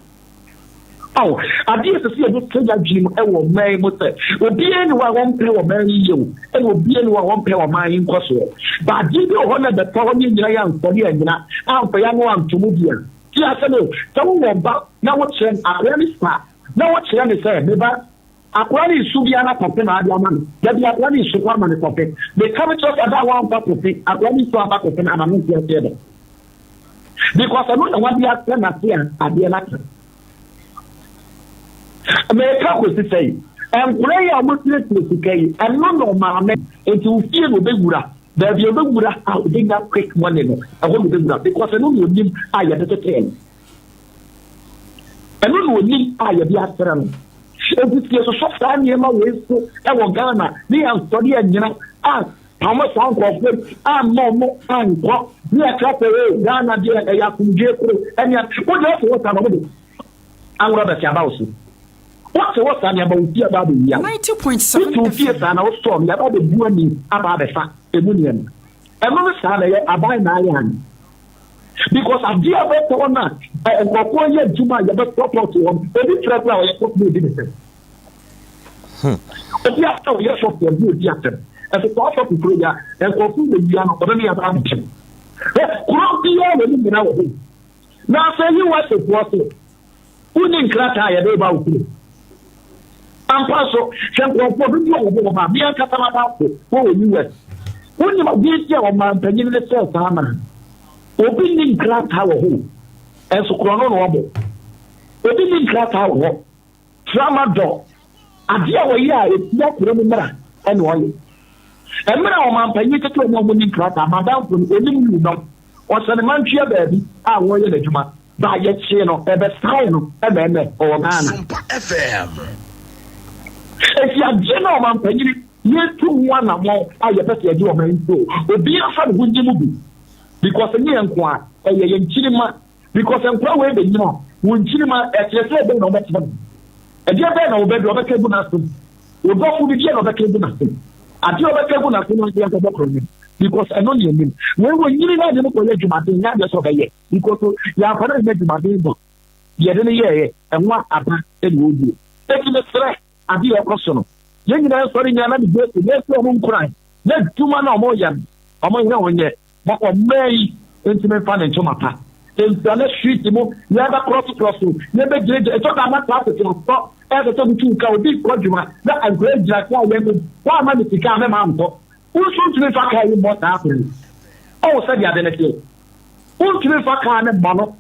Ao, adeɛ a ɛsɛ sɛ yɛde to yɛn adwene mu wɔ ɔman yi mu sɛ, obiara nni hɔ a ɔmpɛ ɔman yi yie o, ɛna obiara nni hɔ a ɔmpɛ ɔman yi nkɔsoɔ. Ba adeɛ bi wɔ hɔ na ɛbɛtɔ hɔ ne yɛn nyinaa yɛansɔre annyina, amfa yɛn ano anto mu bi a, tie asɛm o, sɛ wowɔ ba na wokyerɛ no, akwadaa no sua a, na wokyerɛ no sɛ, me ba, akwadaa no resu biara na kɔfe na ade ama no, da bi akwadaa no resu, woama no kɔfe. Meka mekyerɛ sɛ da a woamfa kɔfe, akwadaa no resu amfa kɔfe no ama no nte aseɛ da. Because ɛno na wade ahyɛ n'ase a adeɛ no aka. Meka kɔsi sɛ yi, nkora yi a wɔsiesie sika yi, ɛno na ɔmaame nti wo fie na ɔbɛwura. Baabi a ɔbɛwura a ɔbɛnya quick money no, ɛhɔ na ɔbɛwura because ɛno na ɔnim a yɛde tetee no. Ɛno na ɔnim a yɛde akyerɛ no. Enti sɛ yɛsosɔ saa nneɛma wei so wɔ Ghana ne yɛansɔre annyina a Ama saa nkurɔfoɔ yi amma ɔmo ankɔ ne yɛka sɛ o Ghana deɛ ɛyɛ asomdwoeɛ kuro ɛne wo deɛ wote hɔ saa na ɔmo de anworɔ bɛte aba wo so. Wote hɔ saa na yɛaba wo fie aba abɛwia wo. Wote wo fie saa na wo store no yɛaba abɛbu ani aba abɛfa ɛmu nneɛma. Ɛno ne saa na ɛyɛ aban na ayɛ ane. Because adeɛ a ɛbɛtɔ no a nkurɔfoɔ yɛ adwuma a yɛbɛ support wɔn obi frɛ koraa ɔyɛ sɔfo na odi ne sɛm. Hmm. Obi a ɔyɛ sɔfo ɔde odi asɛm. Ɛsɛ sɛ ɔsɔfo kuro ya nkurɔfoɔ bɛwia no ɔbɛma yɛaba abɛkyɛ no. Kuro biara wɔ ne nyina wɔ hɔ. Na afei yi wɔsefoɔ so wonni nkrataa a yɛde ba wo kuro. Ampa nso, hwɛ nkurɔfoɔ dodoɔ a wɔde wɔn ba. Me ankasa m'adamfo wɔ wɔ US. Wonim adeɛ nti a ɔmanpanyin no sɛɛ saa mmara no? Obi nni nkrataa wɔ hɔ o, ɛnso korɔno na wɔbɔ. Obi nni nkrataa wɔ hɔ. Tramadol, adeɛ a wɔyɛ a ɛtia kuro no mmara ɛna ɔyɛ. Mmerɛ a ɔmanpanyin tete wɔn a wɔnni nkrataa, m'adamfo no, ɔnim wii nom. Ɔhyɛ ne mantwea baabi a wɔreyɛ n'adwuma. Ba yɛkyee no ɛbɛsae no ɛna ɛnɛ ɔwɔ Ghana. Sompa FM. Enti adeɛ no a ɔmanpanyini yɛtu ho anamɔn a yɛpɛ sɛ yɛgye ɔman yi so obiara mfa ne ho nye mu bi because ɛnyɛ yɛn nko a ɛyɛ yɛn nkyirimma because nkora wei bɛnyini a wɔn nkyirimma ɛkyerɛkyerɛ bɛn na wɔbɛkyerɛ no ɛdeɛ bɛn na wɔbɛde wɔbɛka gu n'asom wo dɔfo bi deɛ na ɔbɛka gu n'asom adeɛ ɔbɛka gu n'asom no adeɛ nkɔbɔ korɔ no because ɛno ne anim wei wɔ nyini na adeɛ no kɔyɛ adwumaden nyɛ adeɛ sɛ ɔbɛyɛ Because yɛamfa no anyɛ adwumaden bɔ yɛde no yɛeɛ, ɛho aba na ɔredie. Enti mesrɛ, adeɛ a ɛkɔ so no, yɛn nyinaa nsɔre nnyina na mebue so, yɛnhyɛ wɔn nkuran na adwuma no a wɔreyɛ no, wɔnyɛ wɔn nyɛ, na ɔman yi ntumi mfa ne ntoma pa mfira na street mu, yɛbɛkorɔsokorɔso, yɛbɛgyinagyina, ɛtɔ da na traffic asɔ, ɛsɛ sɛ wotu ka, obi rekɔ adwuma na nkwadaa gyina kaa yɛn mu, woamma me sika a mɛma ankɔ, wo nso ntumi mfa kaa yi mmɔ saa akwan yi. Ɔwɔ sɛdeɛ ade no teɛ. Wontumi mfa kaa no mma no.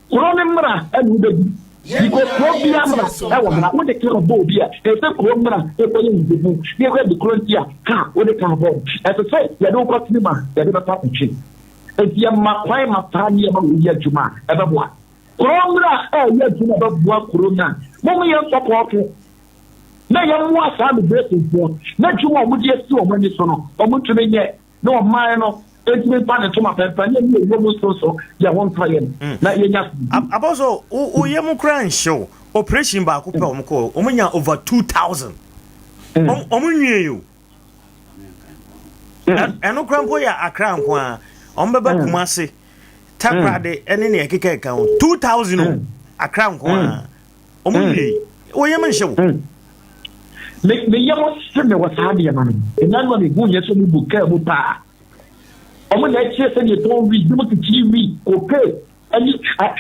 Kuro no mmara na wobɛdi. Because kuro biara mmara wɔ mmara. Wode kaa bɔ obi a, ɛsɛ sɛ kuro mmara kɔyɛ nhwehwɛmu na yɛhwɛ ade koro nti a kaa wode kaa bɔɔ no. Ɛsɛ sɛ yɛde wo kɔ sini ma yɛde bɛkɔ akɔtwe. Enti yɛma kwan ma saa nneɛma wei yɛ adwuma a, ɛbɛboa. Kuro mmara ɛyɛ adwuma a ɛbɛboa kuro no a, mom yɛnsɔpɔɔto na yɛmmoa saa migrationfoɔ na adwuma a wɔde asi wɔn ani so no, wɔntumi nyɛ. Na ɔman no ntumi mfa ne ntoma pɛmpɛn ne ɛne ewuo mu nsonso yɛ ho ntɔ yɛn mm. na yɛnya asomdwoe. Abɔso wo yam koraa nhyew operation baako pɛ wɔn kɔ wɔn nya over 2000 wɔn nwie yi o ɛno koraa mpo yɛ akra nko a wɔn bɛba Kumase Takoradi ɛne nea ɛkeka ɛka ho 2000 o akra nko a Ɔmo nwie. Wo yam nhyɛ wo. Me me yam hye me wɔ saa nneɛma no ho. Nna no a mehu yɛ sɛ ɔmo bu kaa mu paa. Ɔmo na ɛkyerɛ sɛdeɛ yɛtɔn wii, binom kyekyere wii, cocaine, ɛne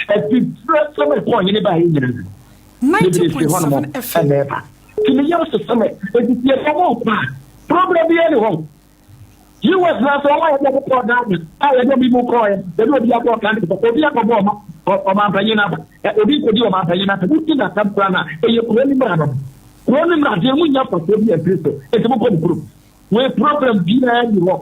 afifire sɛm a ɛkɔ ɔhene baeɛ nyinaa. Bebree firi hɔnom ɛna ɛba. Nti me yam hyehye me. Enti sɛ yɛde ɔmo rekɔ a, problem biara nni hɔ. US na sɛ wɔn a yɛde wɔn kɔɔ Ghana a yɛde obi mu kɔɔ yɛ yɛde obi akɔ country kɔ obi akɔbɔ ɔma ɔmanpanyin aba obi nkɔdi ɔmanpanyin aba wodi n'asɛm koraa na ɛyɛ kuro ne mmara no kuro ne mmara deɛ mu nya mfasoɔ bi afiri so enti mokɔ mo kurom wei problem biara ni hɔ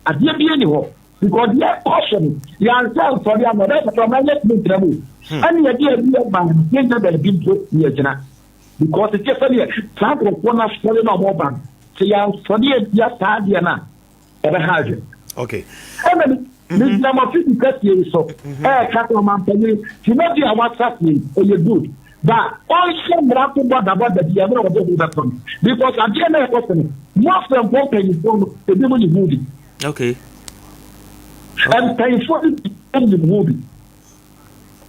adeɛ biara ni hɔ because deɛ ɛkɔ so no yɛansa nsɔre ano ɛbɛyɛ sɛ ɔman yɛ tumi ntina mu ɛne yɛde abi ɛma no yɛnya baabi mpo yɛgyina because ɛkyɛ sɛdeɛ saa nkurɔfoɔ no asɔre na ɔmɔba no sɛ yɛansɔre antia saa adeɛ no a ɛbɛha adwene okay ɛna megyina mhm. mafidi kɛseɛ yi so mhm. ɛɛka sɛ ɔmampanyini dwumadi a wasa yi ɛyɛ good ba ɔnhyɛ mmara to bɔdabɔda bi ɛmerɛ wɔde ho bɛkɔ no because adeɛ no ɛkɔ so no mɔfrɛmfoɔ mpanyimfoɔ no ebi mu ne ho bi okay mpanyimfoɔ no nim ho bi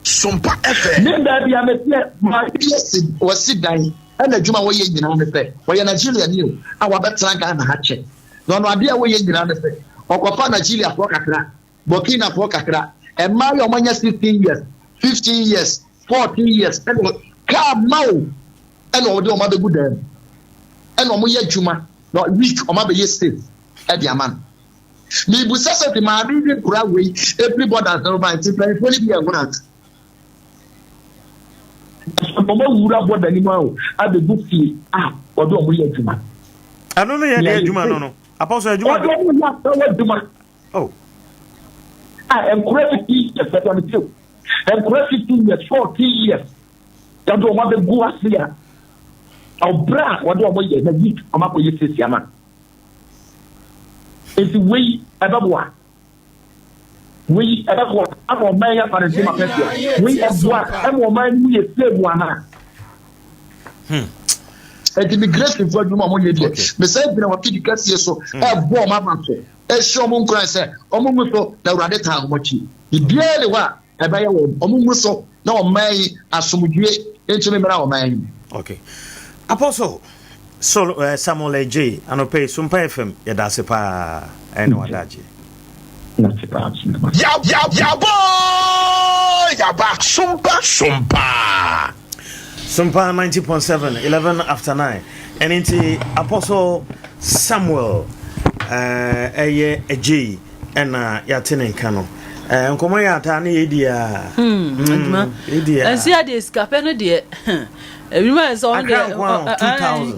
Sompa FM. Me baabi a meteɛ ma. Wɔsi wɔsi dan ɛna adwuma a wɔyɛ nyinaa ne sɛ ɔyɛ Nigeria ni o a wabɛtena Ghana ha kyɛ na ɔno adeɛ a wɔyɛ nyinaa ne sɛ ɔkɔfa Nigeria foɔ kakra Burkina foɔ kakra mmaa yi a wɔanya 16 years 15 years 14 years ɛna kaa ma o ɛna ɔde wɔn abɛgu dan mu ɛna wɔn yɛ adwuma na week wɔn abɛyɛ safe ɛde ama no. Mibisa sɛ te maame yi de nkura wei efiri bɔda no ba nti mpanyinfoɔ no bi yɛ nwonat. Wɔn awura bɔda no mu aho abɛgu fie a wɔde wɔn yɛ adwuma. Ɛno no yɛ deɛ adwuma no no. Apɔsɔ adwuma. Wɔde wɔn yɛ asɛwɔ adwuma. Oh. A nkura 15 years bɛtɔ no tiw. Nkura 15 years 14 years yɛde wɔn abɛgu ase a ɔbrɛ a wɔde wɔn yɛ na week wɔn akɔyɛ siesie ama. Enti wei ɛbɛboa. Wei ɛbɛboa ama ɔman yi afa ne ntoma pɛsua. Wei ɛboa ɛma ɔman no mu yɛ save anaa? Hmm. Enti immigration fo adwuma a wɔyɛ deɛ, mesan gyina wɔn afidi kɛseɛ so hmm. ɛbɔ wɔn aba so, ɛhyɛ wɔn nkuran sɛ wɔn ngu so na Awurade taa wɔn akyi. Biribiara ni hɔ a ɛbɛyɛ wɔn, wɔn ngu so na ɔman yi asomdwie ntumi mmra ɔman yi mu. Okay. Apostle Sol, uh, Samuel J. Anɔpɛ yi Sompa FM yɛda ase paa ɛne wadagye. Yabɔ yaba Sompa Sompa. Sompa 90.7 11 after 9 ɛne nti Apostle Samuel ɛyɛ uh, J. Ɛna yɛate ne nka no. Eh, nkɔmmɔ yɛ ataa ne yɛdi a. Hmm, hmm, adwuma. Yɛdi a. Ɛsi adeɛ sika pɛ no deɛ. Ebinom ayɛ sɛ ɔno deɛ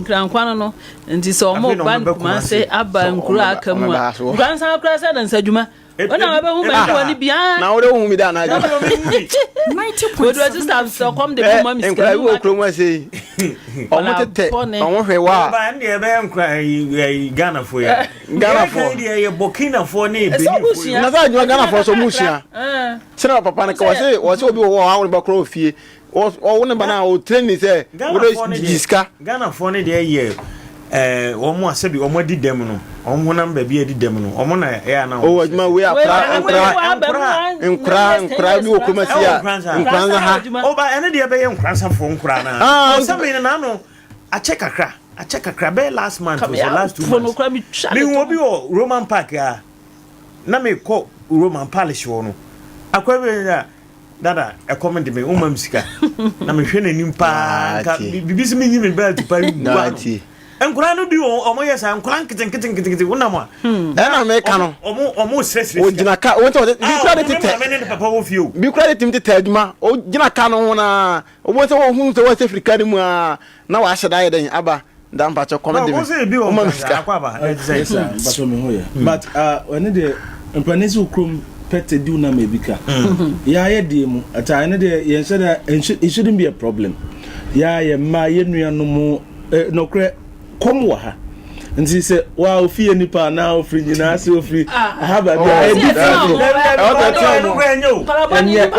nkrankwa no no nti sɛ ɔmo ba Kumase aba nkuro aka mu a nkransa koraa sɛ na nsa adwuma. Ɔna wabɛhu mɛntoa no bia. Na wode wohu mi da anadwo. Odu sista sɛ ɔkɔm de mo ma mi sika. Nkura bi wɔ kurom ase yi. Ɔmo tetɛ ɔmo hwɛ wa. Ɔba ɛnde ɛbɛyɛ nkura ɛyi Ghanafoɔ yi. Ghanafoɔ. Yɛn deɛ yɛ Burkinafoɔ ne Beninfoɔ yi. Na sɛ adwuma Ghanafoɔ so ɔmo sua. Sɛnɛ papa no ka wɔse wɔse obi wɔ hɔ a ɔne ba korɔ wɔ fie. Ɔwo ne ba no a ɔtrain ne sɛ wode gye sika. Ghanafoɔ no deɛ yɛ ɛɛ wɔn a sɛbi wɔn adi dɛm no wɔn honam baabi adi dɛm no wɔn na ɛyɛ ana wɔn. Ɔwɔ adwuma wei akora nkora nkora nkora bi wɔ kurom asi a nkora nsa ha. Ɔba ɛne deɛ bɛyɛ nkora nsafoɔ nkora na. Ɔsɛ mi na ano akyɛ kakra akyɛ kakra bɛyɛ last month or so last 2 months. Mi hu obi wɔ Roman Park a na mi kɔ Roman Palace hɔ no akɔ bi na. Dada, ɛkɔm de me, woma me sika. Na mehwɛ n'anim paa, nka biribi sɛ menyi me belt pa yi wura no. Nkwadaa no bi wɔ wɔn yɛ saa, nkwadaa nketenkete nketenkete wonam a. Hmm. Ɛna meka no. Ɔmo ɔmo srɛsrɛ sika. Ogyina ka, wɔn sɛ wɔde bi kura de tetɛ. Maame ne ne papa wɔ fie o. Bi kura de tim tetɛ adwuma, ogyina ka no ho na, wɔn sɛ wɔn hu sɛ wɔsɛ firi ka no mu a, na wɔahyɛ da ayɛ dɛn aba. Da mpakyɛ kɔm de me. Woma me sika. Yes sir, mpakyɛ me ho yɛ. Hmm. But uh, ɛne deɛ mpanin sɛ okurom pɛtɛ diw na ma ebi ka. Hmm. Yɛ ayɛ deɛ mu. Ata ɛne deɛ yɛn hyɛ da it shouldn't be a problem. Yɛ ayɛ mmaa yɛ nuanom eh, nɔkorɛ kɔm wɔ ha. Nti sɛ wa ofie nipa anaa ofiri nyinaa sɛ ofiri ah. ha baabi a ɛdi firi. Ɛnyɛ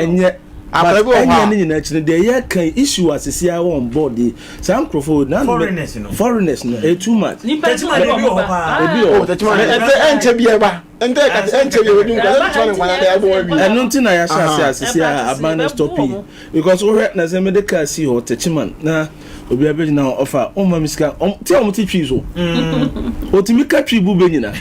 ɛnyɛ. Akwadaa bi wɔ hɔ a. Ɛnyɛ ne nyinaa akyi no deɛ yɛka yi issue a sisi a wɔn board yi saa nkurɔfoɔ na foreigners no foreigners no ɛyɛ too much. Nipa nso na ebi wɔ hɔ paa. Ebi wɔ hɔ. Tɛkyima ɛnkyɛ ɛnkyɛ bi ɛba ɛnkyɛ ɛnkyɛ bi ɛbɛdi nkwa ɛnkyɛ ne nkwa na ɛbɔ awi. Ɛno nti na yɛahyɛ ase a sisi a aban no stop yi because wohwɛ na sɛ mede car si hɔ Tɛkyiman na obi abɛgyina hɔ ɔfa ɔmma me sika te a wɔn te twi so otumi ka twi bu bɛ nyina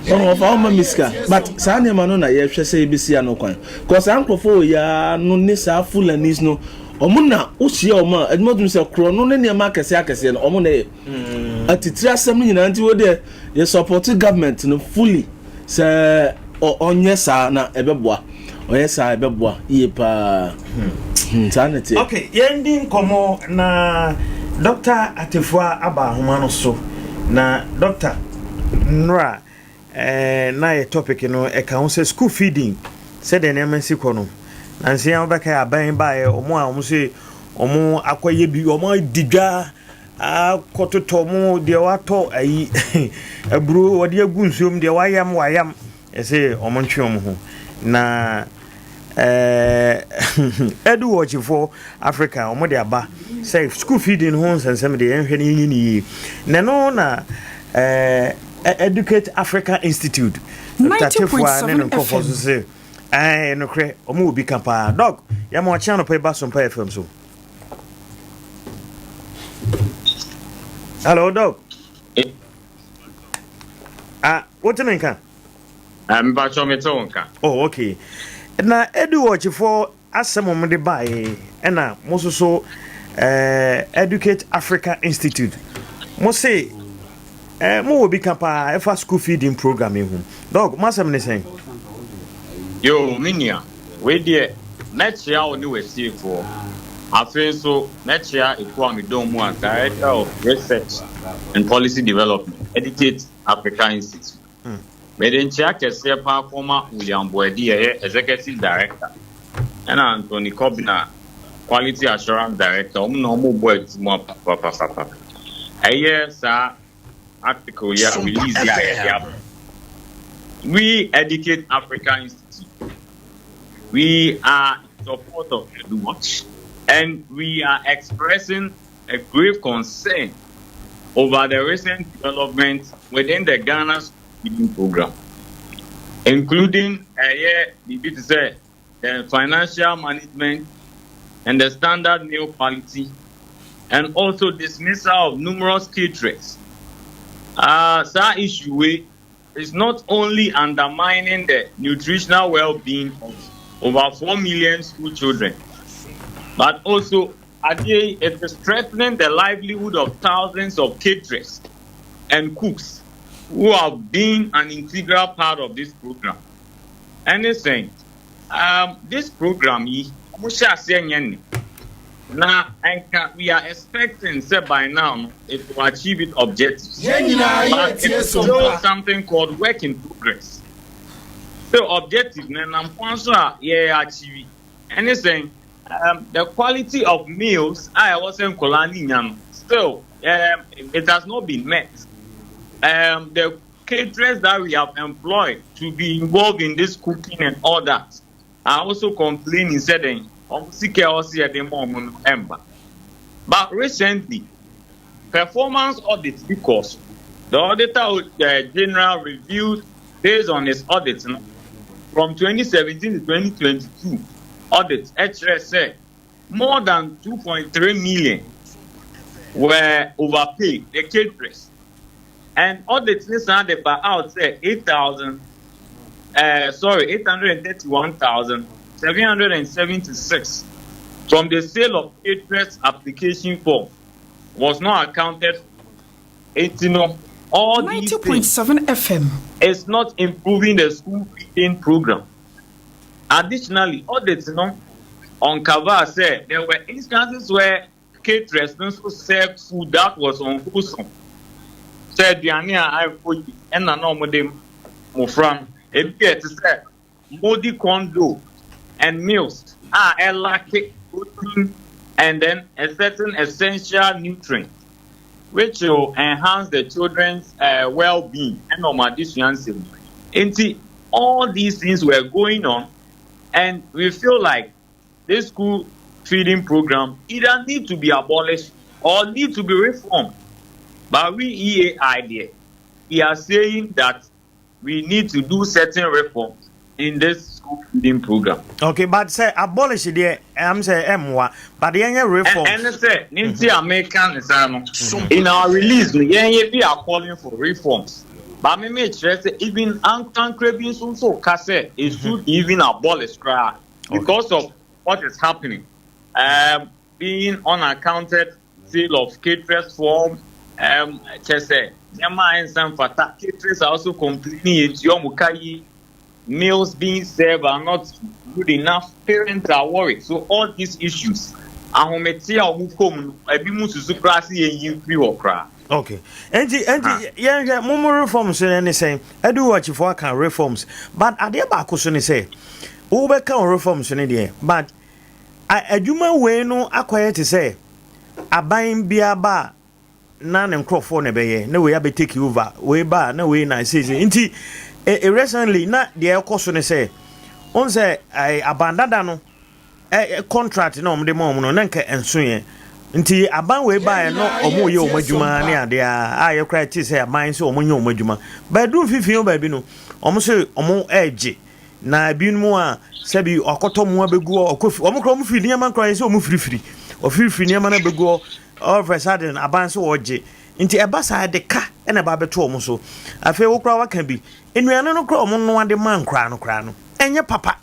ɔfa ɔmma me sika but saa nneɛma no na yɛhwɛ sɛ yɛbɛsi ano kwan. Cause saa nkorɔfoɔ wei aa no ne saa Fulanis no ɔmo na wo hyia ɔmo a adwuma tumi sɛ korɔ no ne nneɛma akɛseɛ akɛseɛ no ɔmo na ɛyɛ. Atitire asɛm no nyinaa nti wo deɛ yɛ support government no fully sɛ ɔnyɛ saa na ɛbɛboa ɔyɛ saa ɛbɛboa yie paa hmm. saa na teɛ. Okay, yɛn di nkɔmɔ na Dr. Atefua aba ahoma no so na Dr. Nnora eh, na yɛ topic no ɛka ho sɛ school feeding sɛdeɛ nneɛma si kɔ no nansi yɛn wobɛka aban baeɛ wɔn a wɔn sɛ wɔn akɔyɛ bi wɔn adi dwa akɔtotɔ mo deɛ watɔ ayi aburo wɔde agu nsuom deɛ wayam wayam ɛsɛ wɔn ntwe wɔn ho na ɛɛ edu wɔkyifoɔ Africa wɔn de aba sɛ school feeding ho nsɛnsɛm deɛ yɛnhwɛ no yɛnyɛ ne yie na ɛno na ɛɛ Educate Africa Institute Dr. Tefua ne ne nkurɔfoɔ so sɛ ɛɛ nokorɛ wɔn wɔ bi ka paa dɔk yɛma ɔkye anɔpa yi ba so mpa FM so. Hello, dog. Ah, wote me nka? Ah, mpatsɔ me te wo nka. Oh, okay. Na edu wɔkyefoɔ asɛm wɔn de baeɛ ɛna mo nso so eh, Educate Africa Institute mo se eh, mo wɔ bi ka paa ɛfa school feeding program yi ho. Dog, mo asɛm ne sɛn? Yo, me nua, wei deɛ mɛkyea wo ne w'atiefoɔ. Afei nso mɛkyea ekuo a medɔn mu a Director of Research and Policy Development, Educate Africa Institute. Mede nkyea kɛseɛ paa kɔma William Boadi a ɛyɛ Executive Director ɛna Anthony Kobina, Quality Assurance Director, wɔn na wɔbɔ adwuma papapapapa. Ɛyɛ saa article yi a release yi a yɛde aba. We Educate Africa Institute, we are in support of EduWatch and we are expressing a grave concern over the recent developments within the Ghana School Feeding Program, including ɛyɛ biribi te sɛ the financial management and the standard meal quality, and also dismissal of numerous caterers. Saa issue wei is not only undermining the nutritional well-being of over 4 million school children, but also adeɛ yi, it is threatening the livelihood of thousands of caterers and cooks who have been an integral part of this program. Ɛne sɛn? Um, this program yi, wɔn hyɛ aseɛ nyɛ nne. Na nka we are expecting sɛ by now no, it will achieve its objectives. Yɛn nyinaa yɛ But tie it's so still mpa. something called work in progress. So objective no nam kwan so a yɛ achieve. Ɛne sɛn? Um, the quality of meals a ɛwɔ sɛ nkwadaa no nya no, still um, it has not been met. Um, the caterers that we have employed to be involved in this cooking and all that are also complaining sɛ dɛn wɔn sika a wɔsi yɛde ma wɔn no ɛmba. But recently, performance audit bi kɔɔ so. The auditor general reviewed based on his audit no from 2017 to 2022 audit ɛkyerɛ sɛ more than 2.3 million were overpaid the caterers and audit ne san de ba out sɛ 8,000 sorry 831,776 from the sale of caterers application form was not accounted for. Enti no, all these things 90.7 FM. is not improving the school feeding program. Additionally, audit no uncover sɛ there were instances where caterers no nso served food that was unwholesome. Sɛ aduane a ɛnkɔ yie ɛna na wɔde mmɔfra no. Ebi yɛ te sɛ moldy corn dough and meals a ɛlacke protein and then a certain essential nutrient which will enhance the children's well-being ɛna wɔn adesua nsɛm. Nti all these things were going on and we feel like this school feeding program either need to be abolished or need to be reformed. But we EAI there, we are saying that we need to do certain reforms in this school feeding program. Okay, but sɛ abolish deɛ ɛm sɛ ɛmmoa but yɛnyɛ reforms. Ɛne sɛ ne nti a meka ne saa no in our release no yɛn yɛ bi are calling for reforms but me me kyerɛ sɛ even ankankra bi nso nso ka sɛ it should be even abolished koraa because of what is happening being unaccounted sale of caterers form Um, kyerɛ sɛ nneɛma a ɛnsa mfata. Caterers are also complaining yɛntua wɔn ka yi. Meals being served are not good enough. Parents are worried. So all these issues, ahomete a wɔn kɔ mu no, ebi mu susu koraa sɛ yɛnyi mfiri hɔ koraa. Okay. Enti enti yɛnhwɛ mo mo reforms no ne sɛn? Edu watchfoɔ aka reforms. But adeɛ baako so ne sɛ wobɛka wo reforms no deɛ but adwuma wei no akɔyɛ te sɛ aban biara ba a na ne nkurɔfoɔ na ɛbɛyɛ na wei abɛ take over wei ba a na wei na seesei nti e, e recently na deɛ ɛkɔ so ne sɛ wɔn sɛ aban dada no ɛ contract na wɔn de ma wɔn no na nka ɛnso yɛ nti aban wei baeɛ no wɔn yɛ wɔn adwuma ne adeɛ a a yɛkora te sɛ aban sɛ wɔn nyɛ wɔn adwuma bɛɛdu mfimfini wɔ baabi no wɔn sɛ wɔn ɛregye na ebinom a sɛbi ɔkɔtɔ mu abɛgu hɔ ɔkɔ fi wɔn kora wɔn firi nneɛma kora yɛ sɛ wɔn firifiri ɔfirifiri nneɛma no abɛgu hɔ all of a sudden aban sɛ wɔregye nti ɛba saa ɛde ka ɛna ɛba abɛto wɔn so afei wokora waka bi nnuane no kora wɔn noa de ma nkoraa no koraa no ɛnyɛ papa.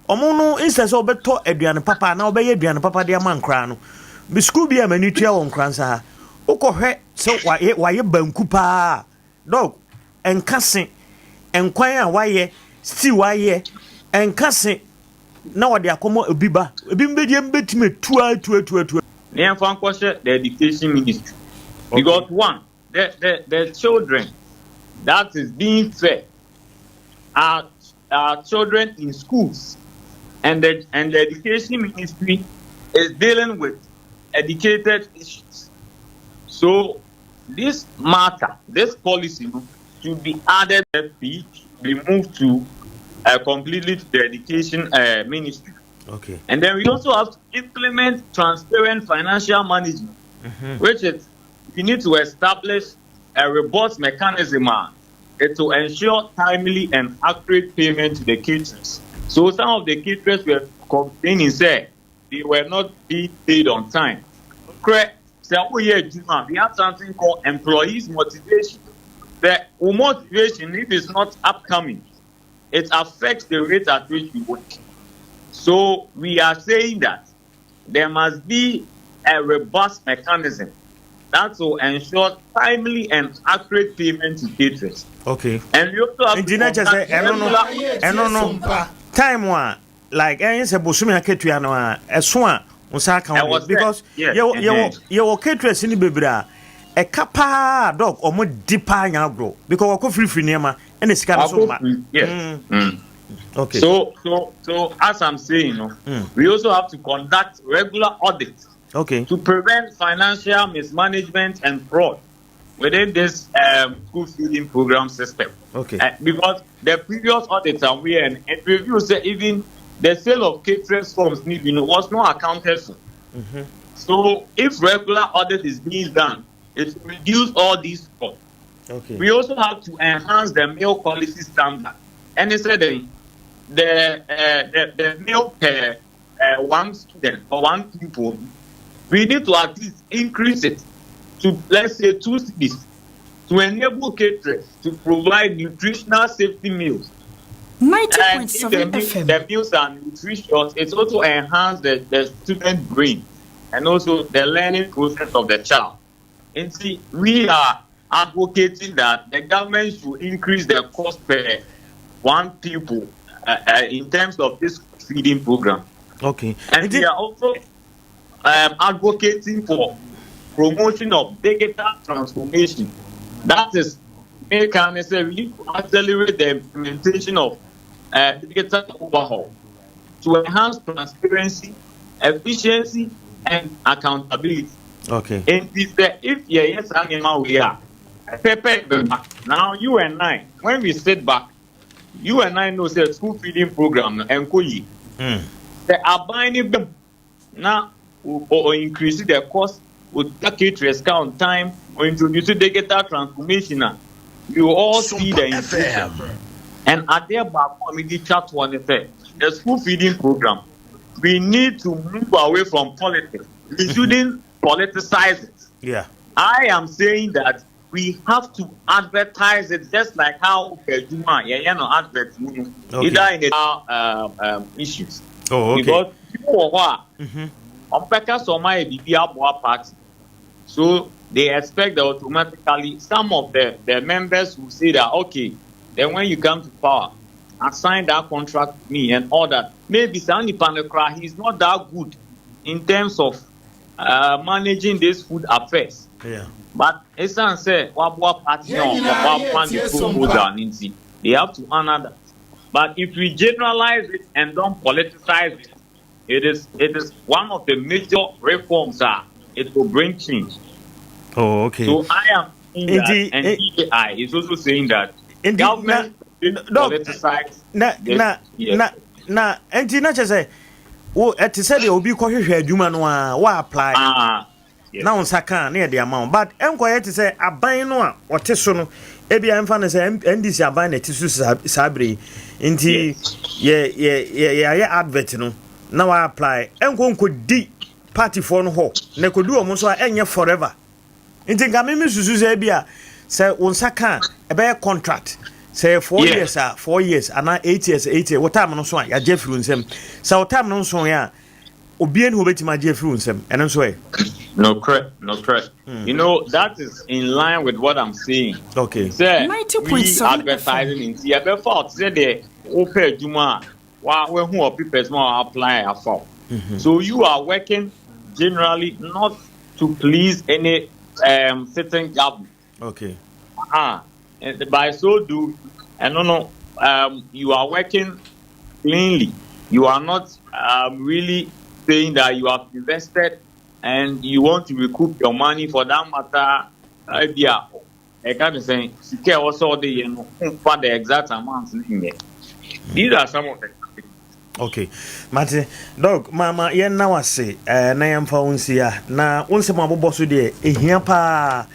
Wɔn no instead sɛ wɔbɛtɔ aduane papa anaa wɔbɛyɛ aduane papa de ama nkoraa no, me sukuu bi a m'ani tua wɔ Nkoransa ha, wokɔhwɛ sɛ wayɛ wayɛ banku paa dɔg ɛnka se nkwan a wayɛ stew ayɛ ɛnka se na wɔde akɔmɔ ebi ba ebi mbɛdi mbɛtumi atu atu atu atu. Na yɛmfa nkɔhyɛ the education ministry because one the the the children that is being fed are are children in schools and the and the education ministry is dealing with educated issues so this matter this policy should be added be be moved to uh, completely to the education uh, ministry. Okay. And then we also have to implement transparent financial management, mm-hmm. which is we need to establish a robust mechanism uh, to ensure timely and accurate payment to the caterers. So some of the caterers were complaining, say they were not being paid on time. Correct. Sɛ woyɛ adwuma, we have something called employees motivation. The motivation, if it's not upcoming, it affects the rate at which we work. So we are saying that there must be a robust mechanism that will ensure timely and accurate payment to caterers. Okay. And we also have to conduct regular... ɛno no time a like ɛyɛ sɛ bosome akatua no a ɛso a nsa aka ho because yɛwɔ yɛwɔ yɛwɔ caterers ni bebree a ɛka paa dɔg ɔmo di paa nya agorɔ because wɔkɔ firifiri nneɛma ɛna sika no so ma. Yes. Mm. Mm. Okay. So so so as I'm saying, no, mm. we also have to conduct regular audits. Okay. To prevent financial mismanagement and fraud within this um, school feeding program system. Okay. Uh, because the previous audits are we and it reveals that even the sale of caterers forms you know, was not accounted for. Mm-hmm. So if regular audit is being done, it reduce all these costs. Okay. We also have to enhance the meal quality standard. And they said the the, uh, the, the meal per uh, one student or one pupil, we need to at least increase it to let's say two cities to enable caterers to provide nutritional safety meals. 90.7 FM. The meals are nutritious. It also enhance the, the student brain and also the learning process of the child. And see, we are advocating that the government should increase the cost per one pupil uh, uh, in terms of this feeding program. Okay. And we are also um, advocating for promotion of digital transformation. That is, we can say we need to accelerate the implementation of uh, digital overhaul to enhance transparency, efficiency, and accountability. Okay. And sɛ if yɛyɛ saa nneɛma wei a, pɛpɛ bɛba. Now you and I, when we sit back, you and I know sɛ school feeding program no ɛnkɔ yie. Sɛ aban ne bɛm na o o increase the cost, o caterers ka on time, o introduce digital transformation a, we will all see the improvement. And adeɛ baako a mede twa toɔ ne sɛ, the school feeding program, we need to move away from politics. We shouldn't politicize it. Yeah. I am saying that we have to advertise it just like how Juma, yeah, yeah, no advert, okay. either in the um, um, issues. Oh, okay. Because people who are, ɔmpɛka sɛ ɔma yɛ biribi aboa party. So they expect that automatically some of the, the members will say that, okay, then when you come to power, assign that contract to me and all that. Maybe Sani Panekra, he's not that good in terms of uh, managing this food affairs. Yeah. But ɛsiane sɛ waboa party no a ɔfa the proposal no nti, they have to honour that. But if we generalize it and don't politicize it, it is it is one of the major reforms a it will bring change. Oh, okay. So I am saying that, and EAI is also saying that government politicize na, na, yes. na, na, nti na kyerɛ sɛ wo ɛte sɛ deɛ obi kɔhwehwɛ adwuma no a wa apply. Ah. na wo nsa ka a na yɛde ama wo but ɛnkɔyɛ te sɛ aban no a ɔte so no ebi a ɛmfa no sɛ NDC aban na ɛte so saa bere yi nti yɛ yɛ yɛ yɛayɛ advert no na wa apply ɛnkɔ nkɔdi partyfoɔ no hɔ na ɛkɔdu wɔn so a ɛnyɛ forever nti nka meme susu sɛ ebi a sɛ wo nsa ka a ɛbɛyɛ contract sɛ yɛ four years a 4 years anaa 8 years 8 years wo time no so a yɛagye afiri wo nsam sɛ wo time no nso yɛ a Obiara nni hɔ a obetumi agye afiri wo nsam. Ɛno nso ɛ? Nokorɛ, nokorɛ. You know, that is in line with what I'm saying. Okay. Sɛ we advertising nti yɛbɛfa wo te sɛ deɛ wopɛ adwuma a wa wahu wɔ papers mu a wa apply afa wo. So you are working generally not to please any um, sitting government. Okay. Aha. And by so do, ɛno no, um, you are working cleanly. You are not um, really saying that you have invested and you want to recoup your money for that matter. Ebi a ɛka ne sɛn sika a ɛwɔ sɛ ɔde yɛ no nfa the exact amount no nyɛ. These are some of the Okay. Mate, dog, mama yɛn na wase eh, na yɛmfa wo nsi ya. Na wo nsɛm abobɔ so deɛ ehia paa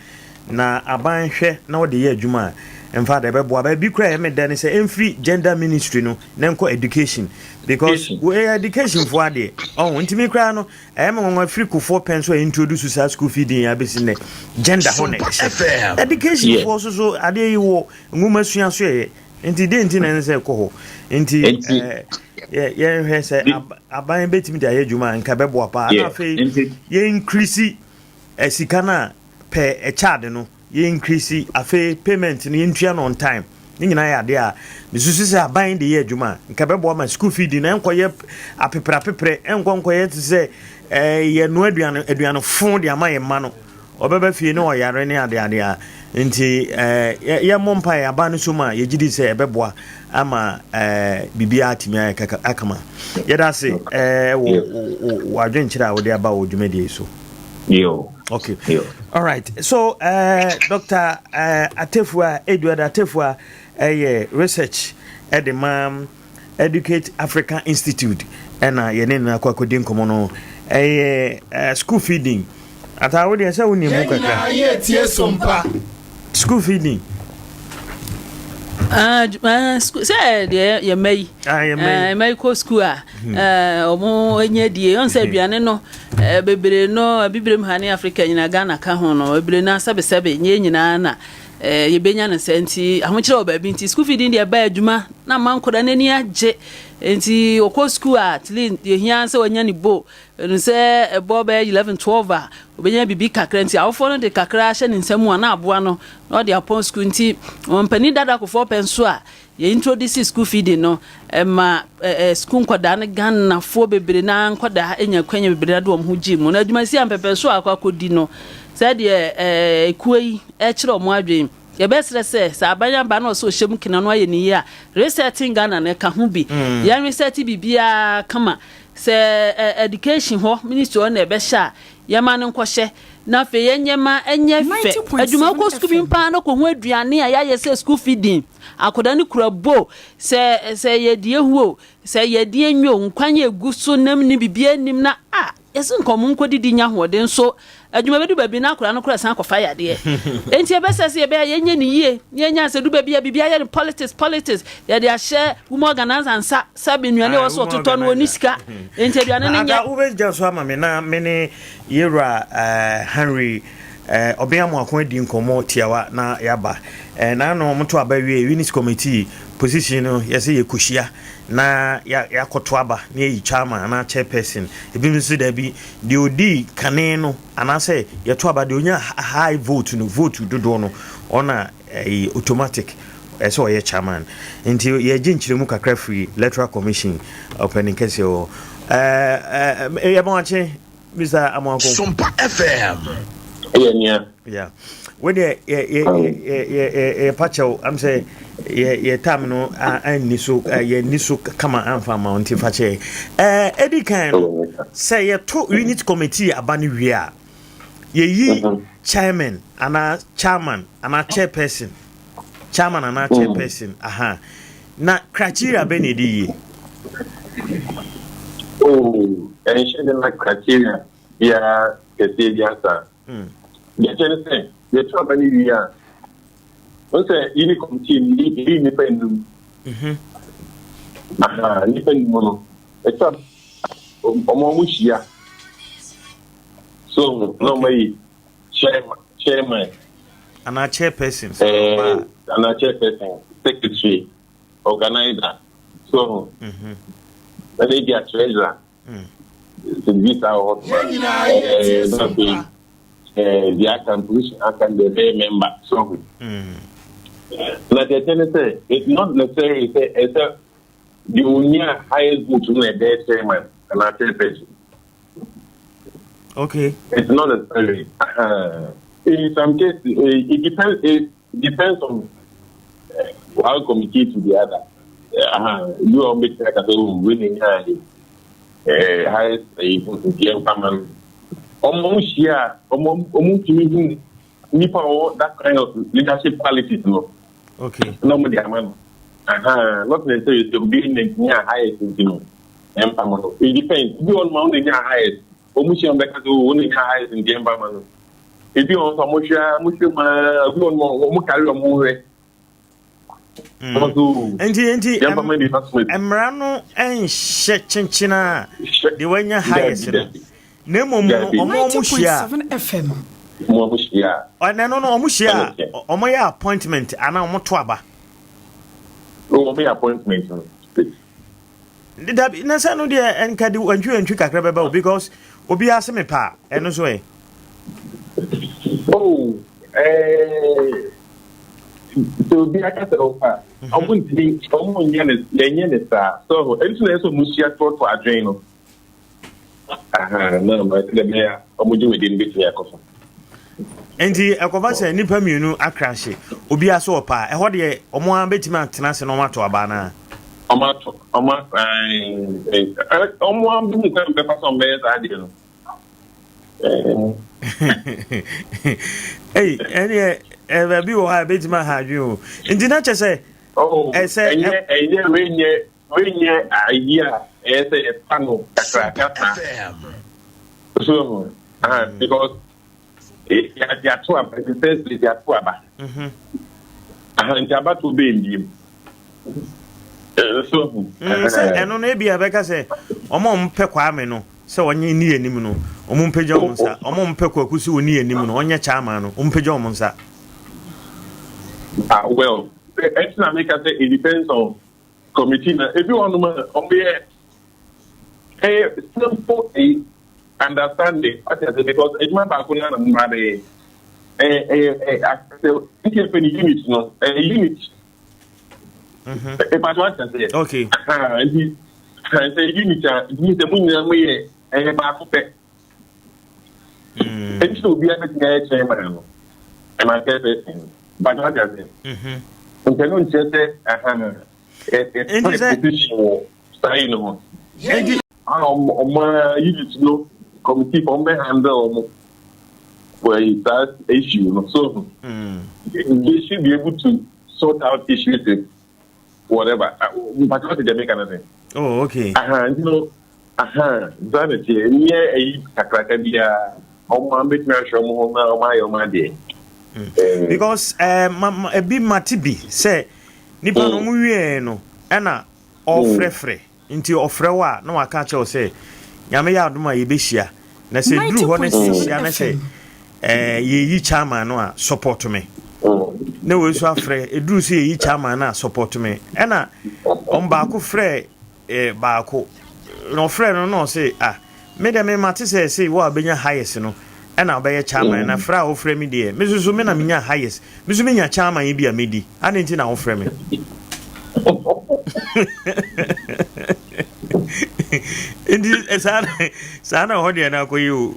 na aban hwɛ na wɔde yɛ adwuma a mfa de ɛbɛboa. Baabi kura ɛyɛ me dɛ ne sɛ ɛmfiri gender ministry no na nkɔ education because wɔyɛ education foɔ adeɛ. Ɔho ntumi koraa no ɛyɛ me nwanwa firi kofoɔ pɛn so a introduce saa school feeding abɛsi nnɛ gender hɔ na ɛhyɛ. Education foɔ so so adeɛ yi wɔ nwoma sua so yɛ Nti dɛn nti na ɛnsɛ sɛ ɛkɔ hɔ? Nti yɛnhwɛ sɛ aban bɛtumi de ayɛ adwuma a nka bɛboa paa. Na afei yɛ increase sika no a pɛ charge no yɛ increase afei payment no yɛntua no on time. Ne nyinaa yɛ adeɛ a mesusu sɛ aban de yɛ adwuma a nka bɛboa ma school feed no ɛnkɔyɛ apeprɛ apeprɛ ɛnkɔ nkɔyɛ te sɛ yɛnoa aduane aduane fo de ama yɛn mma no. Ɔbɛba fie na ɔyare ne adeade a, nti yɛmmɔ mpaeɛ aba no so mu a yɛgye di sɛ ɛbɛboa ama biribiara atumi ayɛ akama. Yɛda ase wɔ w'adwenkyerɛ a wode aba wɔ dwumadie yi so. Yo. Okay. Yo. All right. So, Dr. Atefua, Edward Atefua, ɛyɛ research ɛde ma Educate Africa Institute ɛna yɛne no akɔ akɔdi nkɔmmɔ no ɛyɛ eh, school feeding ataa wo deɛ sɛ wonim mu kakra yɛ tie sompa school feeding ah, ah, sɛ deɛ yɛ mma yi ah, mma yi kɔ school a hmm. eh, ɔmo nya die ɔn sɛ hmm. aduane no eh, bebree no abibirem ha ne Africa nyinaa Ghana ka ho no bebree no asɛbesɛbe nyɛ nyinaa na Eh, yɛbɛnya no saa nti ahokyerɛ wɔ baabi nti sukuu feeding deɛ ɛbaa adwuma na ama nkwadaa no ani agye nti ɔkɔ sukuu a at least deɛ hia sɛ wanya ne bo ɛnu sɛ ɛbɔ bɛyɛ 11 12 a ɔbɛnya biribi kakra nti awofoɔ no de kakra ahyɛ ne nsa mu a na aboa no na ɔde apɔn sukuu nti wɔn panin dada kofoɔ pɛ nso a Yɛ introduce school feeding no ɛma ɛɛ school nkwadaa no Ghanafoɔ bebree naa nkwadaa nya akwanya bebree na de wɔn ho gye mu. Na adwumasi a mpɛpɛ so akɔ akɔdi no sɛdeɛ ɛɛ ekuo yi ɛkyerɛ wɔn adwene. Yɛbɛsrɛ sɛ sɛ aban aba na ɔsɛ ɔhyɛ mu kena no ayɛ ne yie a resetting Ghana no ɛka ho bi. Yɛn reset biribiara kama. Sɛ ɛ education hɔ ministry hɔ na ɛbɛhyɛ a yɛma no nkɔhyɛ na afei yɛnyɛ ma ɛnyɛ fɛ. Adwuma wokɔ sukuu bi paa na kɔhu aduane a yɛayɛ sɛ school feeding. Akwadaa no kura bowl, sɛ sɛ ɛyɛ deɛ ehu o, sɛ ɛyɛ deɛ enyo o, nkwan a egu so, nam ne biribiara nnim na ah, yɛse nka ɔmo nkɔdidi nya ahoɔden nso adwuma bɛdu baabi na akwadaa no koraa san akɔfa yadeɛ. Enti ɛbɛsɛ sɛ yɛbɛyɛ yɛnyɛ no yie na yɛnya sɛ du baabi a biribiara yɛ no politics politics, yɛde ahyɛ woman organizer nsa sɛ nnuane a ɛwɔ sɛ ɔtotɔ no ɔnni sika, enti aduane no Ada nyɛ. wobɛgya so ama me na me ne yɛwura Henry. Eh, Ɔbea Amoako adi nkɔmmɔ tiawa na yɛaba. Eh, n'ano wɔto aba wie, Unit Committee position no yɛsɛ yɛkɔhyia na yɛakɔto aba na yɛyi chairman anaa chairperson. Ebinom nso daabi, deɛ ɔdii kane no anaasɛ yɛto aba deɛ ɔnya high vote no, vote dodoɔ no, ɔna ɛyi automatic ɛsɛ ɔyɛ chairman. Nti yɛgye nkyerɛmu kakra firi Electoral Commission ɔpanin kɛseɛ hɔ. Eh, eh, yɛma wakye. Mr. Amoako. Sompa FM. Ɛyɛ nea. Yeah. Wo deɛ yɛ yɛ yɛ yɛ yɛ pakyɛw am sɛ yɛ yɛ tam no anni so yɛ ni so kama amfa ama wo nti fakyɛ. Ɛɛ edi kan no sɛ yɛto unit committee aba no wie a yɛyi mhm. chairman anaa chairman anaa chairperson chairman anaa mm. chairperson aha na criteria bɛ na ɛde yie. Oh, ɛnhyɛ de na criteria biara kɛseɛ bi asa. Hmm. Deɛ kyɛ ne sɛ yɛto aba no wie a wɔn sɛ yini committee no yɛyi nnipa nnum. Mhm. Aha, nnipa nnum no ɛtwa wɔn wɔn hyia so na wɔn ayi chairman chairman. Anaa chairperson. Ɛɛ anaa chairperson secretary organizer so ho. Mhm. Ɛna ebi a treasurer. Mm. Sɛ bibi saa wɔ hɔ noma. Ɛɛ na afei ɛɛ deɛ aka position aka no deɛ ɛbɛyɛ member so ho. Mm. Na deɛ ɛkyɛ ne sɛ it's not necessary sɛ ɛsɛ deɛ onyaa highest vote no na ɛbɛyɛ chairman anaa chairperson. Okay. It's not necessary. Uh-huh. In some cases, eh, it depends. It depends on uh, one committee to the other. Uh-huh. You are making like a winning uh, highest vote in the empire. Ọmọ hyia ọmọ ọmọ tumi hu nipa ɔwɔ that kind of leadership qualities no. Okay. Na ɔmo de ama no. Aha, not necessarily sɛ obi na nya highest nti no. Ɛmpa mo no. It depends. Ebi wɔ no ma ɔno nya highest. Ɔmo hyia ɔmo bɛka sɛ o ɔno nya highest nti ɛmpa ma no. Ebi wɔ nso ɔmo hwɛ ɔmo hwɛ mu aa ebi wɔ no ma ɔmo kari ɔmo hwɛ. Mm. Nti nti mmara no nhyɛ kyenkyen a deɛ wanya highest no. Na mmom no ɔmo ɔmo hyia a. Ɔno no ɔmo hyia a ɔmo yɛ appointment anaa ɔmo to aba. Ɔmo yɛ appointment no. Dabi na sɛ no deɛ nka de antwi antwi kakra bɛba o because obiara se me pa a ɛno so ɛ. Oh, eh, sɛ obi aka sɛ ɔpa ɔmo ntumi ɔmo nyɛ ne yɛnyɛ ne saa so ɛnti na ɛsɛ ɔmo hyia toɔtoɔ adwene no na ɔmo ɛsɛ dɛ bɛyɛ a ɔmo dwumadi no bɛtumi akɔ so. Nti ɛkɔba sɛ nnipa mmienu akrahye obiara so ɔpɛ a, ɛhɔ deɛ ɔmo ara bɛtumi atena ase na ɔmo ato aba anaa? Ɔmo ato ɔmo ɔmo ara bɛhu kwan bɛfa so ɔmo bɛyɛ saa adeɛ no. Ei, ɛneɛ baabi wɔ hɔ a ɛbɛtumi aha adwene o. Nti na kyɛ sɛ ɛsɛ ɛnyɛ ɛnyɛ wei nyɛ Wei nyɛ ayi a ɛyɛ sɛ yɛfa no kakraka saa. So ho, ah, because yɛato aba, in the first place yɛato aba. Mm-hmm. Aha, nti abatoɔ bɛyɛ mbiem. So ho. Mm, sɛ ɛno no ebi a bɛka sɛ ɔmo a ɔmo pɛ Kwame no sɛ ɔnye ni anim no, ɔmo mpagya ɔmo nsa. Ɔmo a ɔmo pɛ Kwaku sɛ ɔni anim no, ɔnyɛ chairman no, ɔmo mpagya ɔmo nsa. Ah, well, ɛnti na meka sɛ it depends on committee na ebi wɔ hɔnom a wɔyɛ ɛyɛ simple ɛyi understanding ɔte ase because adwuma baako na na mo ba bɛyɛ ɛyɛ ɛyɛ ɛyɛ asɛ nti efe ne unit no ɛyɛ unit ɛpàtó ate ase okay nti sɛ unit a nti sɛ mo nyinaa mo yɛ ɛyɛ baako pɛ ɛnti sɛ obiara bɛtumi ayɛ chairman no ɛma chairperson no but wate ase nti ɛno nkyerɛ sɛ ɛha no ɛfa position wɔ saa yi no ho nti a ɔmo a unit no committee fɔ ɔmo bɛ handle ɔmo wɔ saa issue no so they should be able to sort out issues whatever mpatwa ɔte deɛ meka no sɛ oh okay aha nti no aha saa na teɛ nyɛ ayi kakraka biara ɔmo a mbɛtumi ahwɛ ɔmo ho na ɔmo ayɛ ɔmo adeɛ hmm. because eh, ma, ma, ebi mate bi sɛ nipa no ɔmo wieɛ no ɛna ɔfrɛfrɛ nti ɔfrɛ wo a na waka akyerɛ wo sɛ nyame yɛ adom a yɛbɛhyia na sɛ duru hɔ no sɛ yɛhyia na sɛ. eh, yɛyi chairman no a support me. Na wei nso afrɛ, ɛduru sɛ yɛyi chairman no a support me. Ɛna ɔm baako frɛ eh, baako, na ɔfrɛ no na ɔse, ah, me deɛ me mate sɛ sei wo a wobɛnya highest no ɛna wobɛyɛ chairman, na frɛ a wofrɛ me deɛ, me nso so me na menya highest, me nso menya chairman yi bi a mɛdi, adɛn nti na wofrɛ me? Nti eh, saa na saa na hɔ deɛ no akɔyɛ o.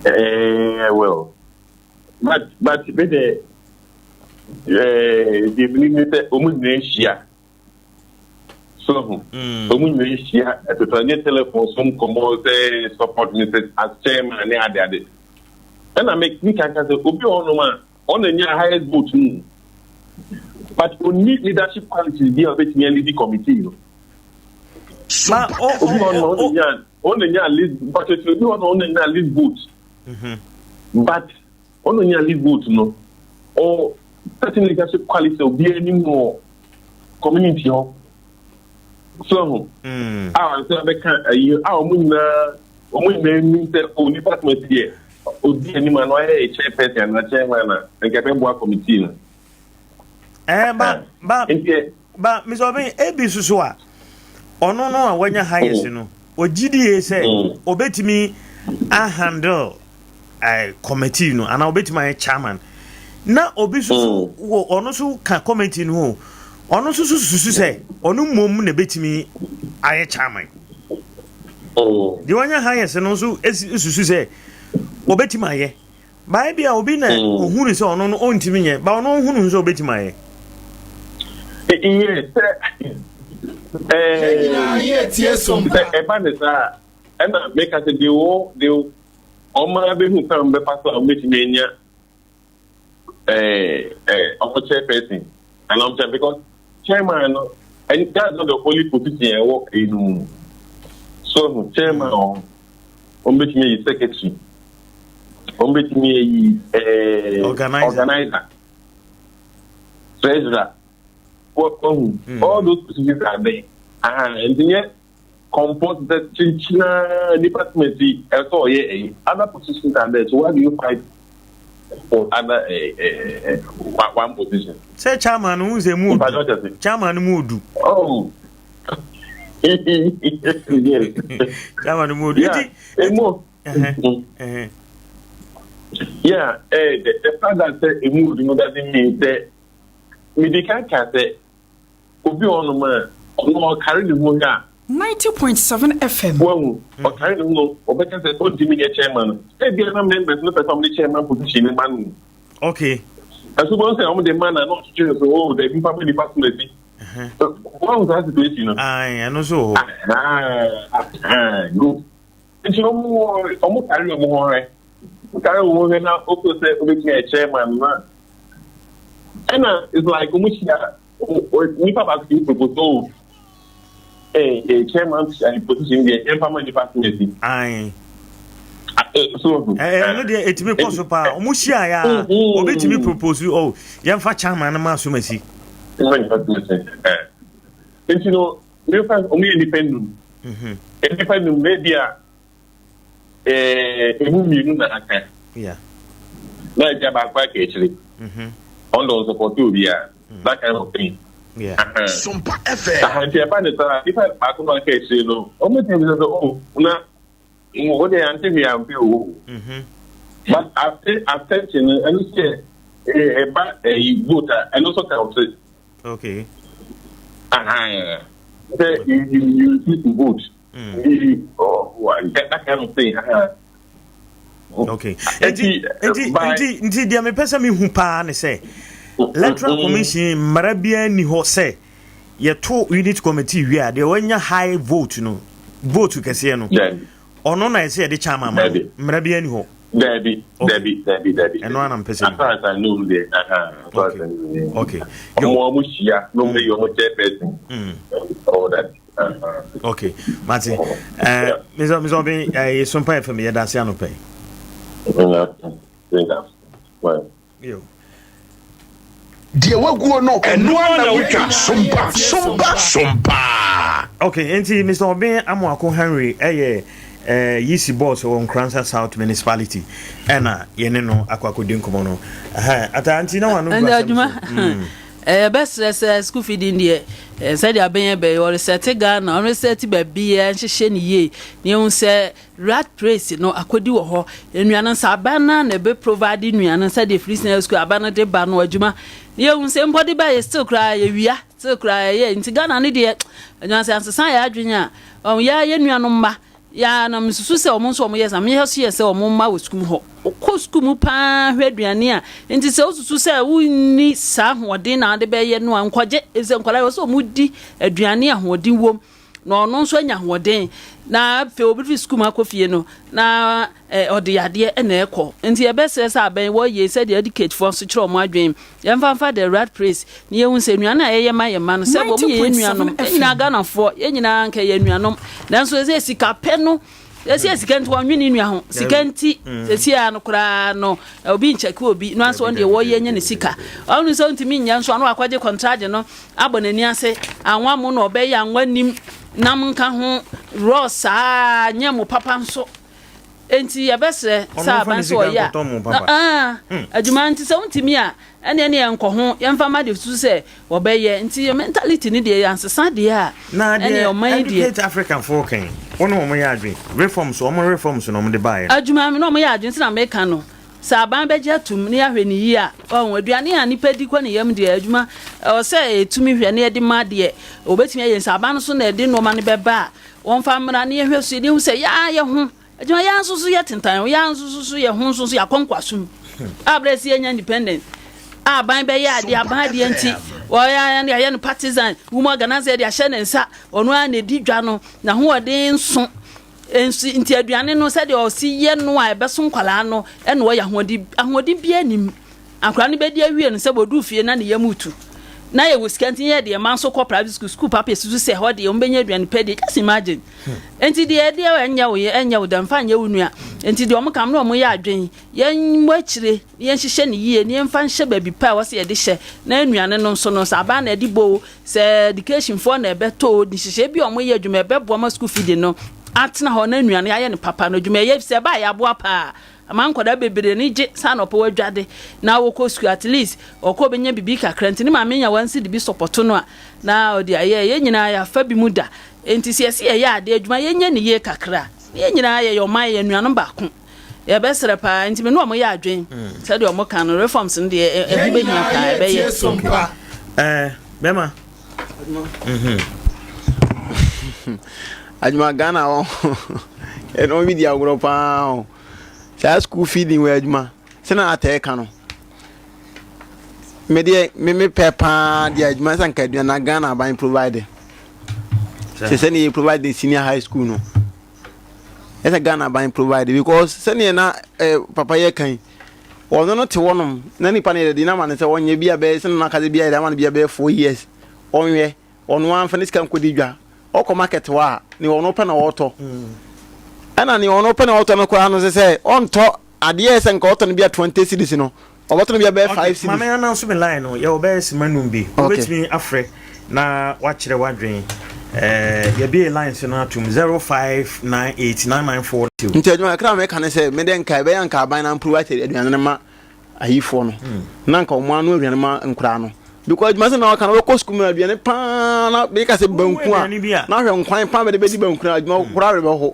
Eh, well, but but me de eh, deɛ menim ne sɛ wɔn nyinaa hyia so ho wɔn nyinaa hyia ɛtotɔ nye telephone so nkɔmɔ sɛ support me sɛ as chairman ne ade ade ɛna me me kankan sɛ obi wɔ hɔnom a ɔna nya highest vote no but onni leadership qualities bi a obetumi alidi committee no. Ma o obi wɔ hɔnom a ɔna nya ɔna nya least but obi wɔ hɔnom a ɔna nya least vote but ɔna nya least vote no ɔ certain leadership qualities a obiara anim wɔ community hɔ so ho a ansa bɛka ayi a wɔn nyinaa wɔn nyinaa nim sɛ o nipa tuma ti deɛ odi anim a na ɔyɛ chairperson anaa chairman a nka ɛbɛboa committee no. Ɛɛ ba ba ba Mr. Obeng ebi soso a ɔno no a wanya highest no ogye die sɛ obetumi ahandle eh, committee no anaa obetumi ayɛ chairman na obi nso so wɔ ɔno nso ka committee no ho ɔno nso so susu sɛ ɔno mmom na ebetumi ayɛ chairman deɛ wanya highest no nso susu sɛ obetumi ayɛ baa bi a obi na ohunu sɛ ɔno no ɔntumi nyɛ ba ɔno ohunu sɛ obetumi ayɛ. Iye sɛ ɛɛ sɛ ɛba ne saa ɛna meka sɛ deɛ wɔ deɛ wɔn ara bɛhu kwan bɛfa so a wɔbɛtumi anya ɛɛ ɛɛ wɔn chairperson anaa wɔn chairman because chairman no and that's not the only position ɛwɔ ɛyi no mu so chairman wɔ wɔn bɛtumi ayi secretary wɔn bɛtumi ayi ɛɛ organizer treasurer wɔn all those positions are there aha nti nyɛ. Compose sɛ kyenkyena nipa tuma si ɛsɛ ɔyɛ ɛyi other positions are there so why do you fight for other eh, eh, eh, one position. Sɛ chairman no sɛ mu odu chairman no mu odu. Oh. yes. Chairman no mu odu. Yeah. Emu. Yeah, eh, the, the fact that sɛ emu odu no doesn't mean sɛ mede ka ka sɛ Obi wɔ hɔnom a, ɔno ɔkare ne ho hwɛ a. 90.7 FM. Wahu, ɔkare ne ho no, ɔbɛka sɛ ɔntumi nyɛ chairman no. Ebia na members no pɛ sɛ wɔde chairman position no ma no. Okay. Ɛso bɔn sɛ wɔde ma no a, na ɔtwetwe no so, oh, dabi fa ma nipa so asi. Wahu saa situation no? Ae, ɛno nso wɔ hɔ. Ahaa, good. Nti wɔn wɔn kare wɔn ho hwɛ. Kare wɔn ho hwɛ na ɔfo sɛ ɔbɛtumi ayɛ chairman no a. Ɛna it's like wɔn hyia nipa baako ti propose o ee ee chairman position deɛ yɛn fa ma nipa so na si. Ayi. So. Ɛɛ ɛno deɛ etumi kɔ so paa wɔn hyia ya obi tumi propose o yɛn fa chairman no ma so ma si. Ɛma nipa so na si ɛɛ nti no nipa wɔn yɛ nipa num nipa num na ebi a. Ɛɛ, emu mmienu na aka. Na agya baako aka akyire. Mm-hmm. Ɔno de ɔnsɔpɔte obiara. Mm. That kind of thing. Sompa FM. Aha nti ɛba ne saa nipa baako na aka akyire no wɔn ti bi sɛ oh na wo de ante hwee ampe o. Mm-hmm. But ate attention no ɛno sɛ ɛba ɛyi vote a ɛno nso count. Okay. Aha. Sɛ you you you refuse to vote. Mm. Oh, that kind of thing. Uh-huh. Okay. Nti nti nti nti deɛ mepɛ sɛ mehu paa ne sɛ electoral mm. commission mmara biara nni hɔ sɛ yɛto unit committee wie a deɛ wanya high vote no vote kɛseɛ no ɔno na ɛsɛ yɛde kyɛ ama ma no mmara biara nni hɔ. Dabi, dabi, dabi, dabi. Ɛno ara na mpɛ sɛ. As far as I know deɛ, as far as I know. Okay. Ɔmo ɔmo hyia na ɔmo yɛ ɔmo chairperson. All that. Okay, mate. Eh, Mr. Mr. Obin, eh, Sompa FM yɛda ase anɔpɛ. Yo. Deɛ waguo no, ɛno ara na wotwa. Sompa, sompa, sompa. Okay, nti Mr. Obin Amoako Henry ɛyɛ eh, Eh, Yisi boss wɔ Nkoransa South Municipality ɛna yɛne no akɔ akɔdi nkɔmmɔ no. Ata nti na wano gu asɛm so. Mm. Yɛbɛsrɛ sɛ school feeding deɛ sɛdeɛ abɛnyɛ bɛyɛ ɔresɛte Ghana ɔresɛte baabiara nhyehyɛ ne yie na yɛhu sɛ rat race no akɔdi wɔ hɔ nnuane nsa aban no na ɛbɛ provide nnuane sɛdeɛ free senior school aban no de ba no adwuma na yɛhu sɛ mpɔ de ba yɛ still koraa yɛwia still koraa yɛyɛ nti Ghana no deɛ adwuma sɛ ansesa yɛ adwene a Ɔho, yɛa yɛn nuanom mma, yɛa na mesusu sɛ wɔn nso wɔyɛ saa, meyɛ nso yɛ sɛ wɔn mma wɔ sukuu mu hɔ. Wokɔ sukuu mu paa hwɛ aduane a, nti sɛ wosusu sɛ wonni saa ahoɔden na wode bɛyɛ no a, nkɔgye, efisɛ nkwadaa wɔ sɛ wɔdi aduane a ahoɔden wom, na ɔno nso anya ahoɔden. Na afei obi fi sukuu mu akɔ fie no, na ɔde yadeɛ na ɛkɔ. Nti yɛbɛsrɛ sɛ abɛn wɔyɛ sɛdeɛ educate foɔ nso kyerɛ wɔn adwene Yɛmfa mfa the right place na yɛhu sɛ nnuane a yɛyɛ ma yɛn mma no sɛ wɔn yɛ yɛn nuanom. Yɛn nyinaa Ghanafoɔ, yɛn nyinaa nka yɛ nuanom. Nanso sɛ sika pɛ no, sɛ sika nti wɔnwe ne nua ho. Sika nti, sɛsi a no koraa no, obi nkyɛke obi. No anso wɔn deɛ wɔyɛ nyɛ ne sika. Ɔno sɛ ntumi nyɛ nso ano akɔgye kɔntragye no abɔ n'ani ase. Anwa mo na ɔbɛyɛ anwa nim nam nka ho raw saa nyɛ mo papa nso. Enti yɛbɛsrɛ sɛ aban sɛ ɔyɛ a, na hmm. adwuma nti sɛ wontumi a, ɛne ɛne yɛnkɔ ho, yɛmfa ma de susu sɛ wɔbɛyɛ. Nti yɛ mentality ne deɛ yɛansesa deɛ a, ɛne ɔman yi deɛ. Educate African foɔ kɛn, wɔn na wɔn yɛ adwene. Reforms, wɔn reforms na wɔn de baeɛ. Adwuma na wɔn yɛ adwene sɛ na meka no. Sɛ aban bɛgye atum na yɛahwɛ ne yie a, ɔho aduane a nipa di kɔ ne yam deɛ adwuma ɛwɔ sɛ ɛtumi hwɛ na yɛde ma deɛ wɔbɛtumi ayɛ. Sɛ aban no so na ɛde nneɛma no bɛba a, Wɔmfa mmra na yɛnhwɛ so, yɛhu sɛ yɛa yɛ ho adwuma, yɛa nso so yɛ tentan, yɛa nso so so yɛ ho nso so yɛakɔ nkoasom. A berɛ sɛ yɛnya independent, a aban bɛyɛ adeɛ, aban adeɛ nti, wɔyɛ ayɛ no partisan, womu organizer de ahyɛ ne nsa, ɔno ara na ɛdi dwa no, n'ahoɔden nso nso nti aduane no sɛdeɛ ɔsi yɛ no a ɛbɛso nkwadaa no ɛna ɔyɛ ahoɔden ahoɔden biara nim. Akwadaa no bɛdi awie no sɛ wɔduu fie na ne yam retu. Na yɛwɔ sika nti yɛ deɛ mma nso kɔ private school, school papa yɛsusu sɛ ɛhɔ deɛ wɔbɛnya aduane pa die, just imagine. Nti deɛ ɛdeɛ ɛnyɛ wo yɛ ɛnyɛ wo dɛ mfa nyɛ wo nua. Nti deɛ wɔn ka no wɔn yɛ adwene, yɛn mmɔ akyire na yɛnhyehyɛ no yie na yɛmfa nhyɛ baabi pa a ɛwɔ sɛ yɛde hyɛ na nnuane no nso no sɛ aban na ɛde bɔ o, sɛ education foɔ na ɛbɛtɔ o, nhyehyɛe bi a wɔyɛ adwuma ɛbɛboa ma school feeding no atena hɔ na nnuane ayɛ no papa no adwuma ɛyɛ sɛ ɛbaa yɛ aboa paa. Ama nkwadaa bebree ani gye sɛ anɔpa wadwade na wɔkɔ sukuu at least ɔkɔ ɔbɛnya biribi kakra nti ne maame nya one cedi bi sɔpɔto no a na ɔde ayɛ yɛn nyinaa yɛafa bi mu da nti sɛ yɛse yɛyɛ adeɛ adwuma yɛnyɛ ne yie kakra na yɛn nyinaa yɛyɛ ɔman yɛyɛ anuanom baako yɛbɛsrɛ paa nti me ne wɔn yɛ adwen sɛdeɛ wɔn ka no reforms no deɛ ɛho bɛhia paa ɛbɛyɛ. Ɛɛ bɛma. Adwuma Ghana hɔ ɛna wɔn bi di agorɔ paa o saa school feeding wɔ adwuma sɛnɛ atɛɛ ka no me deɛ me me pɛ paa deɛ adwuma sɛ nka aduane na Ghana aban provide sɛ sɛnea yɛ provide senior high school no ɛsɛ Ghana aban provide because sɛnea na eh, papa yɛ kan ɔno no te hɔnom na nipa no yɛde de nama no sɛ ɔnyɛ bi a bɛyɛ sɛ na aka sɛ bi a yɛde ama no bi a bɛyɛ 4 years ɔnwɛ ɔno ara mfa ne sika nkɔdi dwa ɔkɔ market hɔ a nea ɔno pɛ na ɔtɔ ɛna nea ɔno pɛ na ɔtɔ no koraa no sɛ sɛ ɔntɔ adeɛ sɛ nka ɔtɔ no bi a 20 cedis no ɔbɛtɔ no bi a bɛyɛ 5 cedis. Maame ananso me line no yɛwɔ bɛyɛ sima num bi wobɛtumi afrɛ na wakyerɛ w'adwen eh, yɛbie lines no atom 05989942. Nti adwuma kakra a mɛka ne sɛ mede nka ɛbɛyɛ nka aban no amprove akyɛ aduane no ma ayifoɔ no na nka wɔn ano aduane ma nkoraa no because adwuma sɛ na ɔka no wɔkɔ sukuu mu aduane paa na bɛka sɛ banku a na ahwɛ nkwan paa bɛde bɛdi banku na adwuma koraa rebɛho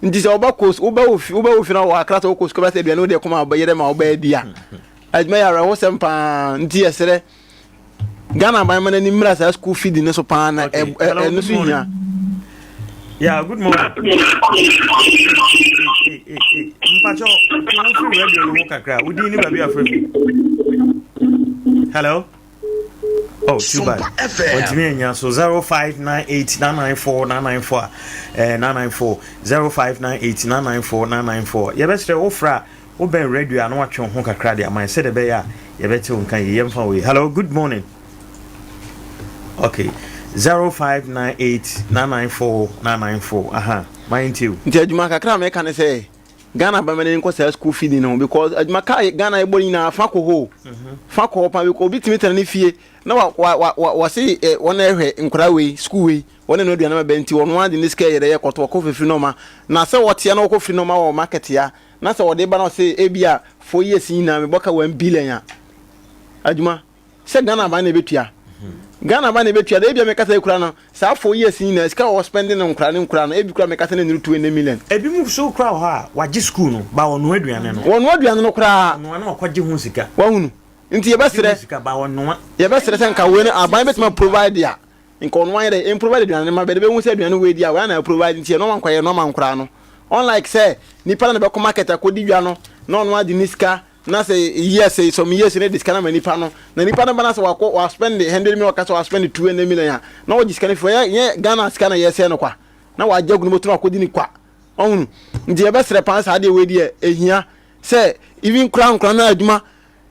nti sɛ wobɛkɔ wobɛwɔ fi wobɛwɔ fi na wɔ akra sɛ wokɔ sukuu bɛsɛ aduane wode kɔma wobɛyɛ dɛ ma wobɛyɛ di a adwuma yɛ awerɛhosɛm paa nti yɛserɛ Ghana aban ma n'ani mmra saa school feeding no so paa na ɛno so hia. Yeah, good morning. Mpacho, wo free radio no ho kakra. Wo din ni baabi afrɛ fi. Hello. Oh, too bad. Ontimi anya so 0598994994 eh 994 0598994994. Yɛbɛsrɛ wo fra wobɛn radio a na watwe wo ho kakra de ama sɛdeɛ ɛbɛyɛ a yɛbɛte wo nka yie. Yɛmfa wei. Hello, good morning. Okay. 0598994994. Aha. Mind you. Nti adwuma kakra a meka ne sɛ. Ghana bɛma n'ani nkɔ saa school feeding no ho because adwuma ka Ghana yɛbɔ no nyinaa fa kɔ hɔ o. Fa kɔ hɔ paa because obi tumi tena ne fie na wa wa wa wa wɔse eh, wɔn na ɛhwɛ nkwadaa wei school wei wɔn na ɛno aduane ma bɛ nti wɔn ara de ne sika yɛ dɛ yɛ kɔtɔ wɔkɔ fifiri nɔɔma na sɛ wɔtea na wɔkɔ firi nɔɔma wɔ market ya na sɛ wɔde ba na wɔse ebi a 4 years nyinaa mebɔ ka 1 billion a adwuma sɛ Ghana aban na ɛbɛtua. Ghana aban na ɛbɛtua de ebia mekasa yi kura no saa 4 years nyinaa sika a wɔ spending no nkura ne nkura no ebi kura mekasa no nnuru 200 million. Ebi mu so kura wɔ hɔ a wagye school no ba ɔnoa aduane no. Wɔnoa aduane no koraa. Ɔnoa na wakɔgye ho sika. Wahunu nti yɛbɛsrɛ sika ba ɔnoa. Yɛbɛsrɛ sɛ nka wei no aban bɛtumi provide a nka ɔno ayɛ dɛ ɛmprovide aduane no ma bɛde bɛhu sɛ aduane wei di a wei na provide nti ɛno nkɔyɛ nɔɔma nkoraa no, unlike sɛ nipa no na bɛkɔ market akɔdi dwa no na ɔno agye ne sika na sɛ years, some years ne de sika no ma nipa no na nipa no ba na sɛ wakɔ wa spend 100 million, ɔka sɛ wa spend 200 million a na ɔgye sika no fi hɔ. Yɛ Ghana sika na yɛsɛ no kwa na wagye agu ne bɔtɔ na wakɔdi ne kwa. Ɔhunu nti yɛbɛsrɛ paa saa adeɛ wei deɛ ehia sɛ even kora nkora no adwuma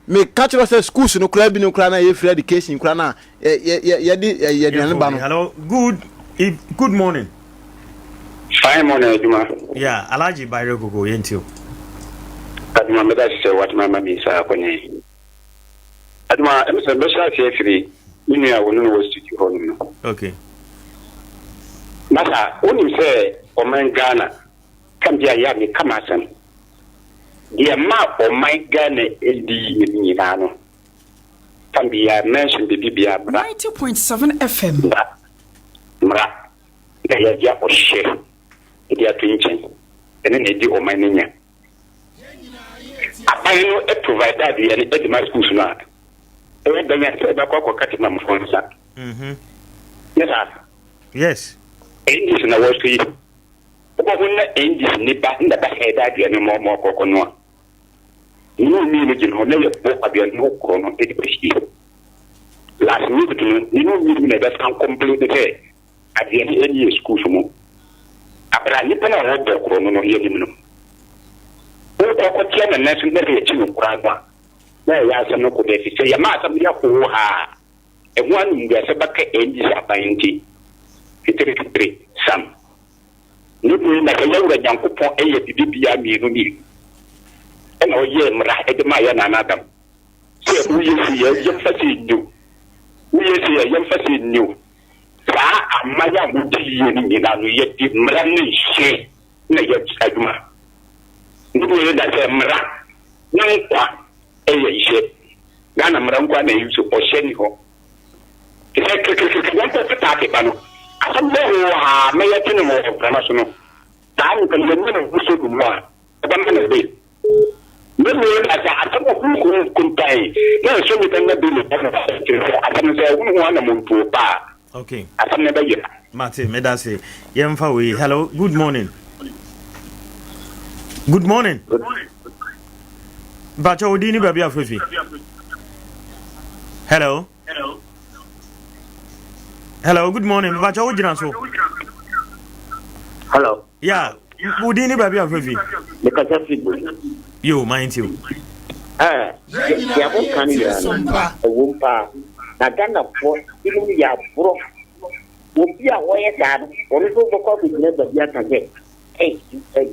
meka kyerɛ sɛ schools no koraa bi no koraa na yɛ free education koraa na yɛde yɛaduane ba no. Hello, good morning. Fine morning, adwuma. Yeah, Alhaji Bayerɛ Gogo, yɛnti o. Adwuma, mɛda sɛ watoma ama mi saa akɔnyɛ yi. Adwuma, ɛmu sɛ mbɛhyɛ ase afiri me nua a wɔne no wɔ studio hɔ nom no. Masa, wonim sɛ ɔman Ghana tam bi a yɛ a meka m'asɛm. Deɛ ma ɔman Ghana ɛdi yie no nyinaa no, tam bi a mention biribi bia mmara. 90.7 FM. Mmara. Mmara na yɛagya ɔhyɛ de ato nkyɛn. Ɛno na ɛdi ɔman no nya. Aban no provide aduane de ma schools no a, ɛyɛ dɛn a sɛ ɛbɛkɔ akɔka temamufoɔ nsa. Nyɛ saa? Yes. NDC na wɔso yi. Wobɛhu na NDC ne ba na ba hɛɛ da aduane ma ɔma ɔkɔkɔ no a. Ne mu mmienu gyina hɔ na yɛbɔ aduane no korɔ no de ba fie. Last minute no, ne mu mmienu na ɛbɛsan complain sɛ aduane ɛni yɛ schools mu. Abra nipa no a wɔbɔ korɔ no no yɛnim no. Wokɔ kɔteɛ na nanso na yɛkyi no koraa no a, na ɛyɛ asɛm no kɔ dɛ fi sɛ yɛma asɛm no yɛ hoo haa. Ɛho animguase bɛka NDC aban nti, fitiri sam. Ne mmom na sɛ yɛn Wura Nyankopɔn yɛ biribi biara mmienu mmienu, ɛna ɔyɛɛ mmara de maa yɛn nana Adam sɛ woyɛ sei a yɛmfa sei nni o, woyɛ sei a yɛmfa sei nni o. Saa aman a wɔdi yie no nyinaa no, yɛde mmara ne nhyɛ na ɛyɛ adwuma. Ne mmom na sɛ mmara ne nkwa yɛ nhyɛ. Ghana mmara nko ara na ɛyi so, ɔhyɛ nni hɔ. Te sɛ kekekeke wɔn pɛ petaake ba no, asɛm bɛ hoo haa mɛyɛ te no wɔ mframa so no, saa nipa no yɛnyɛ no ho sɛ mu a, ɛbɛma no bail. Ne mmom na sɛ asɛm huhuu kuntan na ɛsɔ nipa nya bail ba no a, kyerɛ sɛ asɛm no sɛ ɛho ho anamontuo pa a, asɛm no bɛyera. Mate, meda ase. Yɛmfa wei. Hello, good morning. Good morning. Mpakyɛ wo din ne baabi afrɛ fi. Hello. Hello, good morning. Mpakyɛ wo gyina so. Hello. Yeah, wo din ne baabi afrɛ fi. Mekasa fi bu. Yo, man ti o. Eh, deɛ moka no nyinaa no, ɛwom paa. Na Ghanafoɔ binom yɛ aborɔ. Obi a ɔyɛ saa no, ɔno nso bɛkɔ akɔgyina baabi aka sɛ, ei,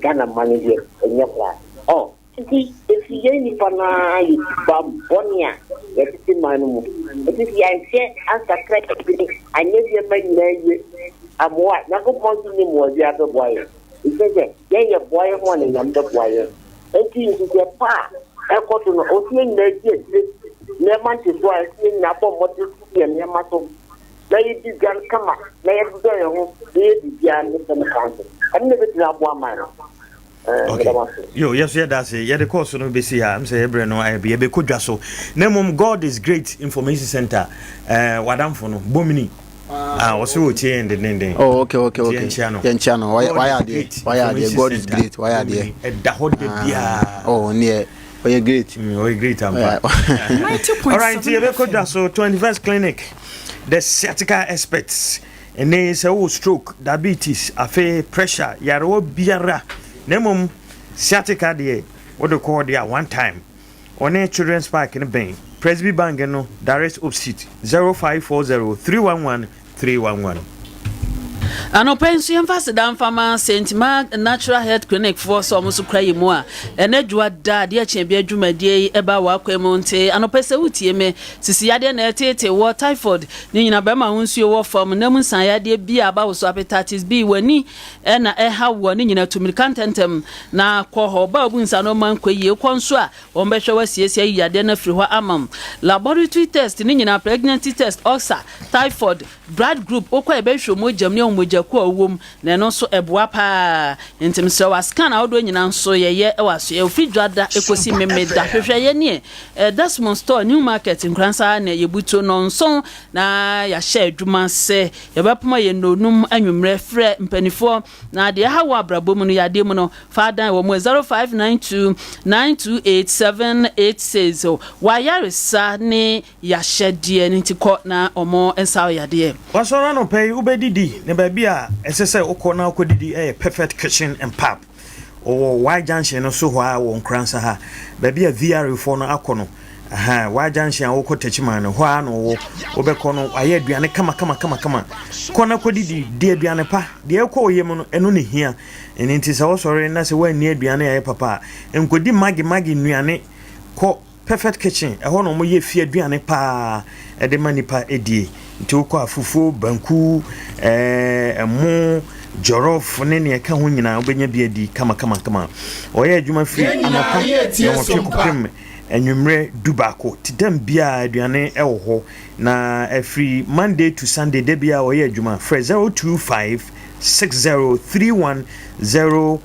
Ghana man no deɛ, ɛnyɛ koraa. Ɔ, nti ɛfiri yɛn nnipa no ara yɛ suban bɔne a yɛtete man no mu. Nti sɛ yɛanhwɛ ansakra yɛn adwene, anyɛ nneɛma nyinaa yie ammoa a, Nyankopɔn nso nni mmoa biara bɛboa yɛn. Ɛfiri sɛ yɛn yɛboa yɛn ho a na Nyame bɛboa yɛn. Enti nhyehyɛe pa a ɛrekɔ so no, ɛwɔ sɛ yɛn nyinaa di akyire na ɛma nteso a ɛsɛ yɛn nyinaa bɔ mmɔden sisi yɛn nneɛma so na yedi dwa no kama na yɛdodɔ yɛn ho na yɛyɛ biribiara ne sɛ no kwan so. Ɛno na ebetumi aboa man no. Okay. Yo, yɛso yɛda ase. Yɛde kɔɔso no bɛsi ha. M sɛ yɛbrɛ no ayɛ bi. Yɛbɛkɔ dwa so. Na mmom God is Great Information Center, eh, wadamfo no, Bomini. Ah, ɔsɛ ɔtie yɛn dendenden. Oh, okay. Yɛnkyia no. Yɛnkyia no. Wayɛ adeɛ. Wayɛ adeɛ. God is great. Wayɛ adeɛ. Ɛda hɔ da biara. Oh, neɛ ɔyɛ great. Ɔyɛ great ampa. All right, yɛbɛkɔ dwa so 21st Clinic, the sciatica experts. Ɛnɛ sɛ wowɔ stroke, diabetes, afei pressure, yarewa biara, na mmom sciatica deɛ wode kɔɔ deɛ a one time. Ɔne Children's Park no bɛn Presby Bank no direct opposite, 0540 311 311. Anɔpa yi nso yɛmfa aseda mfa ma St. Mark Natural Health Clinic foɔ sɛ wɔn nso kura yɛ mu a ɛnɛ dwoa da adeɛ kye bia dwumadie yi ɛba w'akwan mu nti anɔpa yi sɛ wotie me sisi yadeɛ na ɛtete wɔ typhoid ne nyina bɛrima ho nsuo wɔ fam na mu nsan yadeɛ bi a aba wo so hepatitis B w'ani ɛna ɛha wɔ ne nyina tu mirika ntɛntɛm na kɔ hɔ ba obu nsa no ma nkɔ yie kɔ nso a wɔn bɛhwɛ w'asiesie ayi yadeɛ no afiri hɔ ama wo laboratory test ne nyina pregnancy test ulcer typhoid Blood group, wokɔ a yɛbɛhwehwɛ wo mogya mu ne ahu mogya kuo a wowɔ mu na ɛno nso ɛboa paa. Nti mesrɛ wo a scan ahodoɔ nyinaa nso yɛyɛ wɔ asoɛeɛ ofiri dwada kɔsi memeda. Hwehwɛ yɛn neɛ Desmond store New Market Nkoransa ha na yɛbutuo nnɔnson na yɛahyɛ adwuma ase. Yɛbɛpoma yɛn nnɔnum anwummerɛ. Frɛ mpanifoɔ na deɛ ɛha wo abrabɔ mu no yadeɛ mu no fa dan wɔn 0592 928 786. W'ayaresa ne Y'ahyɛdeɛ no nti kɔ na wɔn nsa wo yadeɛ. Wasɔre anɔpa yi wobɛdidi na baabi a ɛsɛ sɛ wokɔ na wokɔdidi yɛ Perfect Kitchen and Pub. Ɔwɔ Y junction no so hɔ ara wɔ Nkoransa ha. Baabi a VRA foɔ no akɔ no, aha, Y junction a wokɔ Techiman no, hɔ ara na ɔwɔ. Wobɛkɔ no, wayɛ aduane kama kama kama kama. Kɔ na kɔdidi, di aduane pa. Deɛ ɛkɔ wo yam no, ɛno na ɛhia. Ɛno nti sɛ wosɔre na sɛ woanni aduane a ɛyɛ papa a, nkɔdi magi magi nnuane. Kɔ Perfect kitchen, ɛhɔ na wɔyɛ fie aduane paa de ma nipa die. Nti wokɔ a fufuo, banku, ɛmo, jollof ne nea ɛka ho nyinaa wobɛnya bi adi kama kama kama. Wɔyɛ adwuma firi anɔpa nnɔnwɔtwe kɔpem anwummerɛ du baako. Ti dam biara aduane wɔ hɔ. Na ɛfiri Monday to Sunday da biara wɔyɛ adwuma. Frɛ 025 60 31 0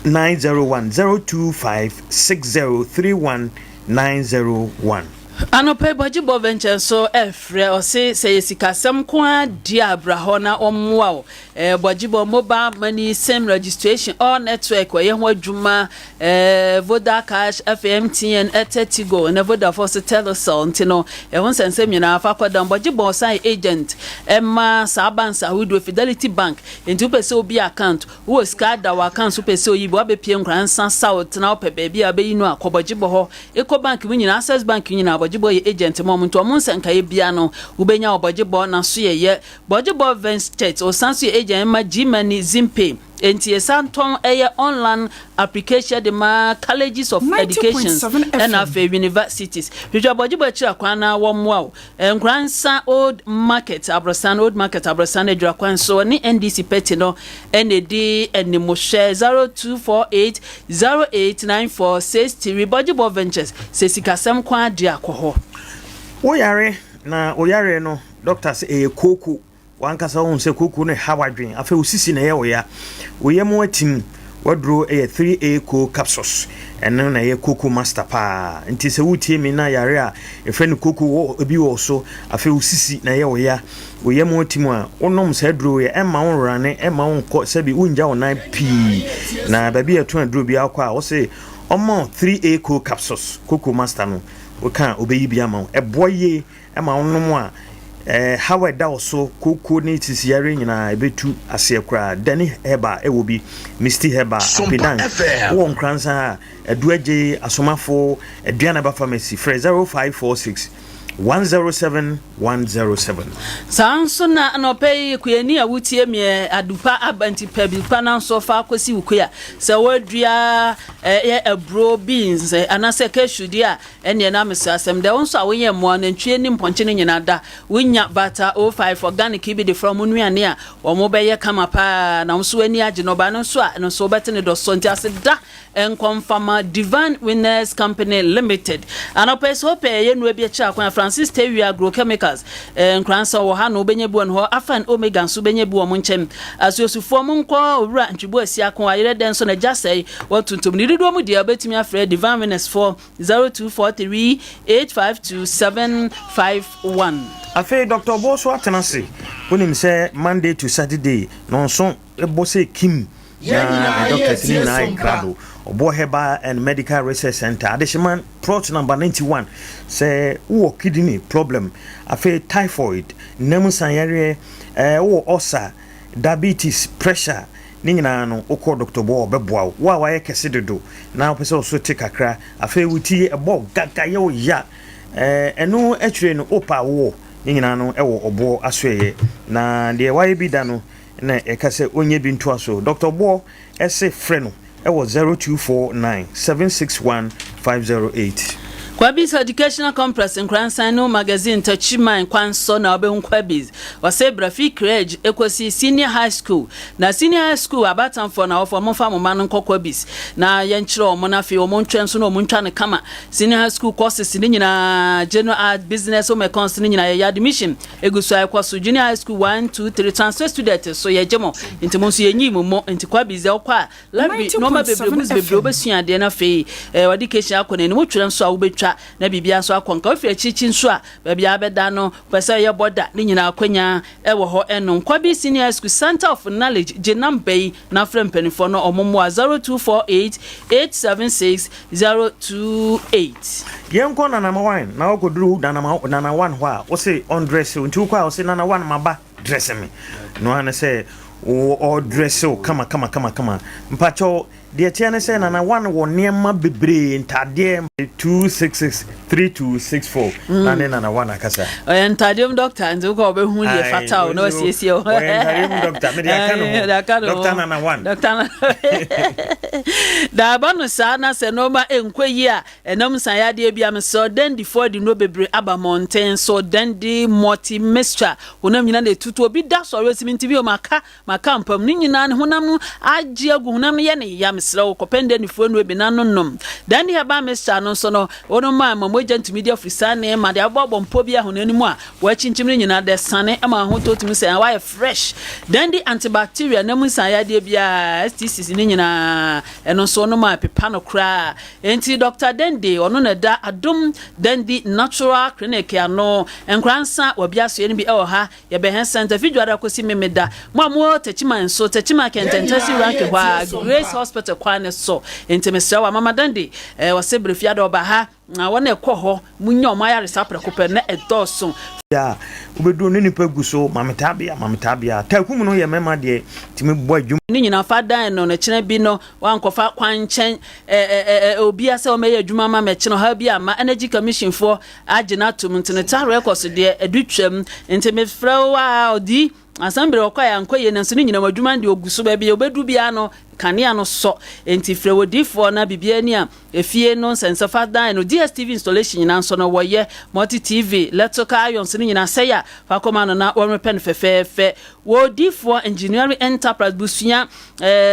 901 025 6031 901. Anɔpa yi Bɔgye Bɔ Venture nso ɛfrɛ ɔse sɛ yɛ sikasɛm nko ara deɛ a bra hɔ na ɔmmoa wo. Eh, Bɔgye Bɔ Mobile Money, SIM Registration, all network ɔyɛ ho adwuma, eh, Voda Cash, afei MTN, Airtel Tigo, ɛnɛ Vodafone so Telecel nti no ɛho nsɛnsɛm nyinaa fa kɔdam. Bɔgye Bɔ ɔsan yɛ agent ɛma saa banks ahodoɔ Fidelity Bank, nti wopɛ sɛ obi account Wowɔ sika da w'account so wopɛ sɛ oyi bi wabɛpie Nkoransa south na wopɛ baabi a wobɛyi no a kɔ Bɔgyebɔ hɔ Eco bank mu nyinaa Access bank nyinaa Bɔgyebɔ yɛ agent ma wɔn nti wɔn nsɛnkaeɛ biara no wobɛnya wɔ Bɔgyebɔ n'asoɛeɛ Bɔgyebɔ Ventures ɔsan nso yɛ agent ma Gmoney Zimpay enti yɛsan tɔn ɛyɛ online application de ma colleges of educations 90.7 ɛna FM. afei universities Hwehwɛ Bɔgyebɔ akyiri akwan na wɔmmoa wo Nkoransa Old Market Aborosan Old Market Aborosan Adwira kwan so ne NDC pɛti no na ɛdi animhwɛ 0248 0894 63 Bɔgyebɔ Ventures sɛ sikasɛm nko ara deɛ a kɔ hɔ. Wo yare na wo yareɛ no doctor sɛ ɛyɛ kooko W'ankasa wohu sɛ kooko no reha w'adwene. Afei wo sisi na ɛyɛ wo ya. Wo yam atim. W'aduro yɛ 3A Co Capsules. Ɛno na ɛyɛ kooko master paa. Nti sɛ woretie me na yare a yɛfrɛ no kooko wɔ ebi wɔ wo so, afei wo sisi na ɛyɛ wo ya, wo yam atim a, wonom saa aduro yi a, ɛmma wo nrane, ɛmma wo nkɔ sɛbi wongya wo nan pii. Na baabi a yɛtɔn aduro biara wokɔ a, wose ɔmma wo 3A Co Capsules, kooko master no, woka a ɔbɛyi bi ama wo. Ɛboa yie. Ɛma wonom a, haw a ɛda wo so, kooko ne sisiyare nyinaa, ɛbɛtu aseɛ koraa. Dani Herbal wɔ bi, Misty Herbal, Sompa Apedan. FM. Wowɔ Nkoransa a, Adu Agyei, Asomafo, Aduanaba Pharmacy, frɛ 0546 107 107. Saa nso na anɔpa yi, kuani a wotie me, adupa aba nti pɛ bi pa nanso fa kɔsi wo kua. Sɛ woadua ɛyɛ aburo, beans, anaasɛ cashew deɛ a, Ɛnneɛ na mesrɛ asɛm dɛ, wo nso a woyɛn mmoa, nantwie ne mpɔnkye no nyinaa da, wonya Vata 05 organic yi bi de fra wɔn nnuane a, wɔbɛyɛ kama paa na wo nso w'ani agye. Nnɔbaeɛ no nso a, ɛno nso wobɛte ne dɔ sɔ. Nti aseda nkɔ mfama Divine Winners Company Limited. Anɔpa yi sɛ wopɛ yɛyɛ nnuro bi akyiri akwan a, Francis Tawia Agrochemicals, eh, Nkoransa wɔ ha na wobɛnya bi wɔ ne hɔ. Alpha and Omega nso wobɛnya bi wɔ wɔn nkyɛn. Asuosufoɔ monkɔ Owura Ntwibu Asiako, Ayerɛ Dɛn nso na Gya Sɛe wɔ Tuntum. Ne dodoɔ mu deɛ wobɛtumi afrɛ Divine Winners foɔ 0243 852 751. Afei Doctor Oboɔ so atena ase. Wonim sɛ Monday to Saturday nɔnso bɔ sɛ kim na ne doctors no nyinaa yɛ krado. Oboɔ Herbal and Medical Research Centre, Adehyeman, plot number 91. Sɛ wowɔ kidney problem, afei typhoid, nna mu nsanyareɛ, eh, wowɔ ulcer, diabetes, pressure, ne nyinaa no, wokɔ Doctor Oboɔ a ɔbɛboa wo. Wo a woayɛ kɛse dodo na wopɛ sɛ wo so te kakra, afei wo ti ɛbɔ wo gaga, yɛ wo ya, eh, ɛno akyire no wopɛ a wowɔ, ne nyinaa no wɔ Ɔboɔ asoɛeɛ. Na deɛ wayɛ bi da no, na ɛka sɛ ɔnyɛ bi ntoa so. Dr. Boɔ ɛse frɛ no ɛwɔ 0249 761 508. Kwabis Educational Complex Nkoransan no Magazine Techiman kwan so na wobɛhu Kwabis. Ɔsɛ bra fi crèche ekosi senior high school. Na senior high school abatanfoɔ na wɔfoɔ momfa mo mma no nkɔ Kwabis na yɛnkyerɛ wɔn na afei wɔn ntwɛn nso na wɔn ntwa no kama. Senior high school courses ne nyinaa, general art, business, home econs ne nyinaa yɛyɛ admission egu so a ɛkɔ so. Junior high school 1, 2, 3 transfer student so yɛgye mo nti mo nso yɛnyi mo mo nti Kwabis deɛ wokɔ a library nneɛma bebree, books bebree, wobɛsua adeɛ no. Afei education akɔ n'anim, wotwerɛ nso a wobɛtwa na biribia nso akɔ nka. Wofiri akyirikyi nso a baabi a bɛda no pɛ sɛ ɛyɛ bɔda ne nyinaa akwanya ɛwɔ hɔ. Ɛno Nkwabi Senior High School, Center of Knowledge. Gye number yi na frɛ mpanimfoɔ no ɔmo mmoa: 0248 876 028. Yɛnkɔ Nanama One na wokɔduru Nana One hɔ a wose ɔndress wo, nti wokɔ a wose, "Nana One, maba, dress me." No ano sɛ ɔdress wo kama kama kama kama. Mpakyɛw, deɛ kyerɛ ne sɛ Nana One wɔ nneɛma bebree, ntadeɛ. 266 3264 na ne Nana One akasa. Ɔyɛ ntadeɛ mu doctor, nti wokɔ wobɛhu deɛ fata wo na wasiesie wo. Ɔyɛ ntadeɛ mu doctor, mede aka ne ho. Doctor Nana One. Doctor Nana daaba no saa na sɛ nneɛma nkɔ yi a ɛnam nsan yadeɛ bi a mesɛ dandifoɔ de nnuro bebree aba mmɔnten so. Dandi Multi Mixture, honam nyinaa na etutu obi da sɔre osimi nti bi o maka maka mpam ne nyinaa ne honam no agye agu, honam no yɛ ne ya. Mesrɛ wo, kɔpɛn dandifoɔ nnuro bi na no nom. Dandi Herbal Mixture no nso no, wɔn mu a ma mogya ntumi di afiri saa ne ma de abɔbɔ mpo bi ahonam anim a wɔakyinkyim no nyinaa de sane ma ahotɔ tumi sɛ wayɛ fresh. Dandi Antibacteria nam nsan yadeɛ biara, STCs ne nyinaa, ɛno nso no ma pepa no koraa. Enti Dr Dende, ɔno na ɛda Adom Dandi Natural Clinic ano. Nkoransa wabi asoɛ no bi ɛwɔ ha, yɛbɛhɛn center fi dwada kɔsi Memeda. Mo a mowɔ Takyima nso, Takyima Kɛntɛntɛsi rank hɔ a, Grace Hospital kwan ne so. Enti mesrɛ wo, Amama Dande wɔsɛ berɛ fiada ɔba ha na wɔn ɛkɔ hɔ munya ɔmo ayaresa prɛko pɛ na ɛdɔɔso. A wobɛduru ne nipa gu so mametaabea mametaabea taakum no yɛ mmarima deɛ tumi bɔ adwuma. Ne nyinaa fa dan no n'akyerɛ bi no wankɔfa kwan nkyɛn ɛɛ obia sɛ wɔmɛyɛ adwuma ma mɛkyerɛ ɔha bi ama Energy Commission foɔ agye no atom, nti ne ta records deɛ ɛdu twam. Nti mefrɛ wo a ɔdi asɛm bere ɔkɔ a ankɔ yie, nanso ne nyinaa adwuma deɛ ogu so. Baabi a obɛdu biara no kanea no sɔ, nti frɛ wodiifoɔ na biribiara ni a efie no nsɛnsɛfa dan no DSTV installation nyinaa nso no wɔyɛ, multi TV, electrical irons no nyinaa sɛe a fa kɔma no na wɔrepɛ no fɛfɛɛfɛ. Wɔdiifoɔ Engineering Enterprise busua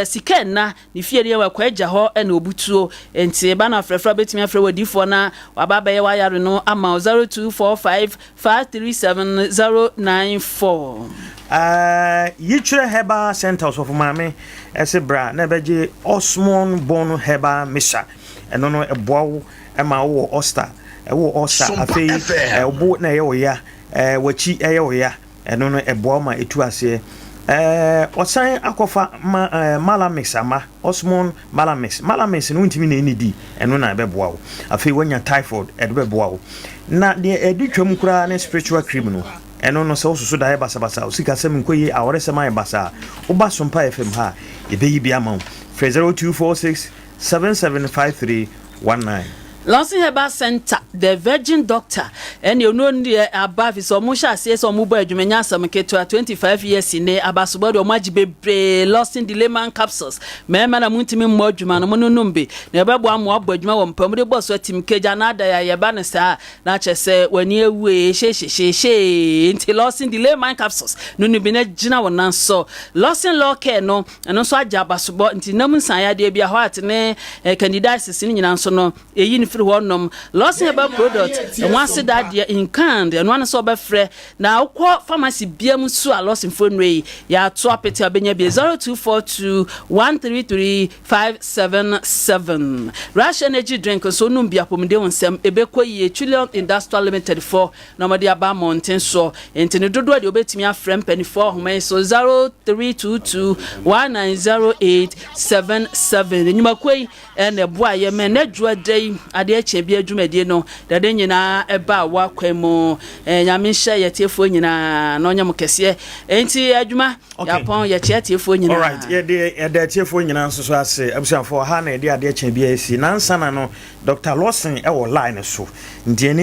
sika nna ne fie no yɛ wakɔ agya hɔ ɛna obutuo, nti ɛba no afrɛfrɛ bɛtumi afrɛ wodiifoɔ na waba abɛyɛ wayare no ama 0245 537 094. Yikyerɛ Herbal Center, ɔsɔfo maame ɛsɛ bra na ɛbɛgye Osmond Bone Herbal Mixture. Ɛno no ɛboa wo ɛma wowɔ ulcer, ɛwɔ ulcer, afei ɛbo na ɛyɛ wo ya, wakyi ɛyɛ wo ya, ɛno no ɛboa wo ma ɛtu aseɛ. Ɔsan akɔfa ma Malamix ama Osmond Malamix. Malamix no wontumi na ɛnidi, ɛno na ɛbɛboa wo. Afei woanya typhoid, ɛde bɛboa wo. Na deɛ ɛde twam koraa ne spiritual cream no. Ɛno no sɛ wososo da yɛ basabasa, wo sikasɛm nkɔ yie, awaresɛm ayɛ basaa, woba Sompa FM ha a, yɛbɛyi bi ama wo. Frɛ 0246 7753 19. Lawson Herbal Center, the Virgin Doctor, ɛne ɔno deɛ aba fi sɛ ɔmo hyɛ aseɛ sɛ ɔmo bɔ adwuma nya asɛm ketewa. 25 years ne abasobɔ deɛ ɔmo agye bebree. Lawson Delayman Capsules, mmarima na montumi mmɔ adwuma no mo no nom bi na ɛbɛboa mo abɔ adwuma wɔ mpa mu de bɔ so atim kagya na ada yɛ yɛba no saa na kyerɛ sɛ w'ani awue hyehyehyehyee. Nti Lawson Delayman Capsules no bi na gyina wo nan so. Lawson Law Care no, ɛno nso agye abasobɔ, nti nam nsaeɛ bi a hɔ ate ne candidiasis no nyinaa nso no ɛyi no firi hɔ nom. Lawson Herbal Product ɛho ase da adeɛ in kind, ɛno ano sɛ wɔbɛfrɛ na wokɔ pharmacy bia mu so a Lawson fo nnuro yi yɛato apete a wobɛnya bi: 0242 133 577. Rush Energy Drink nso nom bi, apɔmuden wo nsɛm ɛbɛkɔ yie. Trillion Industrial Limited fo na wɔde aba mmɔnten soɔ, nti ne dodoɔ deɛ wobɛtumi afrɛ mpanimfoɔ ahoma yi so: 0322 1908 77. Nnwumakuo yi ɛna ɛboa yɛ mɛ n'adwuma da yi adeɛ kyɛn bi adwumadie no dade nyinaa ɛba a wakwan mu. Nyame nhyɛ yɛtiefoɔ nyinaa na ɔnyɛ mo kɛseɛ. Nti adwuma yɛapɔn, yɛkyerɛ tiefoɔ nyinaa. Alright, yɛde yɛda atiefoɔ nyinaa nso so ase. Abusuafoɔ, ha na yɛde adeɛ kyɛn bi asi nansa na no Dr Lawson ɛwɔ line so, nti ɛne